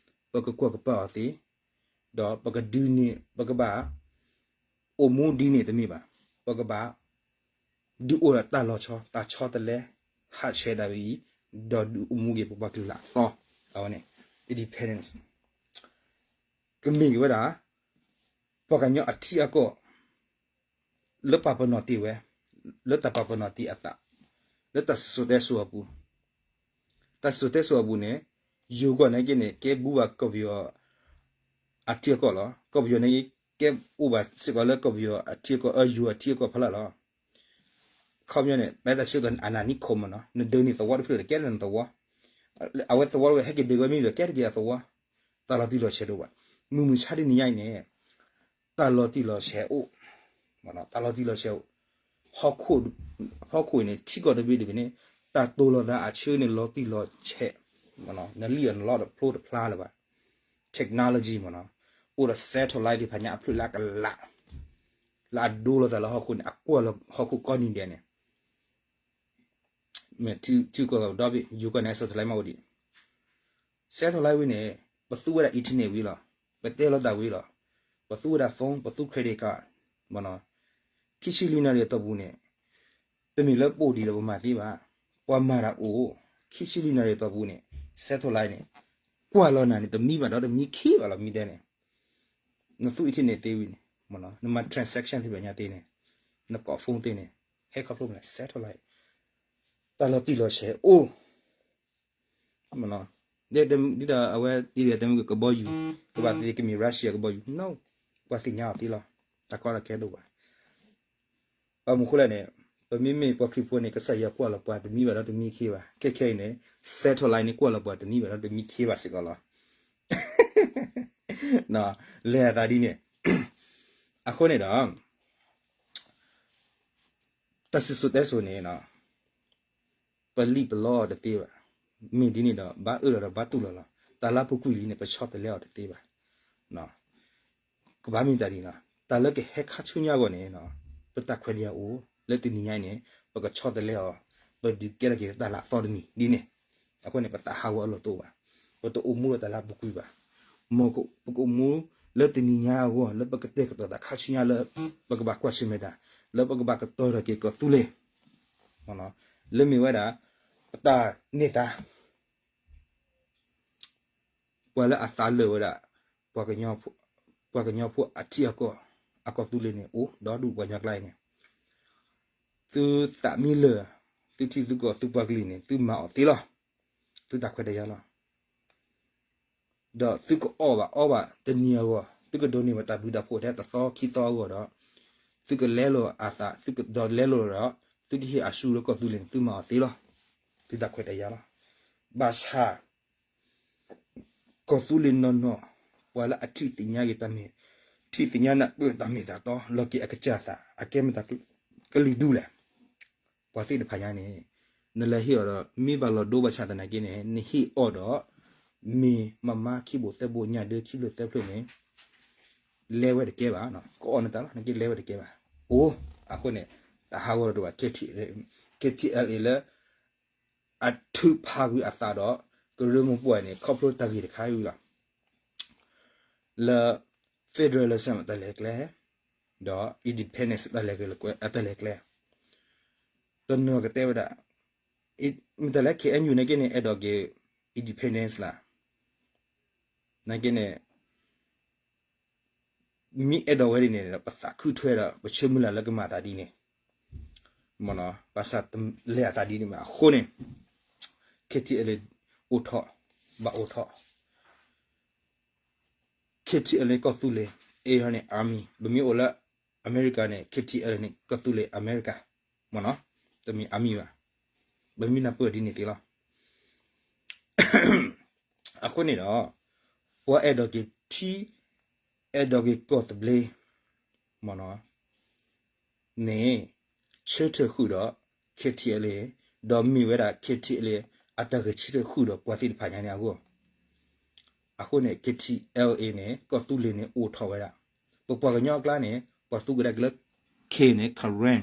ပကကွၢ်ကပာ်အီၤသ့, ဒီးပကဒုးန့ၢ် ပကဘၣ် အိၣ်မူဒ်န့ၣ်တမ့ၢ်ဘၣ်, ပကဘၣ် ဒုးအိၣ်ဒီးတၢ်လီၤဆီ တၢ်ဆီတလဲ ဟးဆှဲးဒၣ်ဝဲအံၤ, ဒီးဒုးအိၣ်မူက့ၤပပှၤကလုာ်လၢအသီ, အဝဲန့ၣ် independence ကမ့ၢ်က့ၤဝဲဒၣ် ပှၤကညီအထံအကီၢ် လၢပာ်ပနီၣ်တ့ၢ်ဝဲ, လၢတၢ်ပာ်ပနီၣ်တ့ၢ်အသး, လၢတၢ်စံၣ်စိၤတဲစိၤအပူၤ, တၢ်စံၣ်စိၤတဲစိၤအပူၤန့ၣ် ယိၤကီၢ်နာ်က့န့ၣ် ကဲဘူးဘၣ်ကီၢ်ပယီၤအထံအကီၢ်လီၤ. ကီၢ်ပယီၤန့ၣ် ကဲအိၣ်ဘၣ်စ့ၢ်ကီးလၢကီၢ်ပယီၤအထံအကီၢ် အယိၤအထံအကီၢ်ဖီလာ်လီၤ. ခီပညီန့ၣ် ပတၢ်ဆၢကတီၢ်န့ၣ် အနၢ်နံခိၣ်မ့ၢ်နီၤ နဒၢန့ၢ်သဝီတဖျၢၣ်ဒီးကဲထီၣ်နသဝီ, အဝဲသဝီဝဲဟဲက့ၤဒၢးဝဲမ့ၢ်ဒီးကဲထီၣ်က့ၤအသဝီ, တၢ်လီၤတံၢ်လီၤဆဲးတအိၣ်ဘၣ်. မုၢ်မဆါတနံၤညါအံၤန့ၣ် တၢ်လီၤတံၢ်လီၤဆဲးအိၣ်, တၢ်လီၤတံၢ်လီၤဆဲးအိၣ်, ဟီၣ်ခိၣ်အံၤန့ၣ် ထံကီၢ်တဘ့ၣ်တဘ့ၣ်န့ၣ် တၢ်တိၢ်လိာ်သးအဆၢန့ၣ်လီၤတံၢ်လီၤဆဲး, နလံၣ်အီၤနလီၢ်တဖျိတဖျါလၢၤဘၣ်. technology မ့ၢ်နီၤ, အိၣ်ဒီး satellite သ့ၣ်တဖၣ်ညါအဖျၢၣ်လၢအကလး, လၢအဒိလိာ်သးလၢဟီၣ်ခိၣ်န့ၣ် အကွၢ်လၢဟီၣ်ခိၣ်ကိးနံၤဒဲးန့ၣ်, မ့ၢ်ထံကီၢ်ဒီဘ့ၣ် ယိၤကီၢ်န့ၣ် satellite မ့ၢ်အိၣ်ဒံး, satellite ဝဲန့ၣ် ပသူဝဲဒၣ် internet ဝံၤလီၤ, ပတဲလိာ်သးဝံၤလီၤ, ပသူဝဲဒၣ် phone ပသူ credit card မ့ၢ်နီၤ, ခံဆံလွံၢ်နၣ်ရံၣ်အတီၢ်ပူၤန့ၣ် တမ့ၢ်လၢပအိၣ်ဒံးဒီးပမၤသ့ဘၣ်, ပှၤမၤတၢ်အိၣ်, ခံဆံလွံၢ်နၣ်ရံၣ်အတီၢ်ပူၤန့ၣ် satellite န့ၣ် ကွၢ်လီၤနၤန့ၣ် တမံဘၣ်ဒီးတမံခ့ဘၣ်လီၤ မ့ၢ်တဲန့ၣ်, နသူ internet သ့ဝံၤန့ၣ်, နမၤ transaction သ့ၣ်တဖၣ်ညါသ့န့ၣ်, နကိး phone သ့န့ၣ်, ဟဲခီဖျိမနုၤလဲၣ် satellite, တၢ်လီၤတံၢ်လီၤဆဲးအိၣ် မ့ၢ်နီၤ, ဒ်သိးအဝဲ Iran တဲမ့ၢ်ကဘီယူၤ, ကဘၣ်သ့ကမ့ၢ် Russia ကဘီယူၤ, no, ပှၤသ့ၣ်ညါအီၤသ့လီၤ, တၢ်ကီတၢ်ခဲတအိၣ်ဘၣ်. ဘၣ်မနုၤအဃိလဲၣ်န့ၣ်, ပမ့မ့ၢ်ပှၤခရံာ်ဖိန့ၣ် ကစၢ်ယွၤကွၢ်လီၤပှၤတမံဘၣ်ဒီးတမံခ့ဘၣ်, ခဲခဲအံၤန့ၣ် satellite န့ၣ် ကွၢ်လီၤပှၤတမံဘၣ်ဒီးတမံခ့ဘၣ်စ့ၢ်ကီးလီၤ. လဲၤအသးဒ်န့ၣ်, အဃိန့ၣ်ဒီး တၢ်စံၣ်စိၤတဲစိၤန့ၣ် ပလံၣ်ပလီအီၤတသ့ဘၣ်. မ့ၢ်ဒ်န့ၣ်ဒီး ဘၣ်အၢၣ်လီၤဒီးဘၣ်တူၢ်လိာ်လီၤ. တၢ်လၢအပူၤကွံာ်လံန့ၣ် ပဆီတလဲအီၤတသ့ဘၣ်. ကဘၣ်မ့ၢ်တၢ်ဒ်န့ၣ်လီၤ. တၢ်လၢကဟဲခါဆူညါအဂီၢ်န့ၣ် ပတၢ်ခွဲးတၢ်ယာ်အိၣ် လၢတနံၤညါအံၤန့ၣ် ပကဆီတလဲအီၤ ပဒုးကဲထီၣ်က့ၤတၢ်လၢအသီတမံၤဒ်န့ၣ် အဃိန့ၣ် ပသးဟးဂီၤအလီၢ်တအိၣ်ဘၣ်. ပတအိၣ်မူလၢတၢ်လၢအပူၤကွံာ်ဘၣ်. မ်ပကအိၣ်မူလၢတနံၤညါအဂီၢ် လၢပကတဲာ်ကတီၤတၢ်ခါဆူညါလၢ ပကဘၣ်ကွၢ်ဆၢၣ်မဲာ်တၢ် လၢပကဘၣ်ကတီၤထီၣ်က့ၤကီၢ်သူလ့ၤ လၢမ့ၢ်ဝဲဒၣ် ပတၢ်န့ၢ်သါ ပှၤလၢအသးလၢာ်ဝဲဒၣ် ပှၤကညီဖိအထံအကီၢ် အကီၢ်သူလ့ၤန့ၣ် အိၣ်ဒီဒူၣ်ပှၤကညီကျါအံၤန့ၣ် သုသးမ့ၢ်လၢာ် သုထံသုကီၢ်သုပှၤကလုာ်န့ၣ် သုမၤအီၤသ့လီၤ. သုတၢ်ခွဲးတၢ်ယာ်လီၤ. ဒီးသုကအီၣ်ဘၣ်အီဘၣ်တနံၤအဂီၢ် သုကဒိးန့ၢ်ဘၣ်တၢ်ဘျုးတၢ်ဖှိၣ်ထဲတသီခံသီအဂီၢ်ဒီး သုကလဲလိာ်အသး သုကဒီးလဲလိာ်ဒီး သုကဟ့ၣ်အၡူလၢကီၢ်သူလ့ၤန့ၣ် သုမၤအီၤသ့လီၤ. သုတၢ်ခွဲးတၢ်ယာ်လီၤ. ဘၣ်ဆၣ် ကီၢ်သူလ့ၤနီၢ်နီၢ် ပှၤလၢအထံၣ်သ့ၣ်ညါက့ၤတၢ်မ့ၢ် ထံၣ်သ့ၣ်ညါနၢ်ပၢၢ်တၢ်မ့ၢ်တၢ်တီ လီၤက့ၤအကစၢ်သး အကဲမ့ၢ်တၢ်ကလုာ်ဒူၣ်လဲၣ်. ပှၤသ့ၣ်တဖၣ်ညါန့ၣ် နလဲၤဟ့ၣ်အီၤဒီး မ့ၢ်ဘၣ်လီၤဒိဘၣ်ဆၣ်သနာ်က့န့ၣ် နဟ့ၣ်အီၤဒီး မ့ၢ်မၤမါခံဘိၣ်သၢဘိၣ်ညၣ်ဒၢခံဖျၢၣ်သၢဖျၢၣ်န့ၣ် လဲၤဝဲတကဲဘၣ်. ကအီၣ်နတၢ်လီၤ နကလဲၤဝဲတကဲဘၣ်. အိၣ် အဃိန့ၣ် တၢ်ဟးဂီၤတအိၣ်ဘၣ် KTLA လၢ အထုးဖးကွံာ်အသးဒီး ကရၢမိၢ်ပှၢ်န့ၣ် ခီဖျိတၢ်ဂ့ၢ်တခါဝံၤလီၤ. လၢ federalism အတၢ်လဲၤကျဲ ဒီး independence အတၢ်လဲၤကျဲ တနီၤကတဲဝဲဒၣ် မ့ၢ်တၢ်လၢ KNU နာ်က့န့ၣ် အဲၣ်ဒိးက့ၤ independence လၢ နာ်က့န့ၣ် မ့ၢ်အဲၣ်ဒိးဝဲဒ်န့ၣ်ဒီး ပသးခုထွဲဒီး ပဆၢမုၢ်လၢ်လၢကမၤတၢ်ဒ်န့ၣ် ဘၣ်ဆၣ်တလဲၤအသးဒ်န့ၣ်မး အဃိန့ၣ် KTLA အိၣ်ထီၣ် ဘၣ်အိၣ်ထီၣ် KTLA ကီၢ်သူလ့ၤ အ့ၣ်န့ၣ် army ပမ့ၢ်အိၣ်လၢ အမဲရကၤန့ၣ် KTLA န့ၣ် ကီၢ်သူလ့ၤအမဲရကၤ မ့ၢ်နီၤ တမ့ၢ် army ဘၣ် ပမ့ၢ်နၢ်ပၢၢ်ဒ်န့ၣ်သ့လီၤ. အဃိန့ၣ်ဒီး ပှၤအဲၣ်ဒိးက့ၤထံ အဲၣ်ဒိးက့ၤကီၢ်သဘျ့ မ့ၢ်နီၤ န့ၣ် ဆၢထၢၣ်ဃုာ်ဒီး KTLA ဒီးမ့ၢ်ဝဲဒၣ် KTLA အတၢ်ဂဲၤဆၢထၢၣ်ဃုာ်ဒီးပှၤသ့ၣ်တဖၣ်ညါန့ၣ်အဂီၢ် အဃိန့ၣ် KTLA န့ၣ် ကီၢ်သူလ့ၤန့ၣ်အိၣ်ထီၣ်ဝဲဒၣ် ပပှၤကညီအကျါန့ၣ် ပှၤသူကဒါက့ၤလၢ K န့ၣ် Karen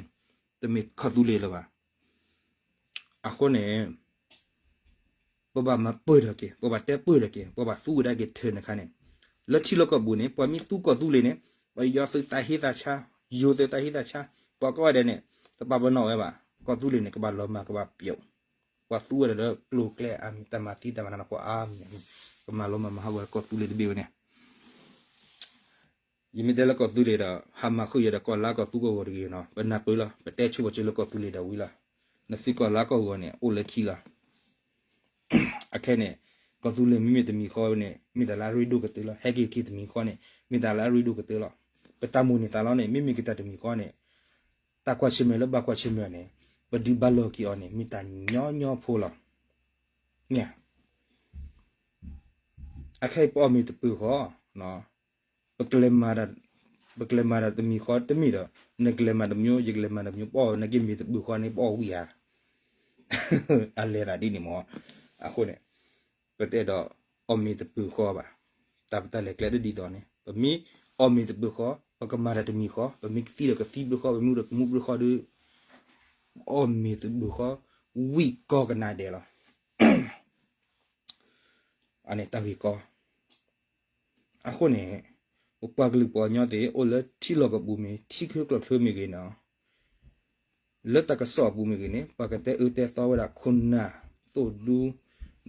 တမ့ၢ်ကီၢ်သူလ့ၤလၢၤဘၣ်. အဃိန့ၣ် ပဘၣ်မၤပၢၢ်ထီၣ်က့ၤ ပဘၣ်တဲပၢၢ်ထီၣ်က့ၤ ပဘၣ်သူကဒါက့ၤထၢၣ်န့ၣ်ခါန့ၣ် လၢထံလီၢ်ကီၢ်ပူၤန့ၣ် ပှၤမ့ၢ်သူကီၢ်သူလ့ၤန့ၣ် ပယီၤသုးသးဟ့သးဆါ ယိၤသုးသးဟ့သးဆါ ပှၤကိးဂၤဒဲးန့ၣ် တပာ်ပနီၣ်ဝဲဘၣ် ကီၢ်သူလ့ၤန့ၣ် ကဘၣ်လီၤမၢ်ကဘၣ်ပျိာ် ပှၤသူဝဲဒၣ်လၢကျိၤကျဲအါမံၤ တၢ်မၤသံတၢ်မၤနးနးကီၢ်အါမံၤ ကမၤလီၤမၢ်မၤဟးဂီၤလၢကီၢ်သူလ့ၤတဘ့ၣ်ဝဲန့ၣ် ယမ့ၢ်တဲလၢကီၢ်သူလ့ၤဒီး ဟးမၤဃုာ်ယၤဒီးကီၢ်လါကီၢ်သူကီၢ်ဂီၤတဂ့ၤနီၤ ပနၢ်ပၢၢ်လီၤ ပတဲဆိပာ်စၢၤလၢကီၢ်သူလ့ၤဒီးဝံၤလီၤ. နသုကီၢ်လါကီၢ်ဂီၤန့ၣ် အိၣ်လၢခံလီၤ. အခဲန့ၣ် ကီၢ်သူလ့ၤမ့မ့ၢ်တမံၤဃီန့ၣ် မ့ၢ်တၢ်လၢအရ့ဒိၣ်ကတၢၢ်လီၤ. ဟဲက့ၤခံတမံၤဃီန့ၣ် မ့ၢ်တၢ်လၢအရ့ဒိၣ်ကတၢၢ်လီၤ. ပတၢ်မိၣ်န့ၢ်သးလီၤန့ၣ် မ့မ့ၢ်ကတၢၢ်တမံၤဃီန့ၣ် တၢ်ကွၢ်ဆၢၣ်မဲာ်လၢဘၣ်ကွၢ်ဆၢၣ်မဲာ်န့ၣ် ပဒုးဘၣ်လီၤက့ၤအီၤန့ၣ် မ့ၢ်တၢ်ညီညီဖိလီၤ. မ့ၢ် အခဲအံၤပအီၣ်မ့ၤတပၢၢ်ဃီ ပကလဲၤမၤတၢ် ပကလဲၤမၤတၢ်တမံၤဃီတမ့ၢ်ဒီး နကလဲၤမၤတမျိုး ယကလဲၤမၤတမျိုး ပအီၣ်နာ်က့မ့ၤတပၢၢ်ဃီန့ၣ် ပအီၣ်ဝံၤဧါ. အလဲၤသးဒ်န့ၣ်မ့ၢ် အဃိန့ၣ် ပတအဲၣ်ဒိးအီၣ်မ့ၤတပၢၢ်ဃီဘၣ်. တၢ်ပတၢ်လဲၤကျဲတဒ်သိးန့ၣ် ပမ့ၢ်အီၣ်မ့ၤတပၢၢ်ဃီ ပကမၤတၢ်တမံၤဃီ ပမ့ၢ်ကသံဒီးကသံဘျုးဃီ ပမ့ၢ်အိၣ်ဒီးကမူဘျုးဃီဒီး ပအီၣ်မ့ၤတပၢၢ်ဃီ ဝံၣ်ကီကနၣ်ဒဲးလီၤ. အန့ၣ်တၢ်ဂ့ၢ်ကီ အဃိန့ၣ် ပပှၤကလုာ်ပှၤကညီသ့ၣ် အိၣ်လၢထံလီၢ်ကပူၤမ့ၢ် ထံချၢကီၢ်ချၢမ့ၢ်ဂ့ၤန့ၣ် လၢတၢ်ကစီၣ်အပူၤမ့ၢ်ဂ့ၤန့ၣ် ပှၤကတဲအၢတဲသီဝဲဒၣ်ခိၣ်နၢ်သိၣ်ဒူ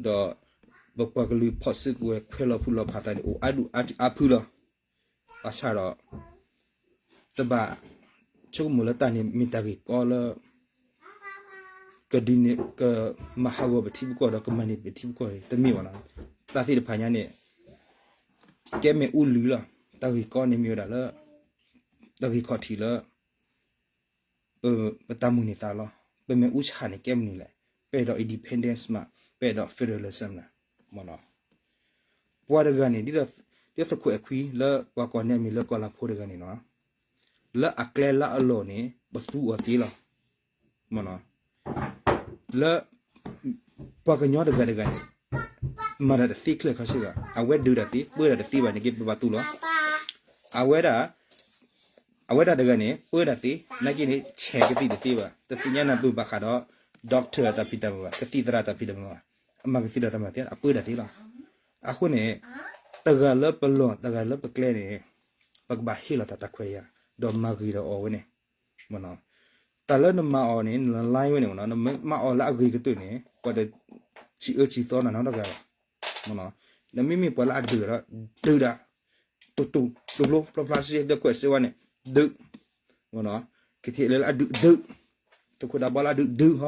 ဒီး ပပှၤကလုာ်ဖီၣ်စုကဝဲၤခွဲးလီၤဖုးလီၤဖးသးန့ၣ် အိၣ်အါဒူၣ်အါထံအါဖုလီၤ. ဘၣ်ဆၣ်ဒီး တဘၣ်ဆိကမိၣ်လၢတၢ်န့ၣ်မ့ၢ်တၢ်ဂ့ၢ်ကီလၢ ကဒုးန့ၢ် ကမၤဟးဂီၤပထံပကီၢ်ဒီးကမၤန့ၢ်ပထံပကီၢ်တမ့ၢ်ဘၣ်နီၤ. တၢ်သ့ၣ်တဖၣ်ညါန့ၣ် ကဲမ့ၣ်အူလုၢ်လီၤ. တၢ်ဂ့ၢ်ကီန့ၣ်မ့ၢ်ဝဲဒၣ်လၢ တၢ်ဂ့ၢ်ခီၣ်ထံးလၢ ပတၢ်မိၣ်န့ၢ်သးလီၤ. ပမ့ၣ်အူဆၣ်န့ၣ်ကဲမနုၤလဲၣ်. ပအဲၣ်ဒိး independence မး ပအဲၣ်ဒိး federalism လၢ ပှၤတဂၤန့ၣ် ဒ်သိးသခွဲးအခွံလၢပှၤကိးန့ၢ်အမံၤလၢကီၢ်လၤဖိတဂၤန့ၣ်နီၤ, လၢအကျဲလၢအလီၢ်န့ၣ် ပသူအီၤသ့လီၤ. လၢ ပှၤကညီတဂၤတဂၤန့ၣ် မၤတၢ်တသ့ချၢခါဆ့ဘၣ်, အဝဲဒုးတၢ်သ့ ပှဲၤတၢ်တသ့ဘၣ်န့ၣ်က့ ပဘၣ်သူလီၤ. အဝဲဒၣ် အဝဲဒၣ်တဂၤန့ၣ် ပၢတၢ်သ့, နာ်က့န့ၣ် ဆဲးကသံၣ်တသ့ဘၣ်, တသ့ၣ်ညါနၢ်ပၢၢ်ဘၣ်ဃးဒီး doctor အတၢ်ဖံးတၢ်မၤဘၣ်, ကသံၣ်သရၣ်တၢ်ဖံးတၢ်မၤဘၣ်, အမၤကသံၣ်ဒီးတၢ်မၤသ့ အပၢတၢ်သ့လီၤ. အဃိန့ၣ် တဂၤလၢပလီၢ် တဂၤလၢပကျဲန့ၣ် ပကဘၣ်ဟ့ၣ်လီၤတၢ်တၢ်ခွဲးယာ် ဒီးမၤဂ့ၤဒီးအီၤဝဲန့ၣ် တၢ်လၢနမၤအီၤန့ၣ် န line ဝဲန့ၣ်မ့ၢ်နီၤ, နမ့ၢ်မၤအီၤလၢအဂ့ၤကတၢၢ်န့ၣ် ပှၤတဆံးအၢဆံးသီနၤနီတဂၤဘၣ်. နမ့မ့ၢ်ပှၤလၢအဒုးဒီး ဒုးဒၣ် တူတူတူဖျိဖျါစ့ဒီကွဲးစ့ဝါန့ၣ် ဒုး ကထံၣ်လၢလၢအဒုးဒုး, သုးခိၣ်ဒၢဘီလၢအဒုးဒုးဟီ,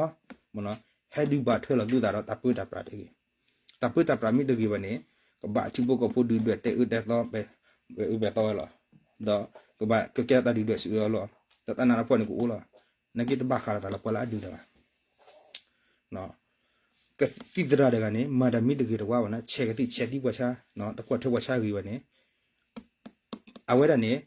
ဟဲဒုးဘၣ်ထွဲလီၤသုသးဒီးတၢ်ပၢတၢ်ပြးတဂ့ၤ. တၢ်ပၢတၢ်ပြးမ့ၢ်တဂ့ၤဘၣ်န့ၣ် ကဘၣ်ထံဖိကီၢ်ဖိဒုးဒွဲၣ်တဲအၢတဲသီ ပဲာ်အၢပဲာ်သီဝဲလီၤ. ဒီးကဘၣ်ကကဲတၢ်ဒုးဒွဲၣ်စံးအၢအီၤလီၤ. ဒီးတၢ်နးတၢ်ဖှီၣ်န့ၣ်ကအိၣ်လီၤ. နာ်က့တဘၣ်ဃးလီၤတၢ်လၢပှၤလၢအဒုးတဂၤ ကသံၣ်သရၣ်တဂၤန့ၣ် မၤတၢ်မ့ၢ်တဂ့ၤတဝါဘၣ်န့ၣ် ဆဲးကသံၣ်ဆဲးသံပှၤဆါ, တကွၢ်ထွဲပှၤဆါဂ့ၤဘၣ်န့ၣ် အဝဲဒၣ်န့ၣ်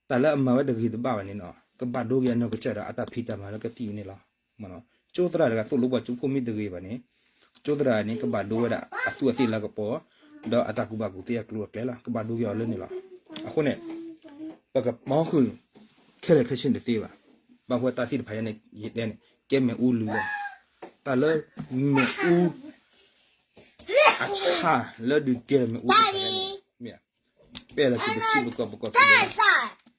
တၢ်လၢအမၤဝဲတဂ့ၤတဘၣ်ဘၣ်န့ၣ်နီၤ ကဘၣ်ဒိက့ၤအနီၢ်ကစၢ်ဒီးအတၢ်ဖံးတၢ်မၤလၢကသံၣ်ဝဲန့ၣ်လီၤ. ကၠိသရၣ်တဂၤသိၣ်လိပှၤကၠိဖိမ့ၢ်တဂ့ၤဘၣ်န့ၣ် ကၠိသရၣ်န့ၣ် ကဘၣ်ဒိဝဲဒၣ်အသူးအသ့ၣ်လၤကပီၤ ဒီးအတၢ်ကူၣ်ဘၣ်ကူၣ်သ့အကျိၤအကျဲလီၤ. ကဘၣ်ဒိက့ၤအီၤလၢန့ၣ်လီၤ. အဃိန့ၣ် ပကမၤဃုာ်ခဲလၢာ်ခဲဆ့တသ့ဘၣ်. ဘၣ်ဃိတၢ်သ့ၣ်တဖၣ်ညါန့ၣ် ယတဲန့ၣ် ကဲမ့ၣ်အူလုၢ်လီၤ. တၢ်လၢမ့ၣ်အူ အဆၣ်လၢဒုးကဲဒီးမ့ၣ်အူတဖၣ်ညါန့ၣ် မ့ၢ် ပဲၢ်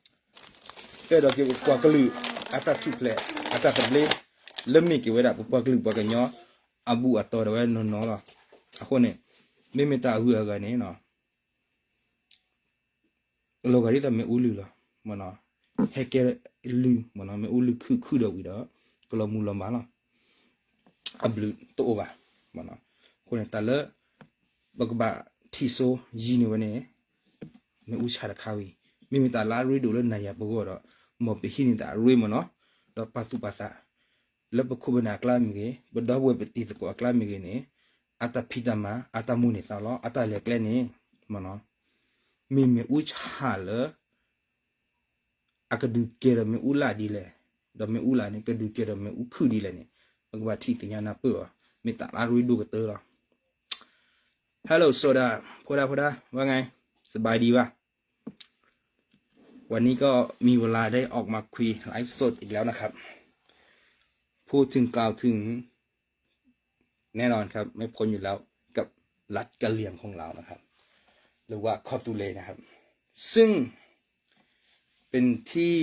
ဒီးက့ၤပထံပကီၢ်ပကီၢ်သူလ့ၤ, ပဲၢ်ဒီးက့ၤပပှၤကလုာ်အတၢ်ထူၣ်ဖျဲး အတၢ်သဘျ့ လၢမ့ၢ်က့ၤဝဲဒၣ်ပပှၤကလုာ်ပှၤကညီ အဘူၣ်အတီၤဒၣ်ဝဲနီၢ်နီၢ်လီၤ. အဃိန့ၣ် မ့မ့ၢ်တၢ်အဂုၤအဂၤန့ၣ် လီၤဂာ်ဒ်သိးမ့ၣ်အူလုၢ်လီၤ. ဟဲကဲလုၢ် မ့ၣ်အူလုၢ်ခုၣ်ခုၣ်ဒီးဝံၤဒီး ကလီၤမူလီၤမးလီၤ. အဘျုးတအိၣ်ဘၣ်. အဃိန့ၣ် တၢ်လၢ ပကဘၣ်ထံၣ်စိယံၤန့ၢ်ဝဲန့ၣ် မ့ၣ်အူဆၣ်တခါဝံၤ မ့မ့ၢ်တၢ်လၢအရ့ဒိၣ်လၢနၤယၤပဂီၢ်ဒီး မ်ပဟံးန့ၢ်တၢ်အရ့မ့ၢ်နီၤ ဒီးပာ်သူၣ်ပာ်သး လၢပခိၣ်ပနၢ်အကျါမ့ၢ်ဂ့ၤ ပဒီပုၢ်ဝဲၢ်ပတံၤသကိးအကျါမ့ၢ်ဂ့ၤန့ၣ် အတၢ်ဖံးတၢ်မၤ အတၢ်မိၣ်န့ၢ်သးလီ အတၢ်လဲၤကျဲန့ၣ် မ့ၢ်မ့ၣ်အူဆၣ်လၢ အကဒုးကဲဒီးမ့ၣ်အူလၢ်ဒ်လဲၣ်, ဒီးမ့ၣ်အူလၢ်န့ၣ် ကဒုးကဲဒီးမ့ၣ်အူခုၣ်ဒ်လဲၣ်န့ၣ် ပကဘၣ်ထံၣ်သ့ၣ်ညါနၢ်ပၢၢ်အီၤ မ့ၢ်တၢ်လၢအရ့ဒိၣ်ကတၢၢ်လီၤ. Hello Soda ဖိဒါဖိဒါ ว่าไง สบายดีปะ วันนี้ก็มีเวลาได้ออกมาคุยไลฟ์สดอีกแล้วนะครับ พูดถึงกล่าวถึง แน่นอนครับ ไม่พ้นอยู่แล้วกับรัฐกะเหรี่ยงของเรานะครับ หรือว่าคอตูเลนะครับ ซึ่งเป็นที่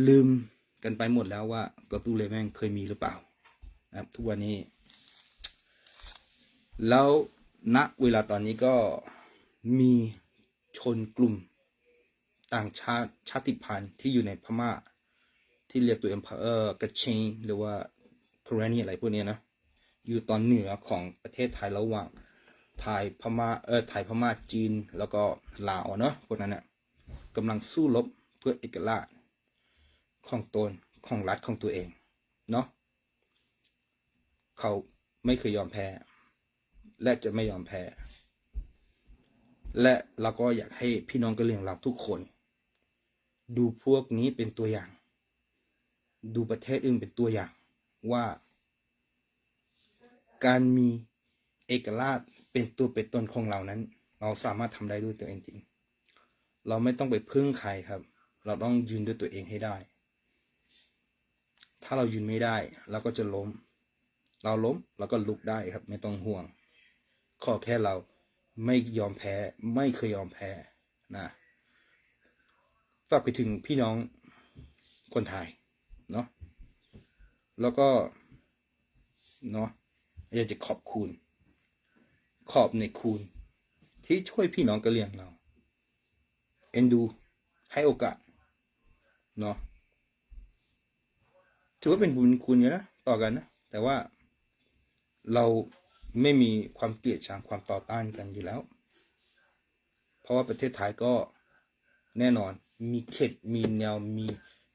ลืมกันไปหมดแล้วว่ากอตูเลแม่งเคยมีหรือเปล่านะครับ ทุกวันนี้ แล้วณเวลาตอนนี้ก็มีชนกลุ่มต่างชาติ ชาติพันธุ์ที่อยู่ในพม่า ที่เรียกตัวเองเอ่อกระเชงหรือว่า Karenni อะไรพวกเนี้ยนะ อยู่ตอนเหนือของประเทศไทยระหว่างไทยพม่าเออไทยพม่าจีนแล้วก็ลาวอะเนาะพวกนั้นน่ะกำลังสู้รบเพื่อเอกราชของตนของรัฐของตัวเองเนาะ เขาไม่เคยยอมแพ้ และจะไม่ยอมแพ้ และเราก็อยากให้พี่น้องกะเหรี่ยงเราทุกคน ดูพวกนี้เป็นตัวอย่าง ดูประเทศอื่นเป็นตัวอย่าง ว่า การมีเอกราชเป็นตัวเป็นตนของเรานั้น เราสามารถทำได้ด้วยตัวเองจริง เราไม่ต้องไปพึ่งใครครับ เราต้องยืนด้วยตัวเองให้ได้ ถ้าเรายืนไม่ได้ เราก็จะล้ม เราล้ม เราก็ลุกได้ครับ ไม่ต้องห่วง ขอแค่เราไม่ยอมแพ้ ไม่เคยยอมแพ้นะ ฝากไปถึงพี่น้องคนไทยเนาะ แล้วก็เนาะ อยากจะขอบคุณ ขอบในคุณที่ช่วยพี่น้องกะเหรี่ยงเรา เอ็นดู ให้โอกาสเนาะ ถือว่าเป็นบุญคุณอยู่นะ ต่อกันนะ แต่ว่าเราไม่มีความเกลียดชังความต่อต้านกันอยู่แล้ว เพราะว่าประเทศไทยก็แน่นอนมีเขตมีแนวมี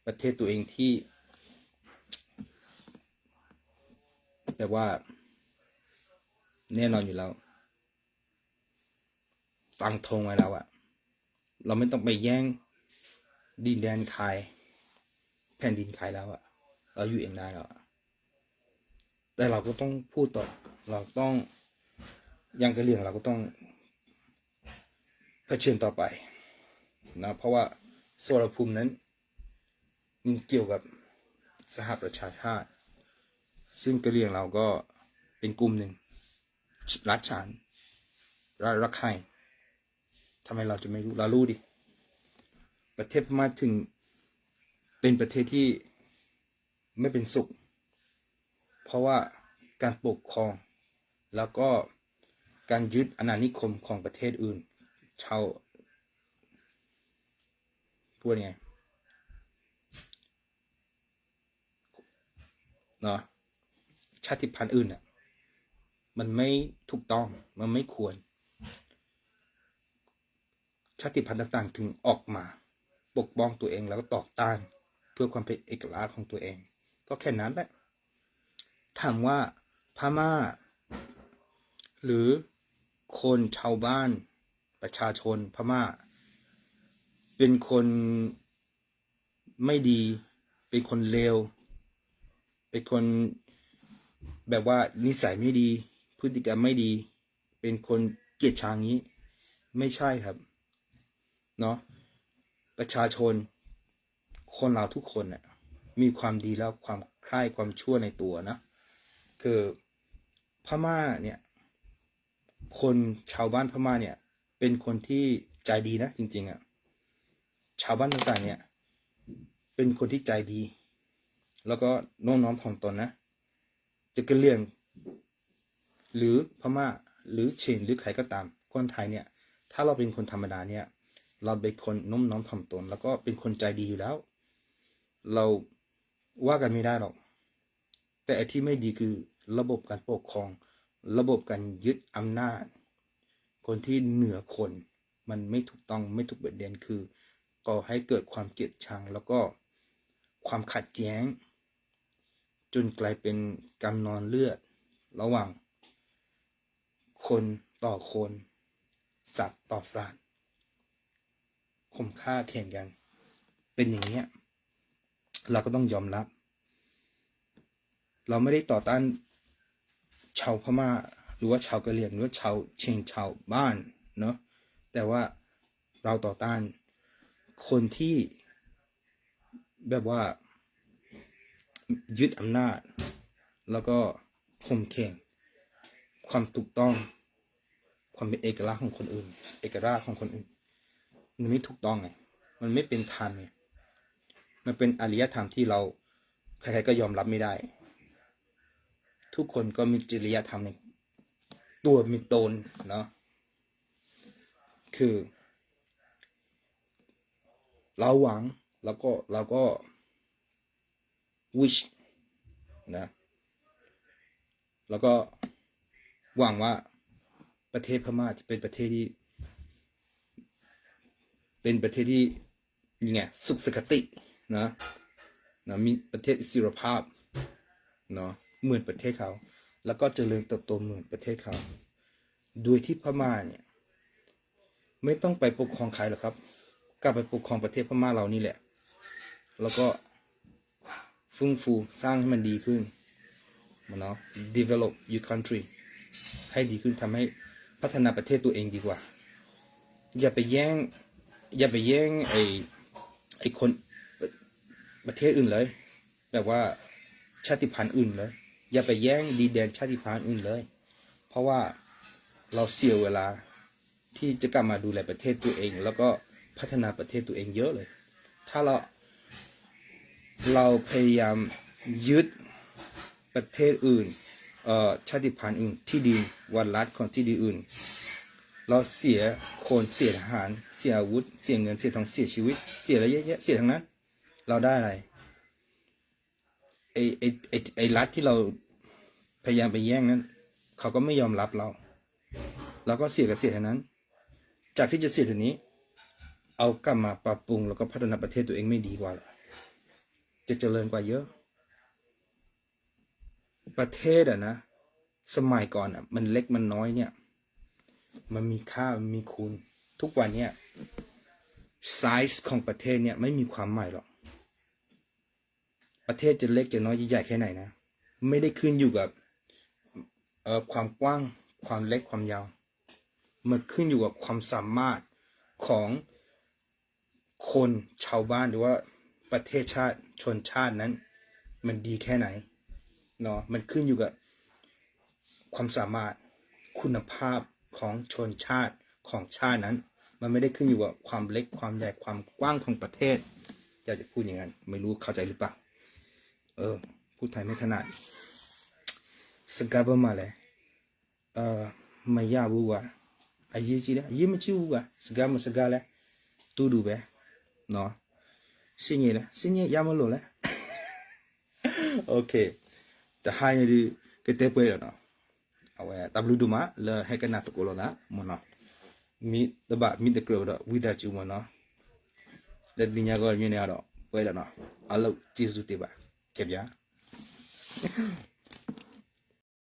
ประเทศตัวเองที่แบบว่าแน่นอนอยู่แล้ว ฟังธงไว้แล้วอะ เราไม่ต้องไปแย่งดินแดนใคร แผ่นดินใครแล้วอะ เราอยู่เองได้แล้วอะ แต่เราก็ต้องพูดต่อ เราต้อง อย่างกะเหรี่ยงเราก็ต้องเผชิญต่อไปนะ เพราะว่าสุวรรณภูมินั้น เกี่ยวกับสหประชาชาติ ซึ่งกะเหรี่ยงเราก็เป็นกลุ่มหนึ่ง รัฐฉาน รัฐ รัฐไข่ ทำไมเราจะไม่รู้ เรารู้ดิ ประเทศพม่าถึงเป็นประเทศที่ไม่เป็นสุข เพราะว่าการปกครอง แล้วก็การยึดอาณานิคมของประเทศอื่น ชาว พูดยังไง เนาะ ชาติพันธุ์อื่นน่ะ มันไม่ถูกต้อง มันไม่ควร ชาติพันธุ์ต่างๆ ถึงออกมาปกป้องตัวเองแล้วก็ต่อต้านเพื่อความเป็นเอกราชของตัวเอง ก็แค่นั้นแหละ ถามว่าพม่า หรือคนชาวบ้าน ประชาชนพม่า เป็นคน ไม่ดี เป็นคนเลว เป็นคนแบบว่านิสัยไม่ดี พฤติกรรมไม่ดี เป็นคนเกลียดชังอย่างนี้ ไม่ใช่ครับ เนาะ ประชาชน คนเราทุกคนน่ะ มีความดีแล้วความใคร่ความชั่วในตัวนะ คือพม่าเนี่ย คนชาวบ้านพม่าเนี่ย เป็นคนที่ใจดีนะ จริงๆอะ ชาวบ้านต่างๆเนี่ย เป็นคนที่ใจดี แล้วก็นอบน้อมถ่อมตนนะ จะกะเหรี่ยง หรือพม่า หรือเชน หรือใครก็ตาม คนไทยเนี่ย ถ้าเราเป็นคนธรรมดาเนี่ย เราเป็นคนนอบน้อมถ่อมตน แล้วก็เป็นคนใจดีอยู่แล้ว เราว่ากันไม่ได้หรอก แต่ไอ้ที่ไม่ดีคือระบบการปกครอง ระบบการยึดอำนาจ คนที่เหนือคน มันไม่ถูกต้อง ไม่ถูกประเด็น คือก่อให้เกิดความเกลียดชัง แล้วก็ความขัดแย้ง จนกลายเป็นการนองเลือดระหว่างคนต่อคน สัตว์ต่อสัตว์ ข่มฆ่าเข่นกัน เป็นอย่างเนี้ย เราก็ต้องยอมรับ เราไม่ได้ต่อต้านชาวพม่า หรือว่าชาวกะเหรี่ยง หรือว่าชาวเชน ชาวบ้านเนาะ แต่ว่าเราต่อต้านคนที่แบบว่ายึดอำนาจ แล้วก็ข่มเหงความถูกต้อง ความเป็นเอกราชของคนอื่น เอกราชของคนอื่น มันไม่ถูกต้องไง มันไม่เป็นธรรมไง มันเป็นอารยธรรมที่เราใครๆก็ยอมรับไม่ได้ ทุกคนก็มีจริยธรรมในตัวมีตนเนาะ คือ เราหวัง แล้วก็เราก็ wish นะ แล้วก็หวังว่าประเทศพม่าจะเป็นประเทศที่ เป็นประเทศที่ยังไง สุขสคตินะ นะ มีประเทศอิสรภาพเนาะ เหมือนประเทศเขา แล้วก็เจริญเติบโตเหมือนประเทศเขา โดยที่พม่าเนี่ย ไม่ต้องไปปกครองใครหรอกครับ กลับไปปกครองประเทศพม่าเรานี่แหละ แล้วก็ เฟื่องฟูสร้างให้มันดีขึ้นเนาะ develop your country ให้ดีขึ้น ทำให้พัฒนาประเทศตัวเองดีกว่า อย่าไปแย่ง อย่าไปแย่งไอ้ไอ้คนประเทศอื่นเลย แบบว่าชาติพันธุ์อื่นเลย อย่าไปแย่งดินแดนชาติพันธุ์อื่นเลย เพราะว่าเราเสียเวลาที่จะกลับมาดูแลประเทศตัวเอง แล้วก็พัฒนาประเทศตัวเองเยอะเลย ถ้าเรา เราพยายามยึดประเทศอื่น เอ่อ ชาติพันธุ์อื่น ที่ดิน วันรัฐของที่ดินอื่น เราเสียคนเสียทหาร เสียอาวุธ เสียเงิน เสียทอง เสียชีวิต เสียอะไรเยอะแยะ เสียทั้งนั้น เราได้อะไร ไอ้ไอ้ไอ้ไอ้รัฐที่เราพยายามไปแย่งนั้น เขาก็ไม่ยอมรับเรา เราก็เสียกับเสียเท่านั้น จากที่จะเสียเท่านี้ เอากลับมาปรับปรุงแล้วก็พัฒนาประเทศตัวเองไม่ดีกว่าเหรอ จะเจริญกว่าเยอะ ประเทศอะนะ สมัยก่อนอะ มันเล็กมันน้อยเนี่ย มันมีค่า มันมีคุณ ทุกวันเนี่ย size ของประเทศเนี่ยไม่มีความหมายหรอก ประเทศจะเล็กจะน้อยจะใหญ่แค่ไหนนะ ไม่ได้ขึ้นอยู่กับ เอ่อ ความกว้าง ความเล็ก ความยาว มันขึ้นอยู่กับความสามารถของคนชาวบ้าน หรือว่า ประเทศชาติ ชนชาตินั้น มันดีแค่ไหน เนาะ มันขึ้นอยู่กับความสามารถ คุณภาพของชนชาติของชาตินั้น มันไม่ได้ขึ้นอยู่กับความเล็กความใหญ่ความกว้างของประเทศ อยากจะพูดอย่างนั้น ไม่รู้เข้าใจหรือเปล่า เออ พูดไทยไม่ถนัด စကားဗမာလဲၣ် မရဘူးကွာ အရေးကြီးလဲၣ် အရေးမကြီးဘူးကွာ စကားမစကားလဲၣ် တူတူပဲ နော် စစ်ငြိမ်းလဲၣ် စစ်ငြိမ်း ရမလို့လဲၣ် OK တဟါညါဒုး ကတဲပှဲၤလီၤနီၤ အဝဲ တၢ်ဘျုးဒိၣ်မး လၢဟဲကနၣ်သကိးလိာ်သး မ့ၢ်နီၤ မ့ၢ်တဘၣ် မ့ၢ်တကြၢးဒီး ဝံသးစူၤ မ့ၢ်နီၤ လၢတနံၤညါဂီၢ်မ့ၢ်န့ၣ်ဒီး ပှဲၤလီၤနီၤ အားလုံးကျေးဇူးတင်ပါ ကဲဗျာ